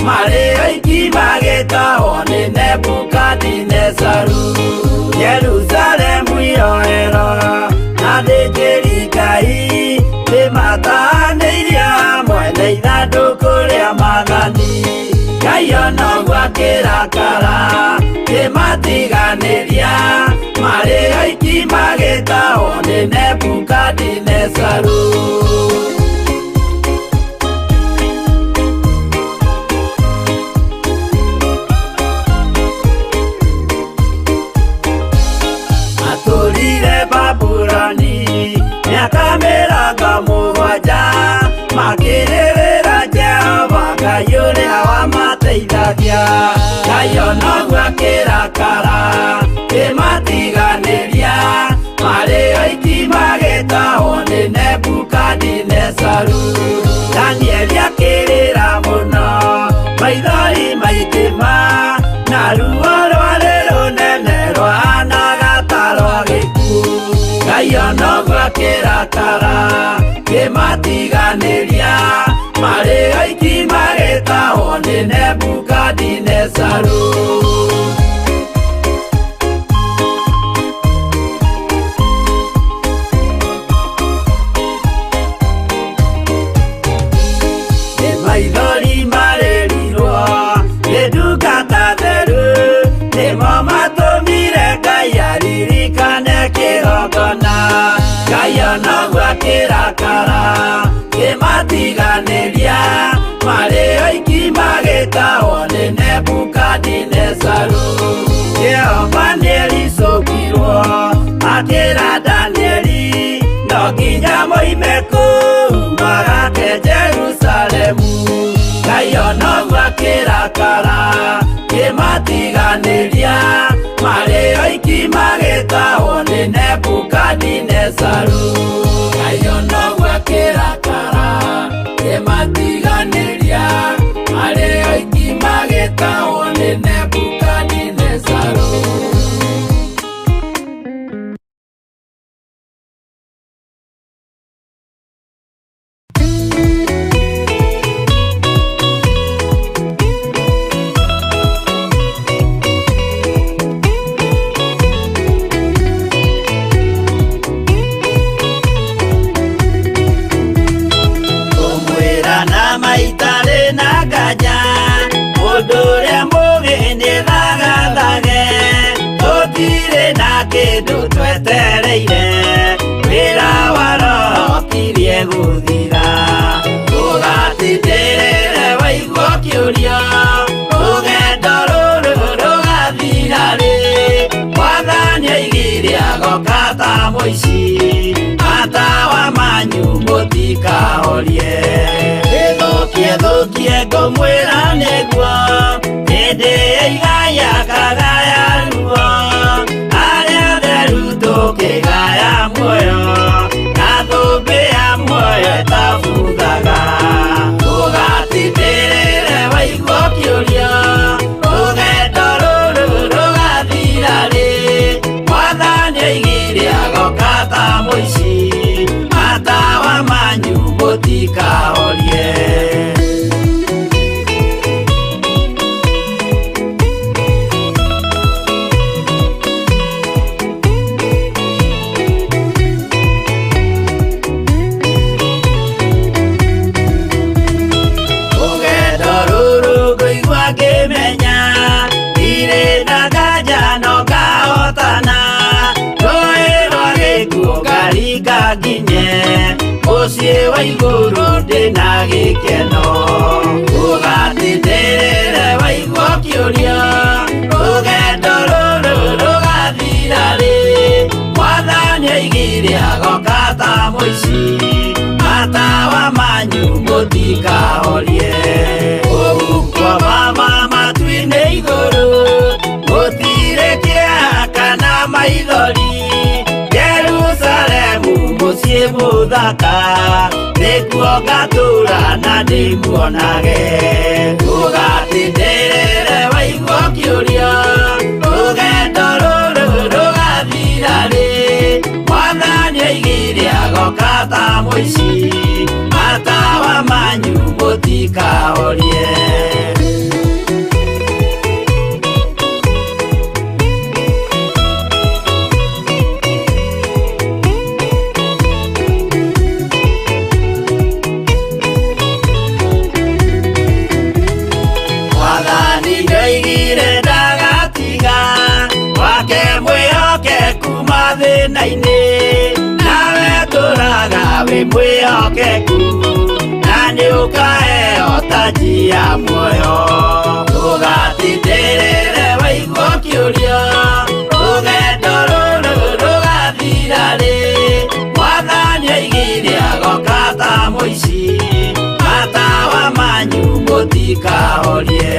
marĩ oiki magĩtahwo nĩ Nebukadinezaru. Jerusalemu iroero na athĩnjĩri Ngai nĩmatahanĩirie hamwe na ithandũkũ rĩa maathani. Ngai ona ũguo akĩrakara kĩmatiganĩria marĩ oiki magĩtahwo nĩ Nebukadinezaru. Matũrire Babuloni mĩaka 70 makĩrĩrĩra Jehova Ngai ũrĩa wamateithagia. Ngai ona ũguo akĩrakara kĩmatiganĩria marĩ oiki magĩtahwo nĩ Nebukadinezaru. Danieli akĩrĩra mũno maithori maitĩma na ruo rwarĩ rũnene rwahanaga ta rwa gĩkuũ. Ngai ona ũguo akĩrakara kĩmatiganĩria marĩ oiki magĩtahwo nĩ Nebukadinezaru. Nĩ maithori marĩrirwo nĩ ndungata theru nĩmo matũmire Ngai aririkane kĩgongona. Ngai ona ũguo akĩrakara kĩmatiganĩria marĩ oiki magĩtahwo nĩ Nebukadinezaru. Jehova nĩericũkirwo akĩra Danieli no nginya moime kũu magake Jerusalemu. Ngai ona ũguo akĩrakara kĩmatiganĩria marĩ oiki magĩtahwo nĩ Nebukadinezaru. Ngai ona ũguo akĩrakara kĩmatiganĩria marĩ oiki magĩtahwo nĩ Nebukadinezaru. Kũmwĩra na maitarĩ na nganja mũndũ ũrĩa mũũgĩ nĩthagathage tũtirĩ na kĩndũ twetereire wĩra wa Roho ũkirie gũthira. Ũgatindĩrĩre waigua ũkĩũria rũgendo rũrũ rũgathira rĩ. Mwathani oigire agoka ta mũici matawa manyu mũtikahorie. Ĩthũkie thũkie ngũmwĩra nĩguo hĩndĩ ĩigaya kagaya ruo arĩa theru tũkĩgaya muoyo na thũmbĩ ya muoyo ĩtabuthaga. Ũgatindĩrĩre waigua ũkĩũria rũgendo rũrũ rũgathira rĩ. Mwathani oigire agoka ta mũici matawa manyu mũtikahorie. Rũgendo rũrũ ngũigua ngĩmenya ndirĩ na nganja no ngahotana. Rũĩ rwa gĩkuũ Igũrũ ndĩna gĩkeno. Ũgatindĩrĩre waigua ũkĩũria, rũgendo rũrũ rũgathira rĩ? Mwathani oigire agoka ta mũici, matawa manyu mũtikahorie. Kũu kwa mama matu-inĩ igũrũ, gũtirĩ kĩeha kana maithori. Jerusalemu mũciĩ mũthaka, nĩkuo ngatũũra na ndĩmuonage. Ũgatindĩrĩre waigua ũkĩũria, rũgendo rũrũ rũgathira rĩ? Mwathani oigire agoka ta mũici, matawa manyu mũtikahorie. Mwathani nĩoigire ndagatiga wake mwĩhokeku mathĩna-inĩ, nawe tũraga wĩ mwĩhokeku, na nĩũkaheo taji ya muoyo. Ũgatindĩrĩre waigua ũkĩũria, rũgendo rũrũ rũgathira rĩ? Mwathani oigire agoka ta mũici, matawa manyu mũtikahorie.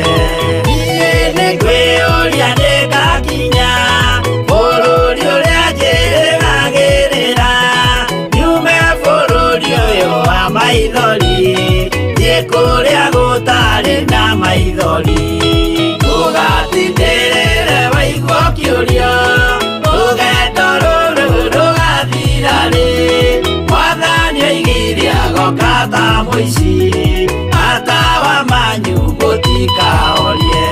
Niĩ nĩngwĩyũria nĩngakinya bũrũri ũrĩa njĩrĩgagĩrĩra, nyume bũrũri ũyũ wa maithori, thiĩ kũrĩa gũtarĩ na maithori. Ũgatindĩrĩre waigua ũkĩũria, rũgendo rũrũ rũgathira rĩ? Mwathani oigire agoka ta mũici, matawa manyu mũtikahorie.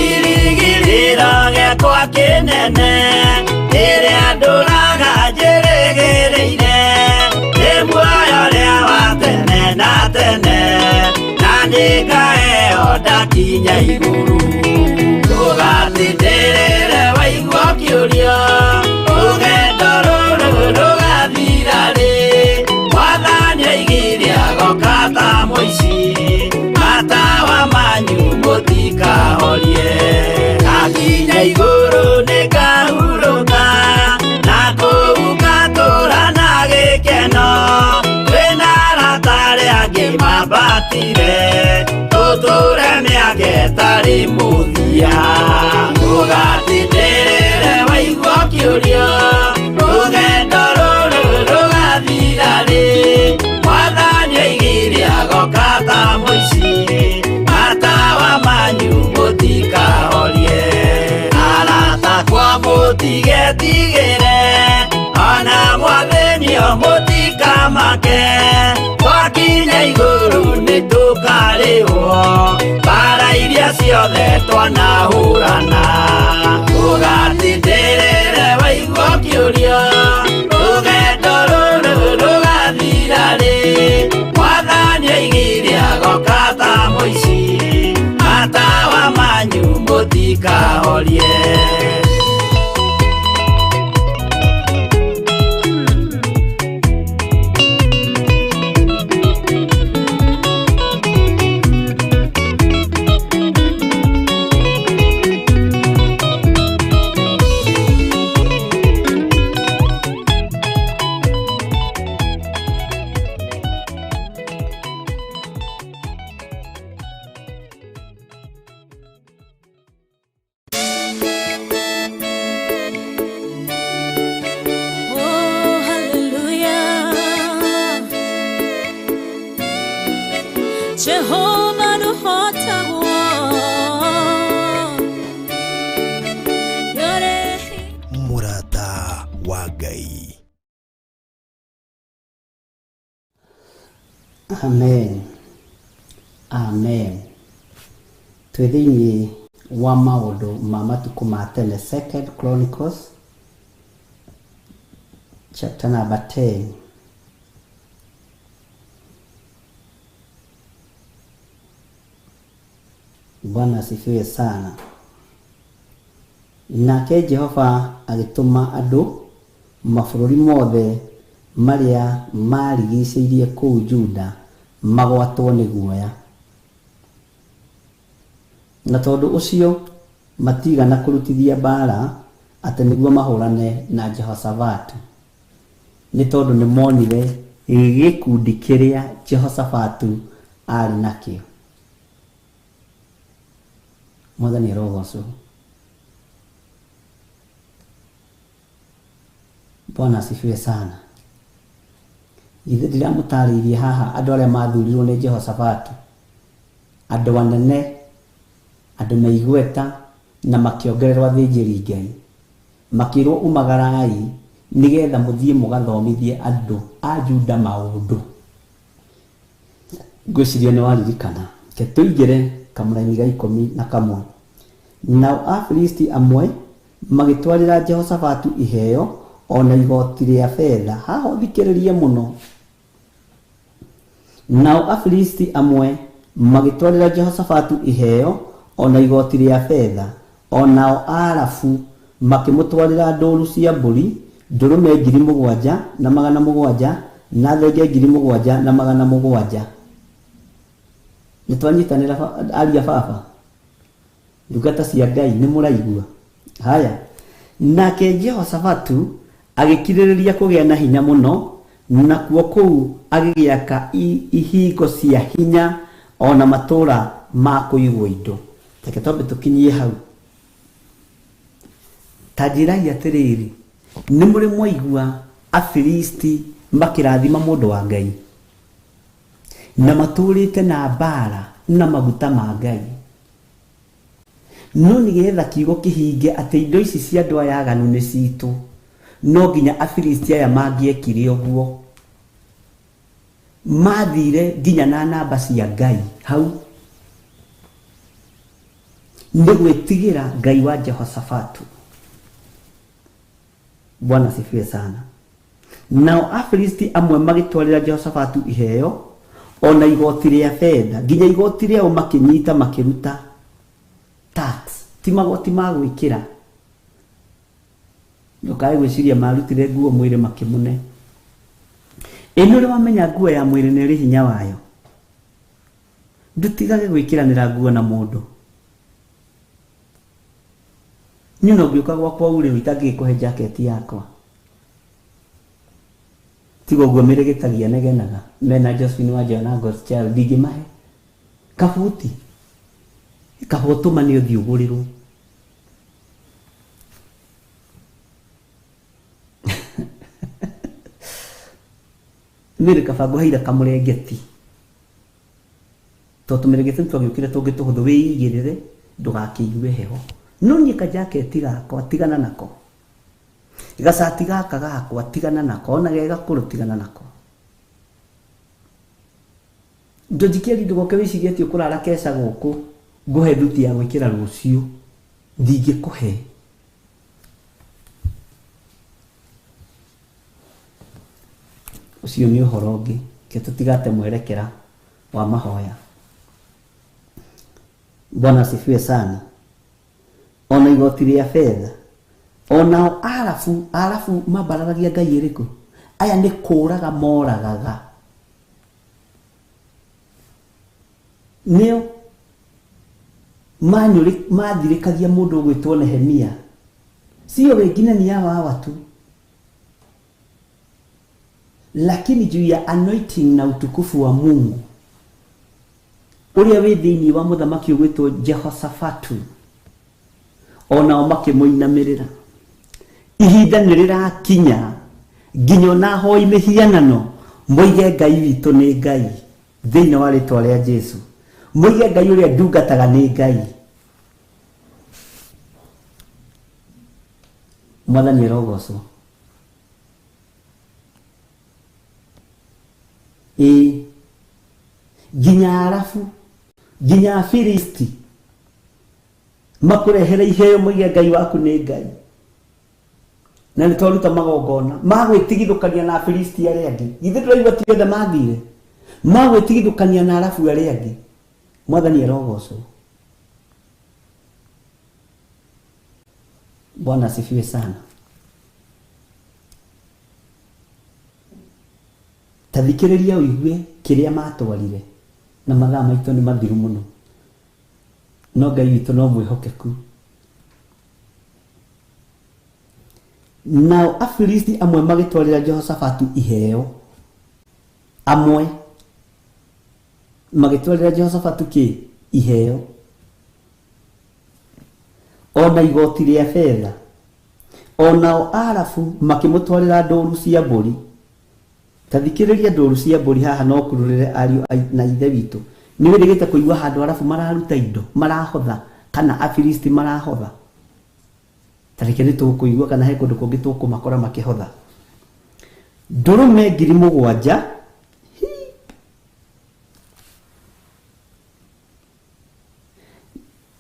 Kĩrĩgĩrĩro gĩakwa kĩnene, rĩrĩa ndũraga njĩrĩgĩrĩire, nĩ muoyo ũrĩa wa tene na tene, na nĩngaheo ndakinya igũrũ. Ũgatindĩrĩre waigua ũkĩũria, rũgendo rũrũ rũgathira rĩ? Mwathani oigire agoka ta mũici, matawa manyu mũtikahorie. Ndakinya igũrũ nĩngahurũka, na kũu ngatũũra na gĩkeno. Twĩna arata arĩa angĩ mambatire, tũtũũre mĩaka ĩtarĩ mũthia. Ũgatindĩrĩre waigua ũkĩũria, rũgendo rũrũ rũgathira rĩ? Mwathani oigire agoka ta mũici, matawa manyu mũtikahorie. Arata akwa mũtigetigĩre, ona mwathĩnio mũtikamake. Twakinya igũrũ nĩtũkarĩhwo mbara iria ciothe twanahũrana. Ũgatindĩrĩre waigua ũkĩũria, rũgendo rũrũ rũgathira rĩ? Mwathani oigire agoka ta mũici, matawa manyu mũtikahorie. Oh, hallelujah. Jehovah nũhotagwo. Yore Mũrata wa Ngai. Amen. Amen. Twĩ thĩinĩ wa maũndũ ma matukũ ma tene, Second Chronicles chapter number 10. Bwana asifiwe sana. Nake Jehova agĩtũma andũ mabũrũri mothe marĩa maarigicĩirie kũu Juda magwatwo nĩ guoya. Na tondũ ũcio matiigana kũrutithia mbaara atĩ nĩguo mahũrane na Jehoshafatu, nĩ tondũ nĩmonire gĩkundi kĩrĩa Jehoshafatu aarĩ nakĩo. Mwathani arogocwo. Bwana asifiwe sana. Githĩ ndiramũtarĩirie haha andũ arĩa mathurirwo nĩ Jehoshafatu, andũ anene, andũ me igweta, na makĩongererwo athĩnjĩri Ngai, makĩrwo umagarai nĩgetha mũthiĩ mũgathomithie andũ a Juda maũndũ. Ngwĩciria nĩ waririkana. Reke tũingĩre kamũraini ga 11. Nao Afilisti amwe magĩtwarĩra Jehoshafatu iheo o na igoti rĩa betha. Haha ũthikĩrĩrie mũno. Nao Afilisti amwe magĩtwarĩra Jehoshafatu iheo o na igoti rĩa betha, o nao Aarabu makĩmũtwarĩra ndũũru cia mbũri, ndũrũme 7,700 na thenge 7,700. Nĩ twanyitanĩra aria baba, ndungata cia Ngai, nĩ mũraigua? Haya. Nake Jehoshafatu agĩkirĩrĩria kũgĩa na hinya mũno, nakuo kũu agĩgĩaka ihingo cia hinya o na matũũra ma kũigwo indo. Reke twambe tũkinyie hau. Ta njĩrai atĩrĩrĩ, nĩ mũrĩ mwaigua Afilisti makĩrathima mũndũ wa Ngai? Na matũũrĩte na mbara na maguta ma Ngai. No nĩgetha kiugo kĩhinge atĩ indo ici cia andũ aya aganu nĩ citũ, no nginya Afilisti aya mangĩekire ũguo. Mathire nginya na namba cia Ngai hau. Nĩ gwĩtigĩra Ngai wa Jehoshafatu. Bwana asifiwe sana. Nao Afilisti amwe magĩtwarĩra Jehoshafatu iheo o na igoti rĩa betha, nginya igoti rĩao makĩnyita makĩruta tax, ti magoti ma gwĩkĩra. Ndũkae gwĩciria marutire nguo mwĩrĩ makĩmũne. Ĩ nĩ ũrĩ wamenya nguo ya mwĩrĩ nĩ ĩrĩ hinya wayo? Ndũtigage gwĩkĩranĩra nguo na mũndũ. Niĩ no ngĩũka gwakwa urĩrwo itangĩgĩkũhe jacket yakwa. Tiga ũguo mĩrĩgĩtagia negenaga mena Josephine wa na God's Child ndingĩmahe kabuti kaba ũtũmane ũthiĩ ũgũrĩrwo. Mĩrĩ kaba ngũheire kamũrengeti tondũ tũmĩrengeti nĩtwagĩũkire tũngĩ tũhũthũ, wĩigĩrĩre ndũgakĩigue heho. No niĩ kajaketi gakwa tigana nako, gacati gaka gakwa tigana nako, ona ge gakũrũ tigana nako. Ndũnjikĩri ndũgoke wĩcirie atĩ ũkũrara keca gũkũ ngũhe thuti ya gwĩkĩra rũciũ, ndingĩkũhe. Ũcio nĩ ũhoro ũngĩ, ke tũtigate mwerekera wa mahoya. Bwana asifiwe sana. Ona igoti rĩa betha, onao Arabu, Arabu mambararagia Ngai ĩrĩkũ? Aya nĩ kũraga moragaga. Nĩo mathirĩkagia mũndũ ũgwĩtwo Nehemia. Sio wengine ni hawa hawa tu, lakini juu ya anointing na utukufu wa Mungu ũrĩa wĩ thĩinĩ wa mũthamaki ũgwĩtwo Jehoshafatu, onao makĩmũinamĩrĩra. Ihinda nĩ rĩrakinya nginya ona ahoi mĩhianano moige Ngai witũ nĩ Ngai thĩinĩ wa rĩtwa rĩa Jesu, moige Ngai ũrĩa ndungataga nĩ Ngai. Mwathani arogocwo. Ĩĩ, nginya Arabu, nginya Afilisti makũrehere iheo moige Ngai waku nĩ Ngai. Na nĩ twaruta magongona ma gwĩtigithũkania na Afilisti arĩa angĩ. Githĩ ndũraigua ti othe mathire? Ma gwĩtigithũkania na Arabu arĩa angĩ. Mwathani arogocwo. Bwana asifiwe sana. Ta thikĩrĩria ũigue kĩrĩa matwarire, na mathaa maitũ nĩ mathiru mũno, no Ngai witũ no mwĩhokeku. Nao Afilisti amwe magĩtwarĩra Jehoshafatu iheo, amwe magĩtwarĩra Jehoshafatu kĩ iheo, ona igoti rĩa betha. Onao Arabu makĩmũtwarĩra ndũru cia mbũri. Ta thikĩrĩria ndũru cia mbũri haha, no kururĩre ariũ na ithe witũ. Nĩ wĩrĩgĩte kũigua handũ Arabu mararuta indo, marahotha, kana Afilisti marahotha? Ta reke nĩ tũkũigua kana he kũndũ kũngĩ tũkũmakora makĩhotha. Ndũrũme 7,000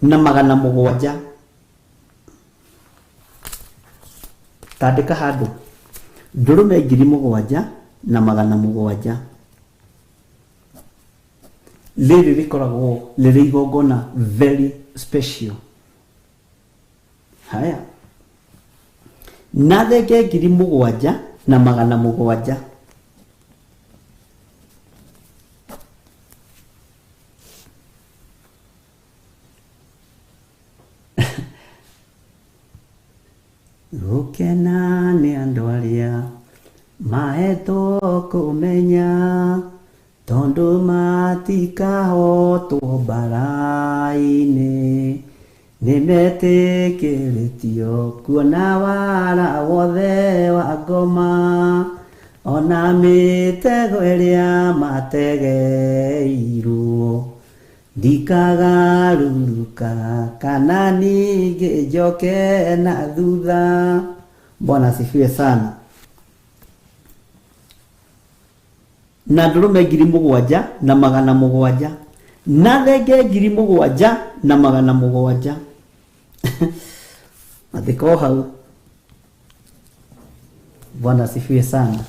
na 700. Tandĩka handũ ndũrũme 7,700. Rĩrĩ rĩkoragwo rĩrĩ igongona very special. Haya, na thenge 7,700. Gũkena nĩ andũ arĩa mahetwo kũmenya, tondũ matikahotwo mbara-inĩ, nĩmetĩkĩrĩtio kuona wara wothe wa ngoma, ona mĩtego ĩrĩa mategeirwo. Ndikagaruruka kana ningĩ njoke na thutha. Bwana asifiwe sana. Na ndũrũme 7,700, na thenge 7,700. Mathiko hau. Bwana asifiwe sana.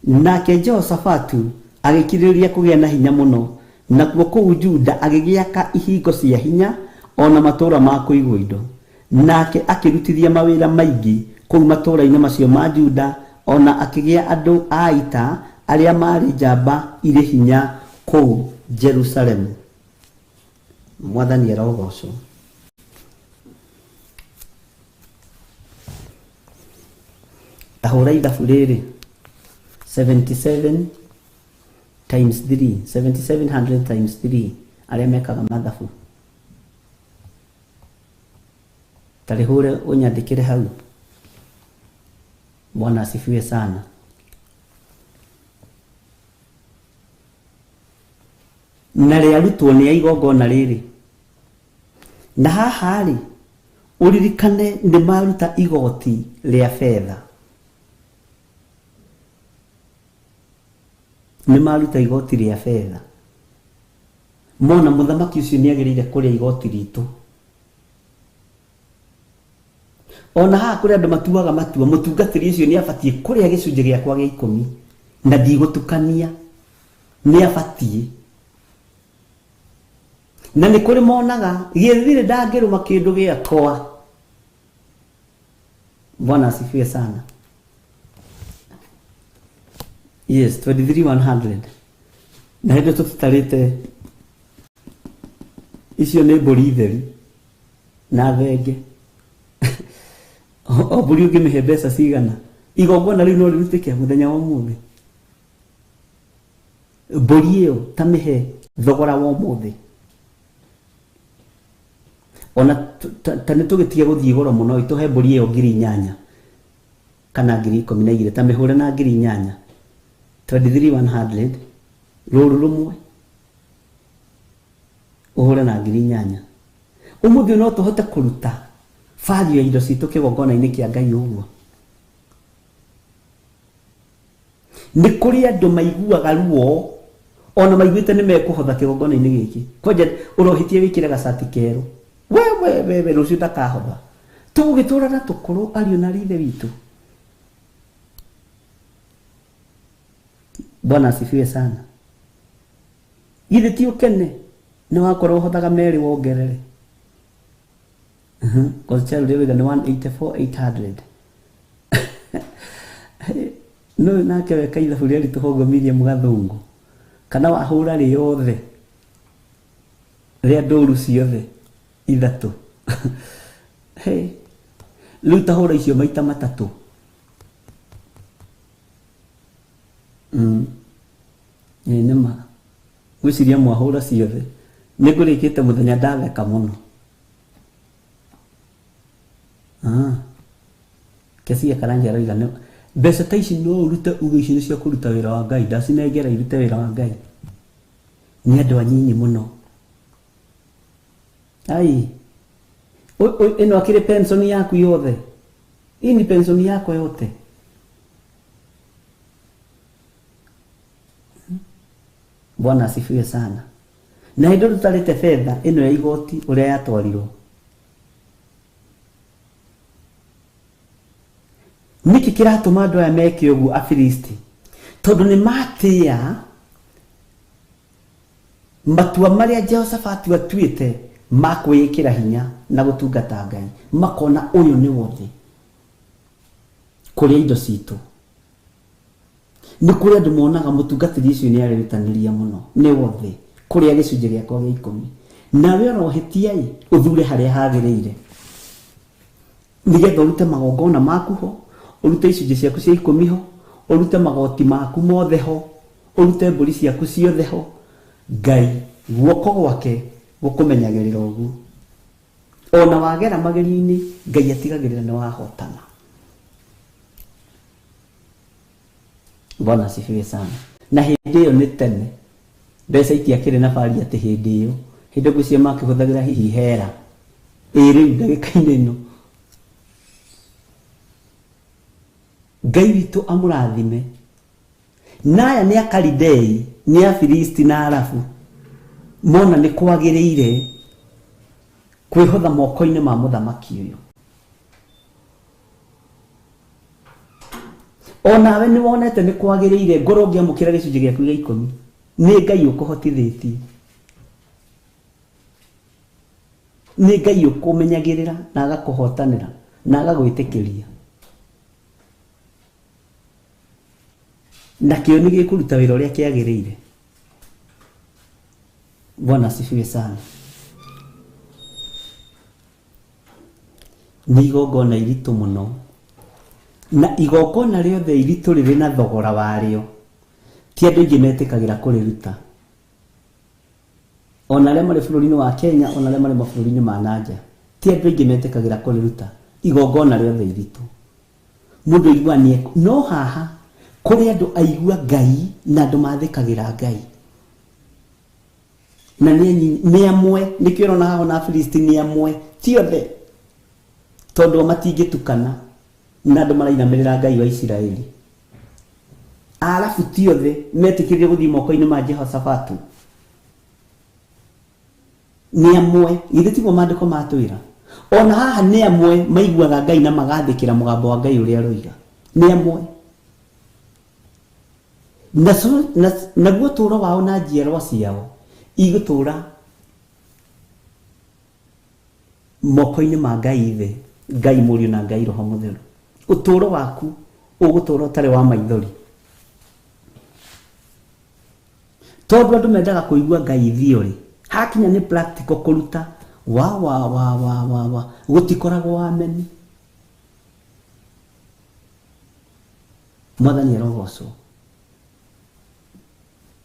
Nake Jehoshafatu agĩkirĩrĩria kũgĩa na hinya mũno, nakuo kũu Juda agĩgĩaka ihingo cia hinya ona matũũra ma kũigwo indo. Nake akĩrutithia mawĩra maingĩ kũu matũũra-inĩ macio ma Juda, ona akĩgĩa andũ a ita arĩa maarĩ njamba irĩ hinya kũu Jerusalemu. Mwathani arogocwo. Ta hũra ithabu rĩrĩ, 77 times 3, 7700 times 3, arĩa mekaga mathabu ta rĩhũre ũnyandĩkĩre hau. Bwana asifiwe sana. Na rĩarutwo nĩ igongona rĩrĩ, na haha rĩ, ũririkane nĩ maruta igoti rĩa betha, nĩ maruta igoti rĩa betha. Mona mũthamaki ũcio nĩ agĩrĩire kũrĩa igoti ritũ. Ona haha kũrĩ andũ matuaga matua, mũtungatĩri ũcio nĩ abatiĩ kũrĩa gĩcunjĩ gĩakwa gĩa 10, na ndigũtukania, nĩ abatiĩ. Na nĩ kũrĩ monaga gĩthirĩ ndangĩrũma kĩndũ gĩakwa. Bwana asifiwe sana. Yes, 23,100. Na hĩndĩ tũtitarĩte icio nĩ mbũri theri na thenge. O mbũri ũngĩmĩhe mbeca cigana, igongona rĩu no rĩrutĩke mũthenya wa ũmũthĩ. Mbũri ĩyo ta mĩhe thogora wa ũmũthĩ. Ona ta nĩ tũgĩtige gũthiĩ goro mũno, itũhe mbũri ĩyo 8,000 kana 12,000, ta mĩhũre na 8,000. 23,100 rũru rũmwe ũhũre na 8,000. Ũmũthĩ no tũhote kũruta value ya indo citũ kĩgongona-inĩ kĩa Ngai ũguo. Nĩ kũrĩ andũ maiguaga ruo ona maiguĩte nĩ mekũhotha kĩgongona-inĩ gĩkĩ. Kwanja ũrohĩtie wĩkĩre gacati kerũ, we we we we, rũciũ ndakahotha. Tũgũgĩtũra na tũkũrũ ariũ na ithe witũ. Bwana asifiwe sana. Githĩ ti ũkene? Nĩ wakorwo ũhothaga merĩ wongerere. Kocha ũrĩa wĩga nĩ 184,800. No nake weka ithabu rĩa ritũhongo Miriam Gathũngũ. Kana wahũra rĩothe rĩa ndũru ciothe ithatũ. Hey. Rĩu ta hũra icio maita matatũ. Ĩĩ nĩ ma. Ngwĩciria mwahũra ciothe. Nĩ ngũrĩkĩte mũthenya ndatheka mũno. Ah. Kesia Karanja aroiga nĩ mbeca ta ici no ũrute uge ici nĩ cia kũruta wĩra wa Ngai, ndacinengera irute wĩra wa Ngai. Nĩ andũ anyinyi mũno. Ai. Ĩno akĩrĩ pension yaku yothe. Hii ni pension yako yote. Bwana asifiwe sana. Na hĩndĩ ĩyo tũtarĩte betha ĩno ya igoti ũrĩa yatwarirwo. Nĩkĩ kĩratũma andũ aya meke ũguo Afilisti? Tondũ nĩ matĩa matua marĩa Jehoshafatu atuĩte ma kwĩĩkĩra hinya na gũtungata Ngai, makona ũyũ nĩ wothe kũrĩa indo citũ. Nĩ kũrĩ andũ monaga mũtungatĩri ũcio nĩ arerutanĩria mũno, nĩ wothe kũrĩa gĩcunjĩ gĩakwa gĩa ikũmi. Nawe ona ũhĩtia-ĩ, ũthure harĩa hagĩrĩire nĩgetha ũrute magongona maku ho, ũrute icunjĩ ciaku cia ikũmi ho, ũrute magoti maku mothe ho, ũrute mbũri ciaku ciothe ho. Ngai guoko gwake gũkũmenyagĩrĩra ũguo. Ona wagera magerio-inĩ, Ngai atigagĩrĩra nĩ wahotana. Bwana asifiwe sana. Na hĩndĩ ĩyo nĩ tene, mbeca itiakĩrĩ na bari atĩ hĩndĩ ĩyo, hĩndĩ ngwĩciria makĩhũthagĩra hihi hera. Ĩ rĩu ndagĩka-inĩ ĩno. Ngai witũ amũrathime. Na aya nĩ Akalidei, nĩ Afilisti na Arabu, mona nĩ kwagĩrĩire kwĩhotha moko-inĩ ma mũthamaki ũyũ. O nawe nĩ wonete nĩ kwagĩrĩire ngorwo ngĩamũkĩra gĩcunjĩ gĩaku gĩa ikũmi. Nĩ Ngai ũkũhotithĩtie. Nĩ Ngai ũkũmenyagĩrĩra na agakũhotanĩra na agagwĩtĩkĩria. Na kĩo nĩ gĩkũruta wĩra ũrĩa kĩagĩrĩire. Bwana asifiwe sana. Nĩ igongona iritũ mũno. Na igongona rĩothe iritũ rĩrĩ na thogora warĩo. Ti andũ aingĩ metĩkagĩra kũrĩruta. Ona arĩa marĩ bũrũri-inĩ wa Kenya, ona arĩa marĩ mabũrũri-inĩ ma nanja. Ti andũ aingĩ metĩkagĩra kũrĩruta. Igongona rĩothe iritũ. Mũndũ aigua nĩ no haha kũrĩ andũ aigua Ngai na andũ mathĩkagĩra Ngai. Na nĩ amwe, nĩkĩo ũrona haha ona Afilisti nĩ amwe, ti othe. Tondũ o matingĩtukana na andũ marainamĩrĩra Ngai wa Isiraeli. Arabu ti othe metĩkĩrire gũthiĩ moko-inĩ ma Jehoshafatu. Nĩ amwe, githĩ tiguo maandĩko matwĩra? Ona haha nĩ amwe maiguaga Ngai na magathĩkĩra mũgambo wa Ngai ũrĩa aroiga. Nĩ amwe. Naguo ũtũũro wao na njiarwa ciao igũtũũra moko-inĩ ma Ngai Ithe, Ngai Mũriũ na Ngai Roho Mũtheru. Ũtũũro waku ũgũtũũra ũtarĩ wa maithori. Tondũ andũ mendaga kũigua Ngai theory, hakinya nĩ practical kũruta wa wa wa wa wa wa gũtikoragwo ameni. Mwathani arogocwo.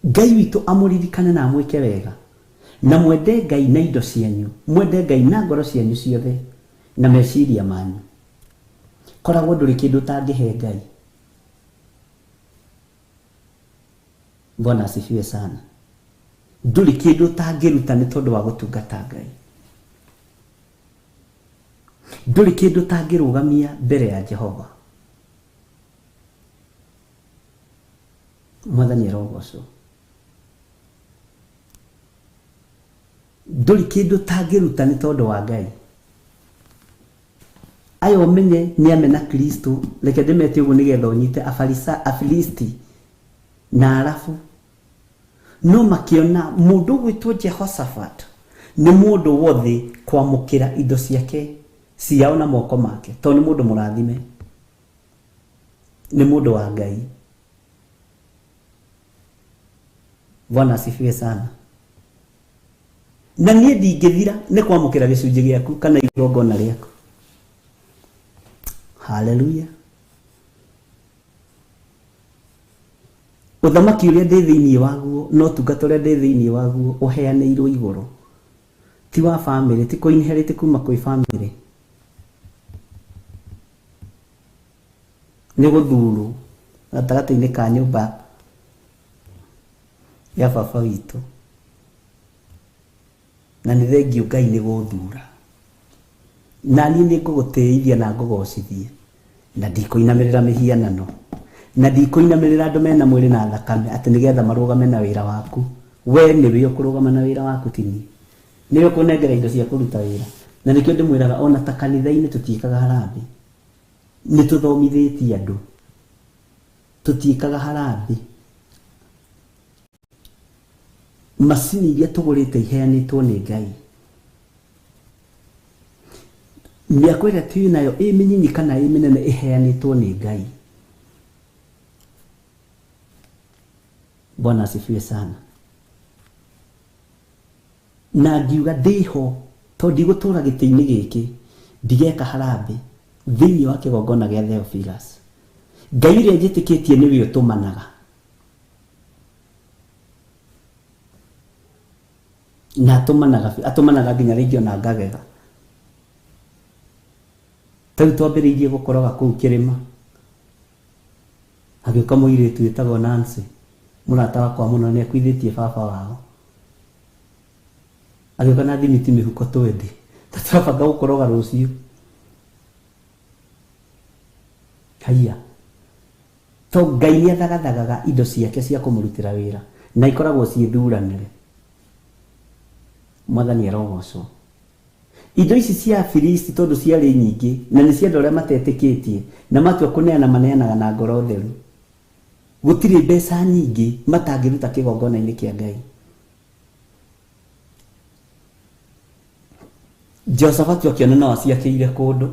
Ngai witũ amũririkane na amwĩke wega. Na mwende Ngai na indo cianyu, mwende Ngai na ngoro cianyu ciothe na meciria manyu. Koragwo ndũrĩ kĩndũ ũtangĩhe Ngai. Bwana asifiwe sana. Ndũrĩ kĩndũ ũtangĩruta nĩ tondũ wa gũtungata Ngai. Ndũrĩ kĩndũ ũtangĩrũgamia mbere ya Jehova. Mwathani arogocwo. Ndũrĩ kĩndũ ũtangĩruta nĩ tondũ wa Ngai. Aya ũmenye nĩ amena Kristo, reke ndĩmete ũguo nĩgetha ũnyite Afarisa, Afilisti na Arabu. No makĩona mũndũ ũgwĩtwo Jehoshaphat nĩ mũndũ wothe kwamũkĩra indo ciake ciao na moko make, tondũ nĩ mũndũ mũrathime, nĩ mũndũ wa Ngai. Bwana asifiwe sana. Na niĩ ndingĩthira nĩ kwamũkĩra gĩcunjĩ gĩaku kana igongona rĩaku. Haleluya. Ũthamaki ũrĩa ndĩ thĩinĩ waguo na ũtungata ũrĩa ndĩ thĩinĩ waguo ũheanĩirwo igũrũ, ti wa bamĩrĩ, ti kũ inherit kuma kwĩ bamĩrĩ, nĩ gũthurwo gatagatĩ-inĩ ka nyũmba ya baba witũ. Na nĩ thengiũ Ngai nĩ gũthura. Na niĩ nĩ ngũgũtĩithia na ngũgocithie, na ndikũinamĩrĩra mĩhianano, na ndikũinamĩrĩra andũ mena mwĩrĩ na thakame atĩ nĩgetha marũgame na wĩra waku. We nĩwe ũkũrũgama na wĩra waku, ti niĩ. Nĩwe ũkũnengera indo cia kũruta wĩra. Na nĩkĩo ndĩmwĩraga ona ta kanitha-inĩ tũtiĩkaga harambee. Nĩ tũthomithĩtie andũ. Tũtiĩkaga harambee. Macini iria tũgũrĩte iheanĩtwo nĩ Ngai. Mĩako ĩrĩa twĩ nayo ĩ mĩnyinyi kana ĩ mĩnene ĩheanĩtwo nĩ Ngai. Bwana asifiwe sana. Na ngiuga ndĩho tondũ ndigũtũra gĩtĩ-inĩ gĩkĩ ndigeka harambee thĩinĩ wa kĩgongona gĩa Theophilus. Ngai ũrĩa njĩtĩkĩtie nĩwe ũtũmanaga. Na atũmanaga biũ, atũmanaga nginya rĩngĩ ona ngagega. Ta rĩu twambĩrĩirie gũkoroga kũu kĩrĩma, hagĩũka mũirĩtu wĩtagwo Nancy, mũrata wakwa mũno, nĩ akuithĩtie baba wao. Agĩũka na thimiti mĩhuko twendi, ta tũrabanga gũkoroga rũciũ. Haiya. To Ngai nĩ athagathagaga indo ciake cia kũmũrutĩra wĩra, na ikoragwo ciĩ thuranĩre. Mwathani arogocwo. Indo ici cia Afilisti tondũ ciarĩ nyingĩ, na nĩ cia andũ arĩa matetĩkĩtie, na matua kũneana maneanaga na ngoro theru. Gũtirĩ mbeca nyingĩ matangĩruta kĩgongona-inĩ kĩa Ngai. Jehoshafatu akĩona no aciakĩire kũndũ.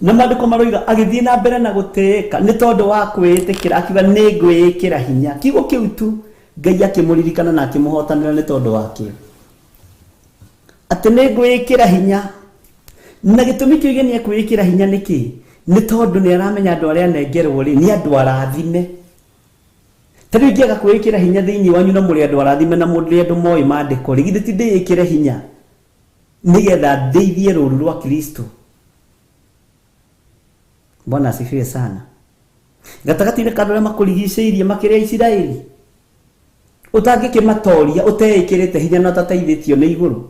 Na maandĩko maroiga agĩthiĩ na mbere na gũtĩĩka nĩ tondũ wa kwĩĩtĩkĩra, akiuga nĩ ngwĩĩkĩra hinya. Kiugo kĩu tu Ngai akĩmũririkana na akĩmũhotanĩra nĩ tondũ wakĩo. Atĩ nĩ ngwĩĩkĩra hinya. Na gĩtũmi kĩu gĩa nĩ ekwĩĩkĩra hinya nĩkĩ? Nĩ tondũ nĩ aramenya andũ arĩa anengerwo rĩ, nĩ andũ arathime. Ta rĩu ingĩaga kwĩĩkĩra hinya thĩinĩ wanyu na mũrĩ andũ arathime na mũrĩ andũ moĩ maandĩko rĩ, githĩ ti ndĩĩkĩre hinya nĩgetha ndeithie rũũru rwa Kristo? Bwana asifiwe sana. Gatagatĩ-inĩ ka andũ arĩa makũrigicĩirie makĩrĩ Aisiraeli, ũtangĩkĩmatoria ũteĩkĩrĩte hinya na ũtateithĩtio nĩ igũrũ.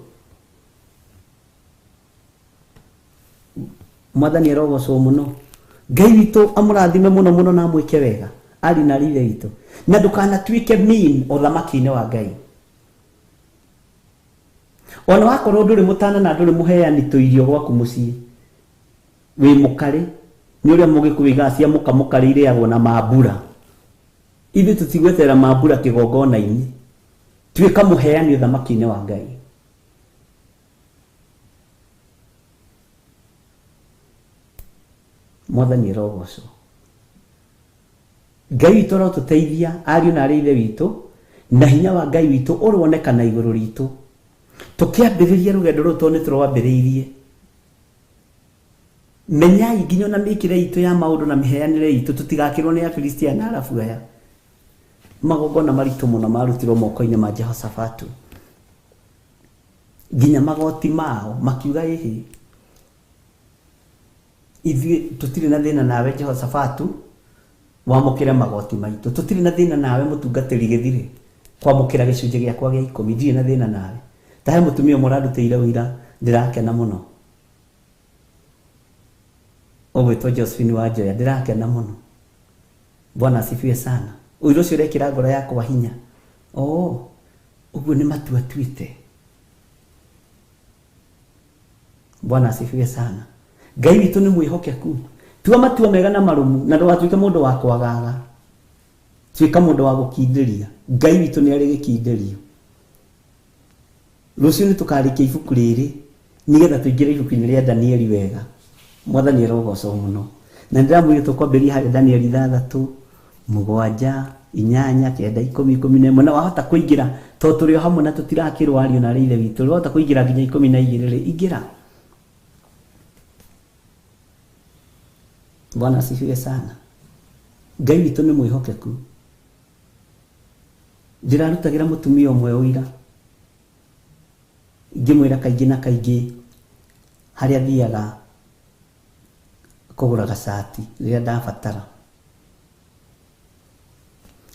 Mwathani arogocwo mũno. Ngai witũ amũrathime mũno mũno na amwĩke wega ari na ithe witũ, na ndũkanatuĩke mean ũthamaki-inĩ wa Ngai. Ona wakorwo ndũrĩ mũtana na ndũrĩ mũheani tũirio gwaku mũciĩ, wĩ mũkarĩ, nĩ ũrĩa mũgĩkũyũ oigaga cia mũka mũkarĩ irĩagwo na mambura. Ithuĩ tũtigweterera mambura kĩgongona-inĩ. Tuĩka mũheani ũthamaki-inĩ wa Ngai. Mwathani arogocwo. Ngai witũ arotũteithia ariũ na arĩ ithe witũ, na hinya wa Ngai witũ ũronekana igũrũ ritũ. Tũkĩambĩrĩria rũgendo rũrũ tondũ nĩ tũrwambĩrĩirie. Menyai nginya ona mĩkĩre itũ ya maũndũ na mĩheanĩre itũ tũtigakĩrwo nĩ Afilisti aya na Arabu aya. Magongona maritũ mũno marutirwo moko-inĩ ma Jehoshafatu. Nginya magoti mao makiuga ĩhĩ, ithuĩ tũtirĩ na thĩna nawe Jehoshafatu, wamũkĩre magoti maitũ. Tũtirĩ na thĩna nawe mũtungatĩri gĩthirĩ, kwamũkĩra gĩcunjĩ gĩakwa gĩa ikũmi, ndirĩ na thĩna nawe. Ta he mũtumia ũmwe ũrandutĩire ũira, ndĩrakena mũno. Ũgwĩtwo Josephine Wanjoya, ndĩrakena mũno. Bwana asifiwe sana. Ũira ũcio ũrekĩra ngoro yakwa hinya. Oh, ũguo nĩ matua atuĩte. Bwana asifiwe sana. Ngai witũ nĩ mwĩhokeku. Tua matua mega na marũmu na ndũgatuĩke mũndũ wa kwagaga. Tuĩka mũndũ wa gũkindĩria. Ngai witũ nĩ arĩ gĩkindĩrio. Rũciũ nĩ tũkarĩkia ibuku rĩrĩ nĩgetha tũingĩre ibuku-inĩ rĩa Danieli wega. Mwathani arogocwo mũno. Na nĩndĩramwĩrire tũkwambĩrĩria harĩa Danieli ithathatũ, mũgwanja, inyanya, kenda, ikũmi, ikũmi na ĩmwe. Na wahota kũingĩra tondũ tũrĩ o hamwe na tũtirakĩrwo ariũ na arĩ ithe witũ. Wahota kũingĩra nginya ikũmi na igĩrĩ rĩ, ingĩra. Bwana asifiwe sana. Ngai witũ nĩ mwĩhokeku. Ndĩrarutagĩra mũtumia ũmwe ũira ngĩmwĩra kaingĩ na kaingĩ harĩa thiaga kũgũra gacati rĩrĩa ndabatara.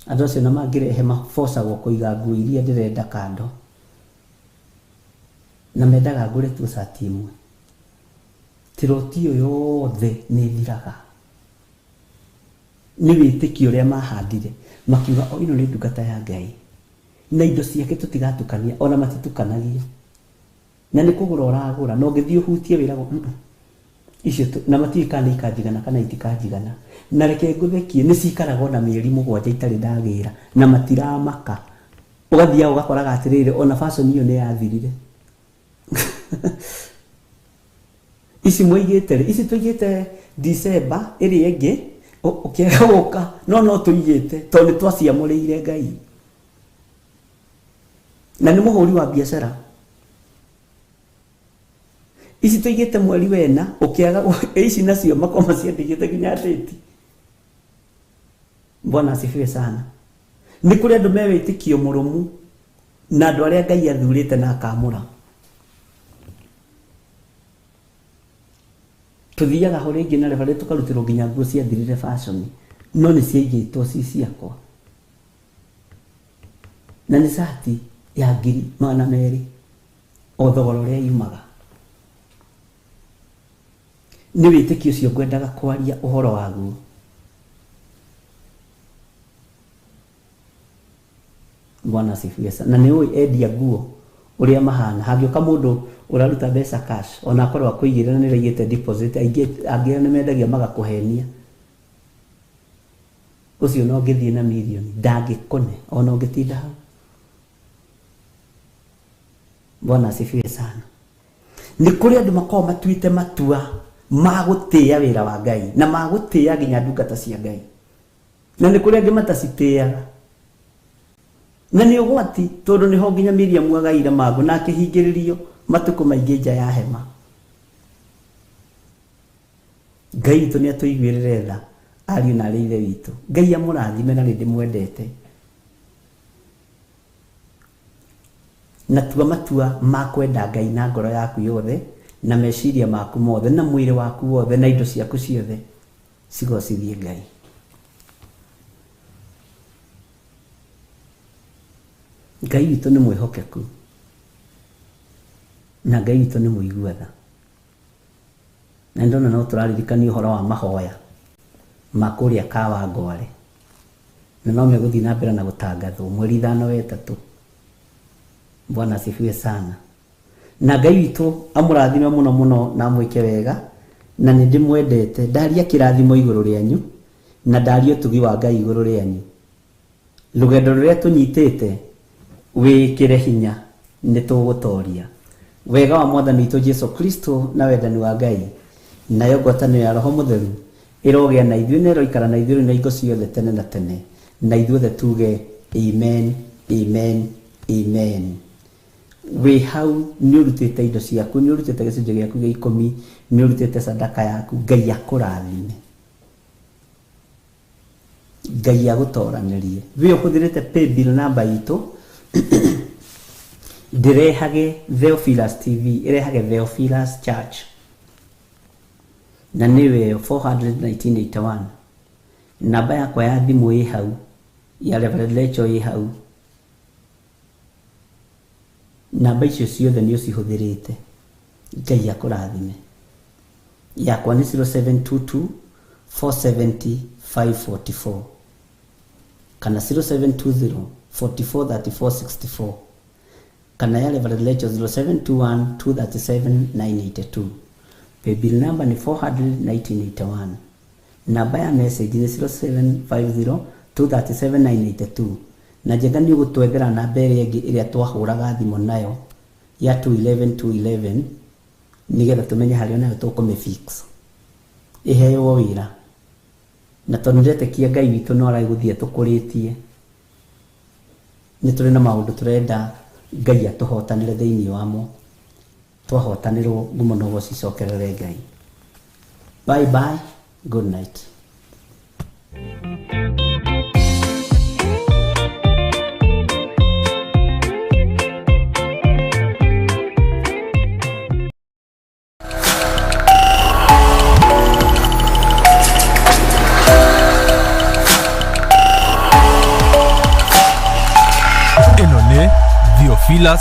Andũ acio na mangĩrehe mabocagwo kũiga nguo iria ndĩrenda kando na mendaga ngũre tu cati ĩmwe. Tiroti ĩyo yothe nĩ ĩthiraga. Nĩ wĩtĩkio ũrĩa mahandire makiuga o ĩno nĩ ndungata ya Ngai na indo ciake tũtigatukania ona matitukanagia. Na nĩ kũgũra ũragũra na ũngĩthiĩ ũhutie wĩragwo mm -mm. Icio na matiũĩ kana nĩ ikanjigana kana itikanjigana. Na reke ngũthekie nĩ cikaraga ona mĩeri mũgwanja itarĩ ndagĩra na matiramaka. Ũgathiaga ũgakoraga atĩrĩrĩ ona fashion ĩyo nĩ yathirire. Ici mwaigĩte rĩ, ici tũigĩte December ĩrĩa ĩngĩ ũkĩaga gũka no no tũigĩte tondũ nĩ twaciamũrĩire Ngai. Na nĩ mũhũri wa biacara. Ici tũigĩte mweri wena ũkĩaga ici nacio makorwo maciandĩkĩte nginya date. Bwana asifiwe sana. Nĩ kũrĩ andũ me wĩtĩkio mũrũmu na andũ arĩa Ngai athurĩte na akamũra. Tũthiaga ho rĩngĩ na rĩbarĩ tũkarutĩrwo nginya nguo ciathirire fashion no nĩ ciaigĩtwo ci ciakwa. Na nĩ cati ya ngiri magana merĩ o thogora ũrĩa yumaga. Nĩ wĩtĩkio ũcio ngwendaga kwaria ũhoro waguo. Bwana asifiwe sana. Na nĩ ũĩ endia nguo ũrĩa mahana. Hangĩũka mũndũ ũraruta mbeca cash, ona akorwo akũigĩrĩra na nĩ ũraigĩte deposit, aingĩ angĩ nĩ mendagia magakũhenia. Ũcio ona ũngĩthiĩ na mirioni ndangĩkũne ona ũngĩtinda hau. Bwana asifiwe sana. Nĩ kũrĩ andũ makoragwo matuĩte matua ma gũtĩĩa wĩra wa Ngai na ma gũtĩĩa nginya ndungata cia Ngai. Na nĩ kũrĩ angĩ matacitĩaga. Na nĩ ũgwati tondũ nĩho nginya Miriamu agaire mangũ na akĩhingĩrĩrio matukũ maingĩ nja ya hema. Ngai witũ nĩ atũiguĩrĩre tha ariũ na arĩ ithe witũ. Ngai amũrathime na nĩ ndĩmwendete. Na tua matua ma kwenda Ngai na ngoro yaku yothe na meciria maku mothe na mwĩrĩ waku wothe na indo ciaku ciothe cigocithie Ngai. Ngai witũ nĩ mwĩhokeku na Ngai witũ nĩ mũigua tha. Na nĩndona no tũraririkanio ũhoro wa mahoya ma kũrĩa Kawangware na no megũthiĩ na mbere na gũtangathwo mweri ithano wetatũ. Bwana asifiwe sana. Na Ngai witũ amũrathime mũno mũno na amwĩke wega na nĩ ndĩmwendete. Ndaria kĩrathimo igũrũ rĩanyu na ndaria ũtugi wa Ngai igũrũ rĩanyu. Rũgendo rũrĩa tũnyitĩte wĩĩkĩre hinya nĩ tũgũtoria. Wega wa Mwathani witũ Jesu Kristo na wendani wa Ngai nayo ngwatanĩro ya Roho Mũtheru ĩrogĩa na ithuĩ na ĩroikara na ithuĩ rĩu na hingo ciothe tene na tene. Na ithuothe tuge amen, amen, amen. Wĩ hau nĩ ũrutĩte indo ciaku, nĩ ũrutĩte gĩcunjĩ gĩaku gĩa ikũmi, nĩ ũrutĩte sadaka yaku, Ngai akũrathime. Ngai agũtoranĩrie. We ũhũthĩrĩte paybill number itũ ndĩrehage Theophilus TV, ĩrehage Theophilus Church na nĩyo ĩyo 41981. Namba yakwa ya thimũ ĩ hau, ya Reverend Lecho ĩ hau. Namba icio ciothe nĩ ũcihũthĩrĩte. Ngai akũrathime. Yakwa nĩ 0722 470 544 kana 0720 44 34 64 kana ya Reverend Lecho 0721 237 982. Paybill number nĩ 41981. Namba ya message nĩ 0750 237982. Na Njenga nĩ ũgũtwethera namba ĩrĩa ĩngĩ ĩrĩa twahũraga thimũ nayo ya 211 211, nĩgetha tũmenye harĩa nayo tũkũmĩfix ĩheo wĩra. Na tondũ nĩndetĩkia Ngai witũ no aragũthiĩ tũkũrĩtie, nĩ tũrĩ na maũndũ tũrenda Ngai atũhotanĩre thĩinĩ wamo. Twahotanĩrwo, ngumo no cicokerere Ngai. Bye bye, good night. Ĩno nĩ Theophilus.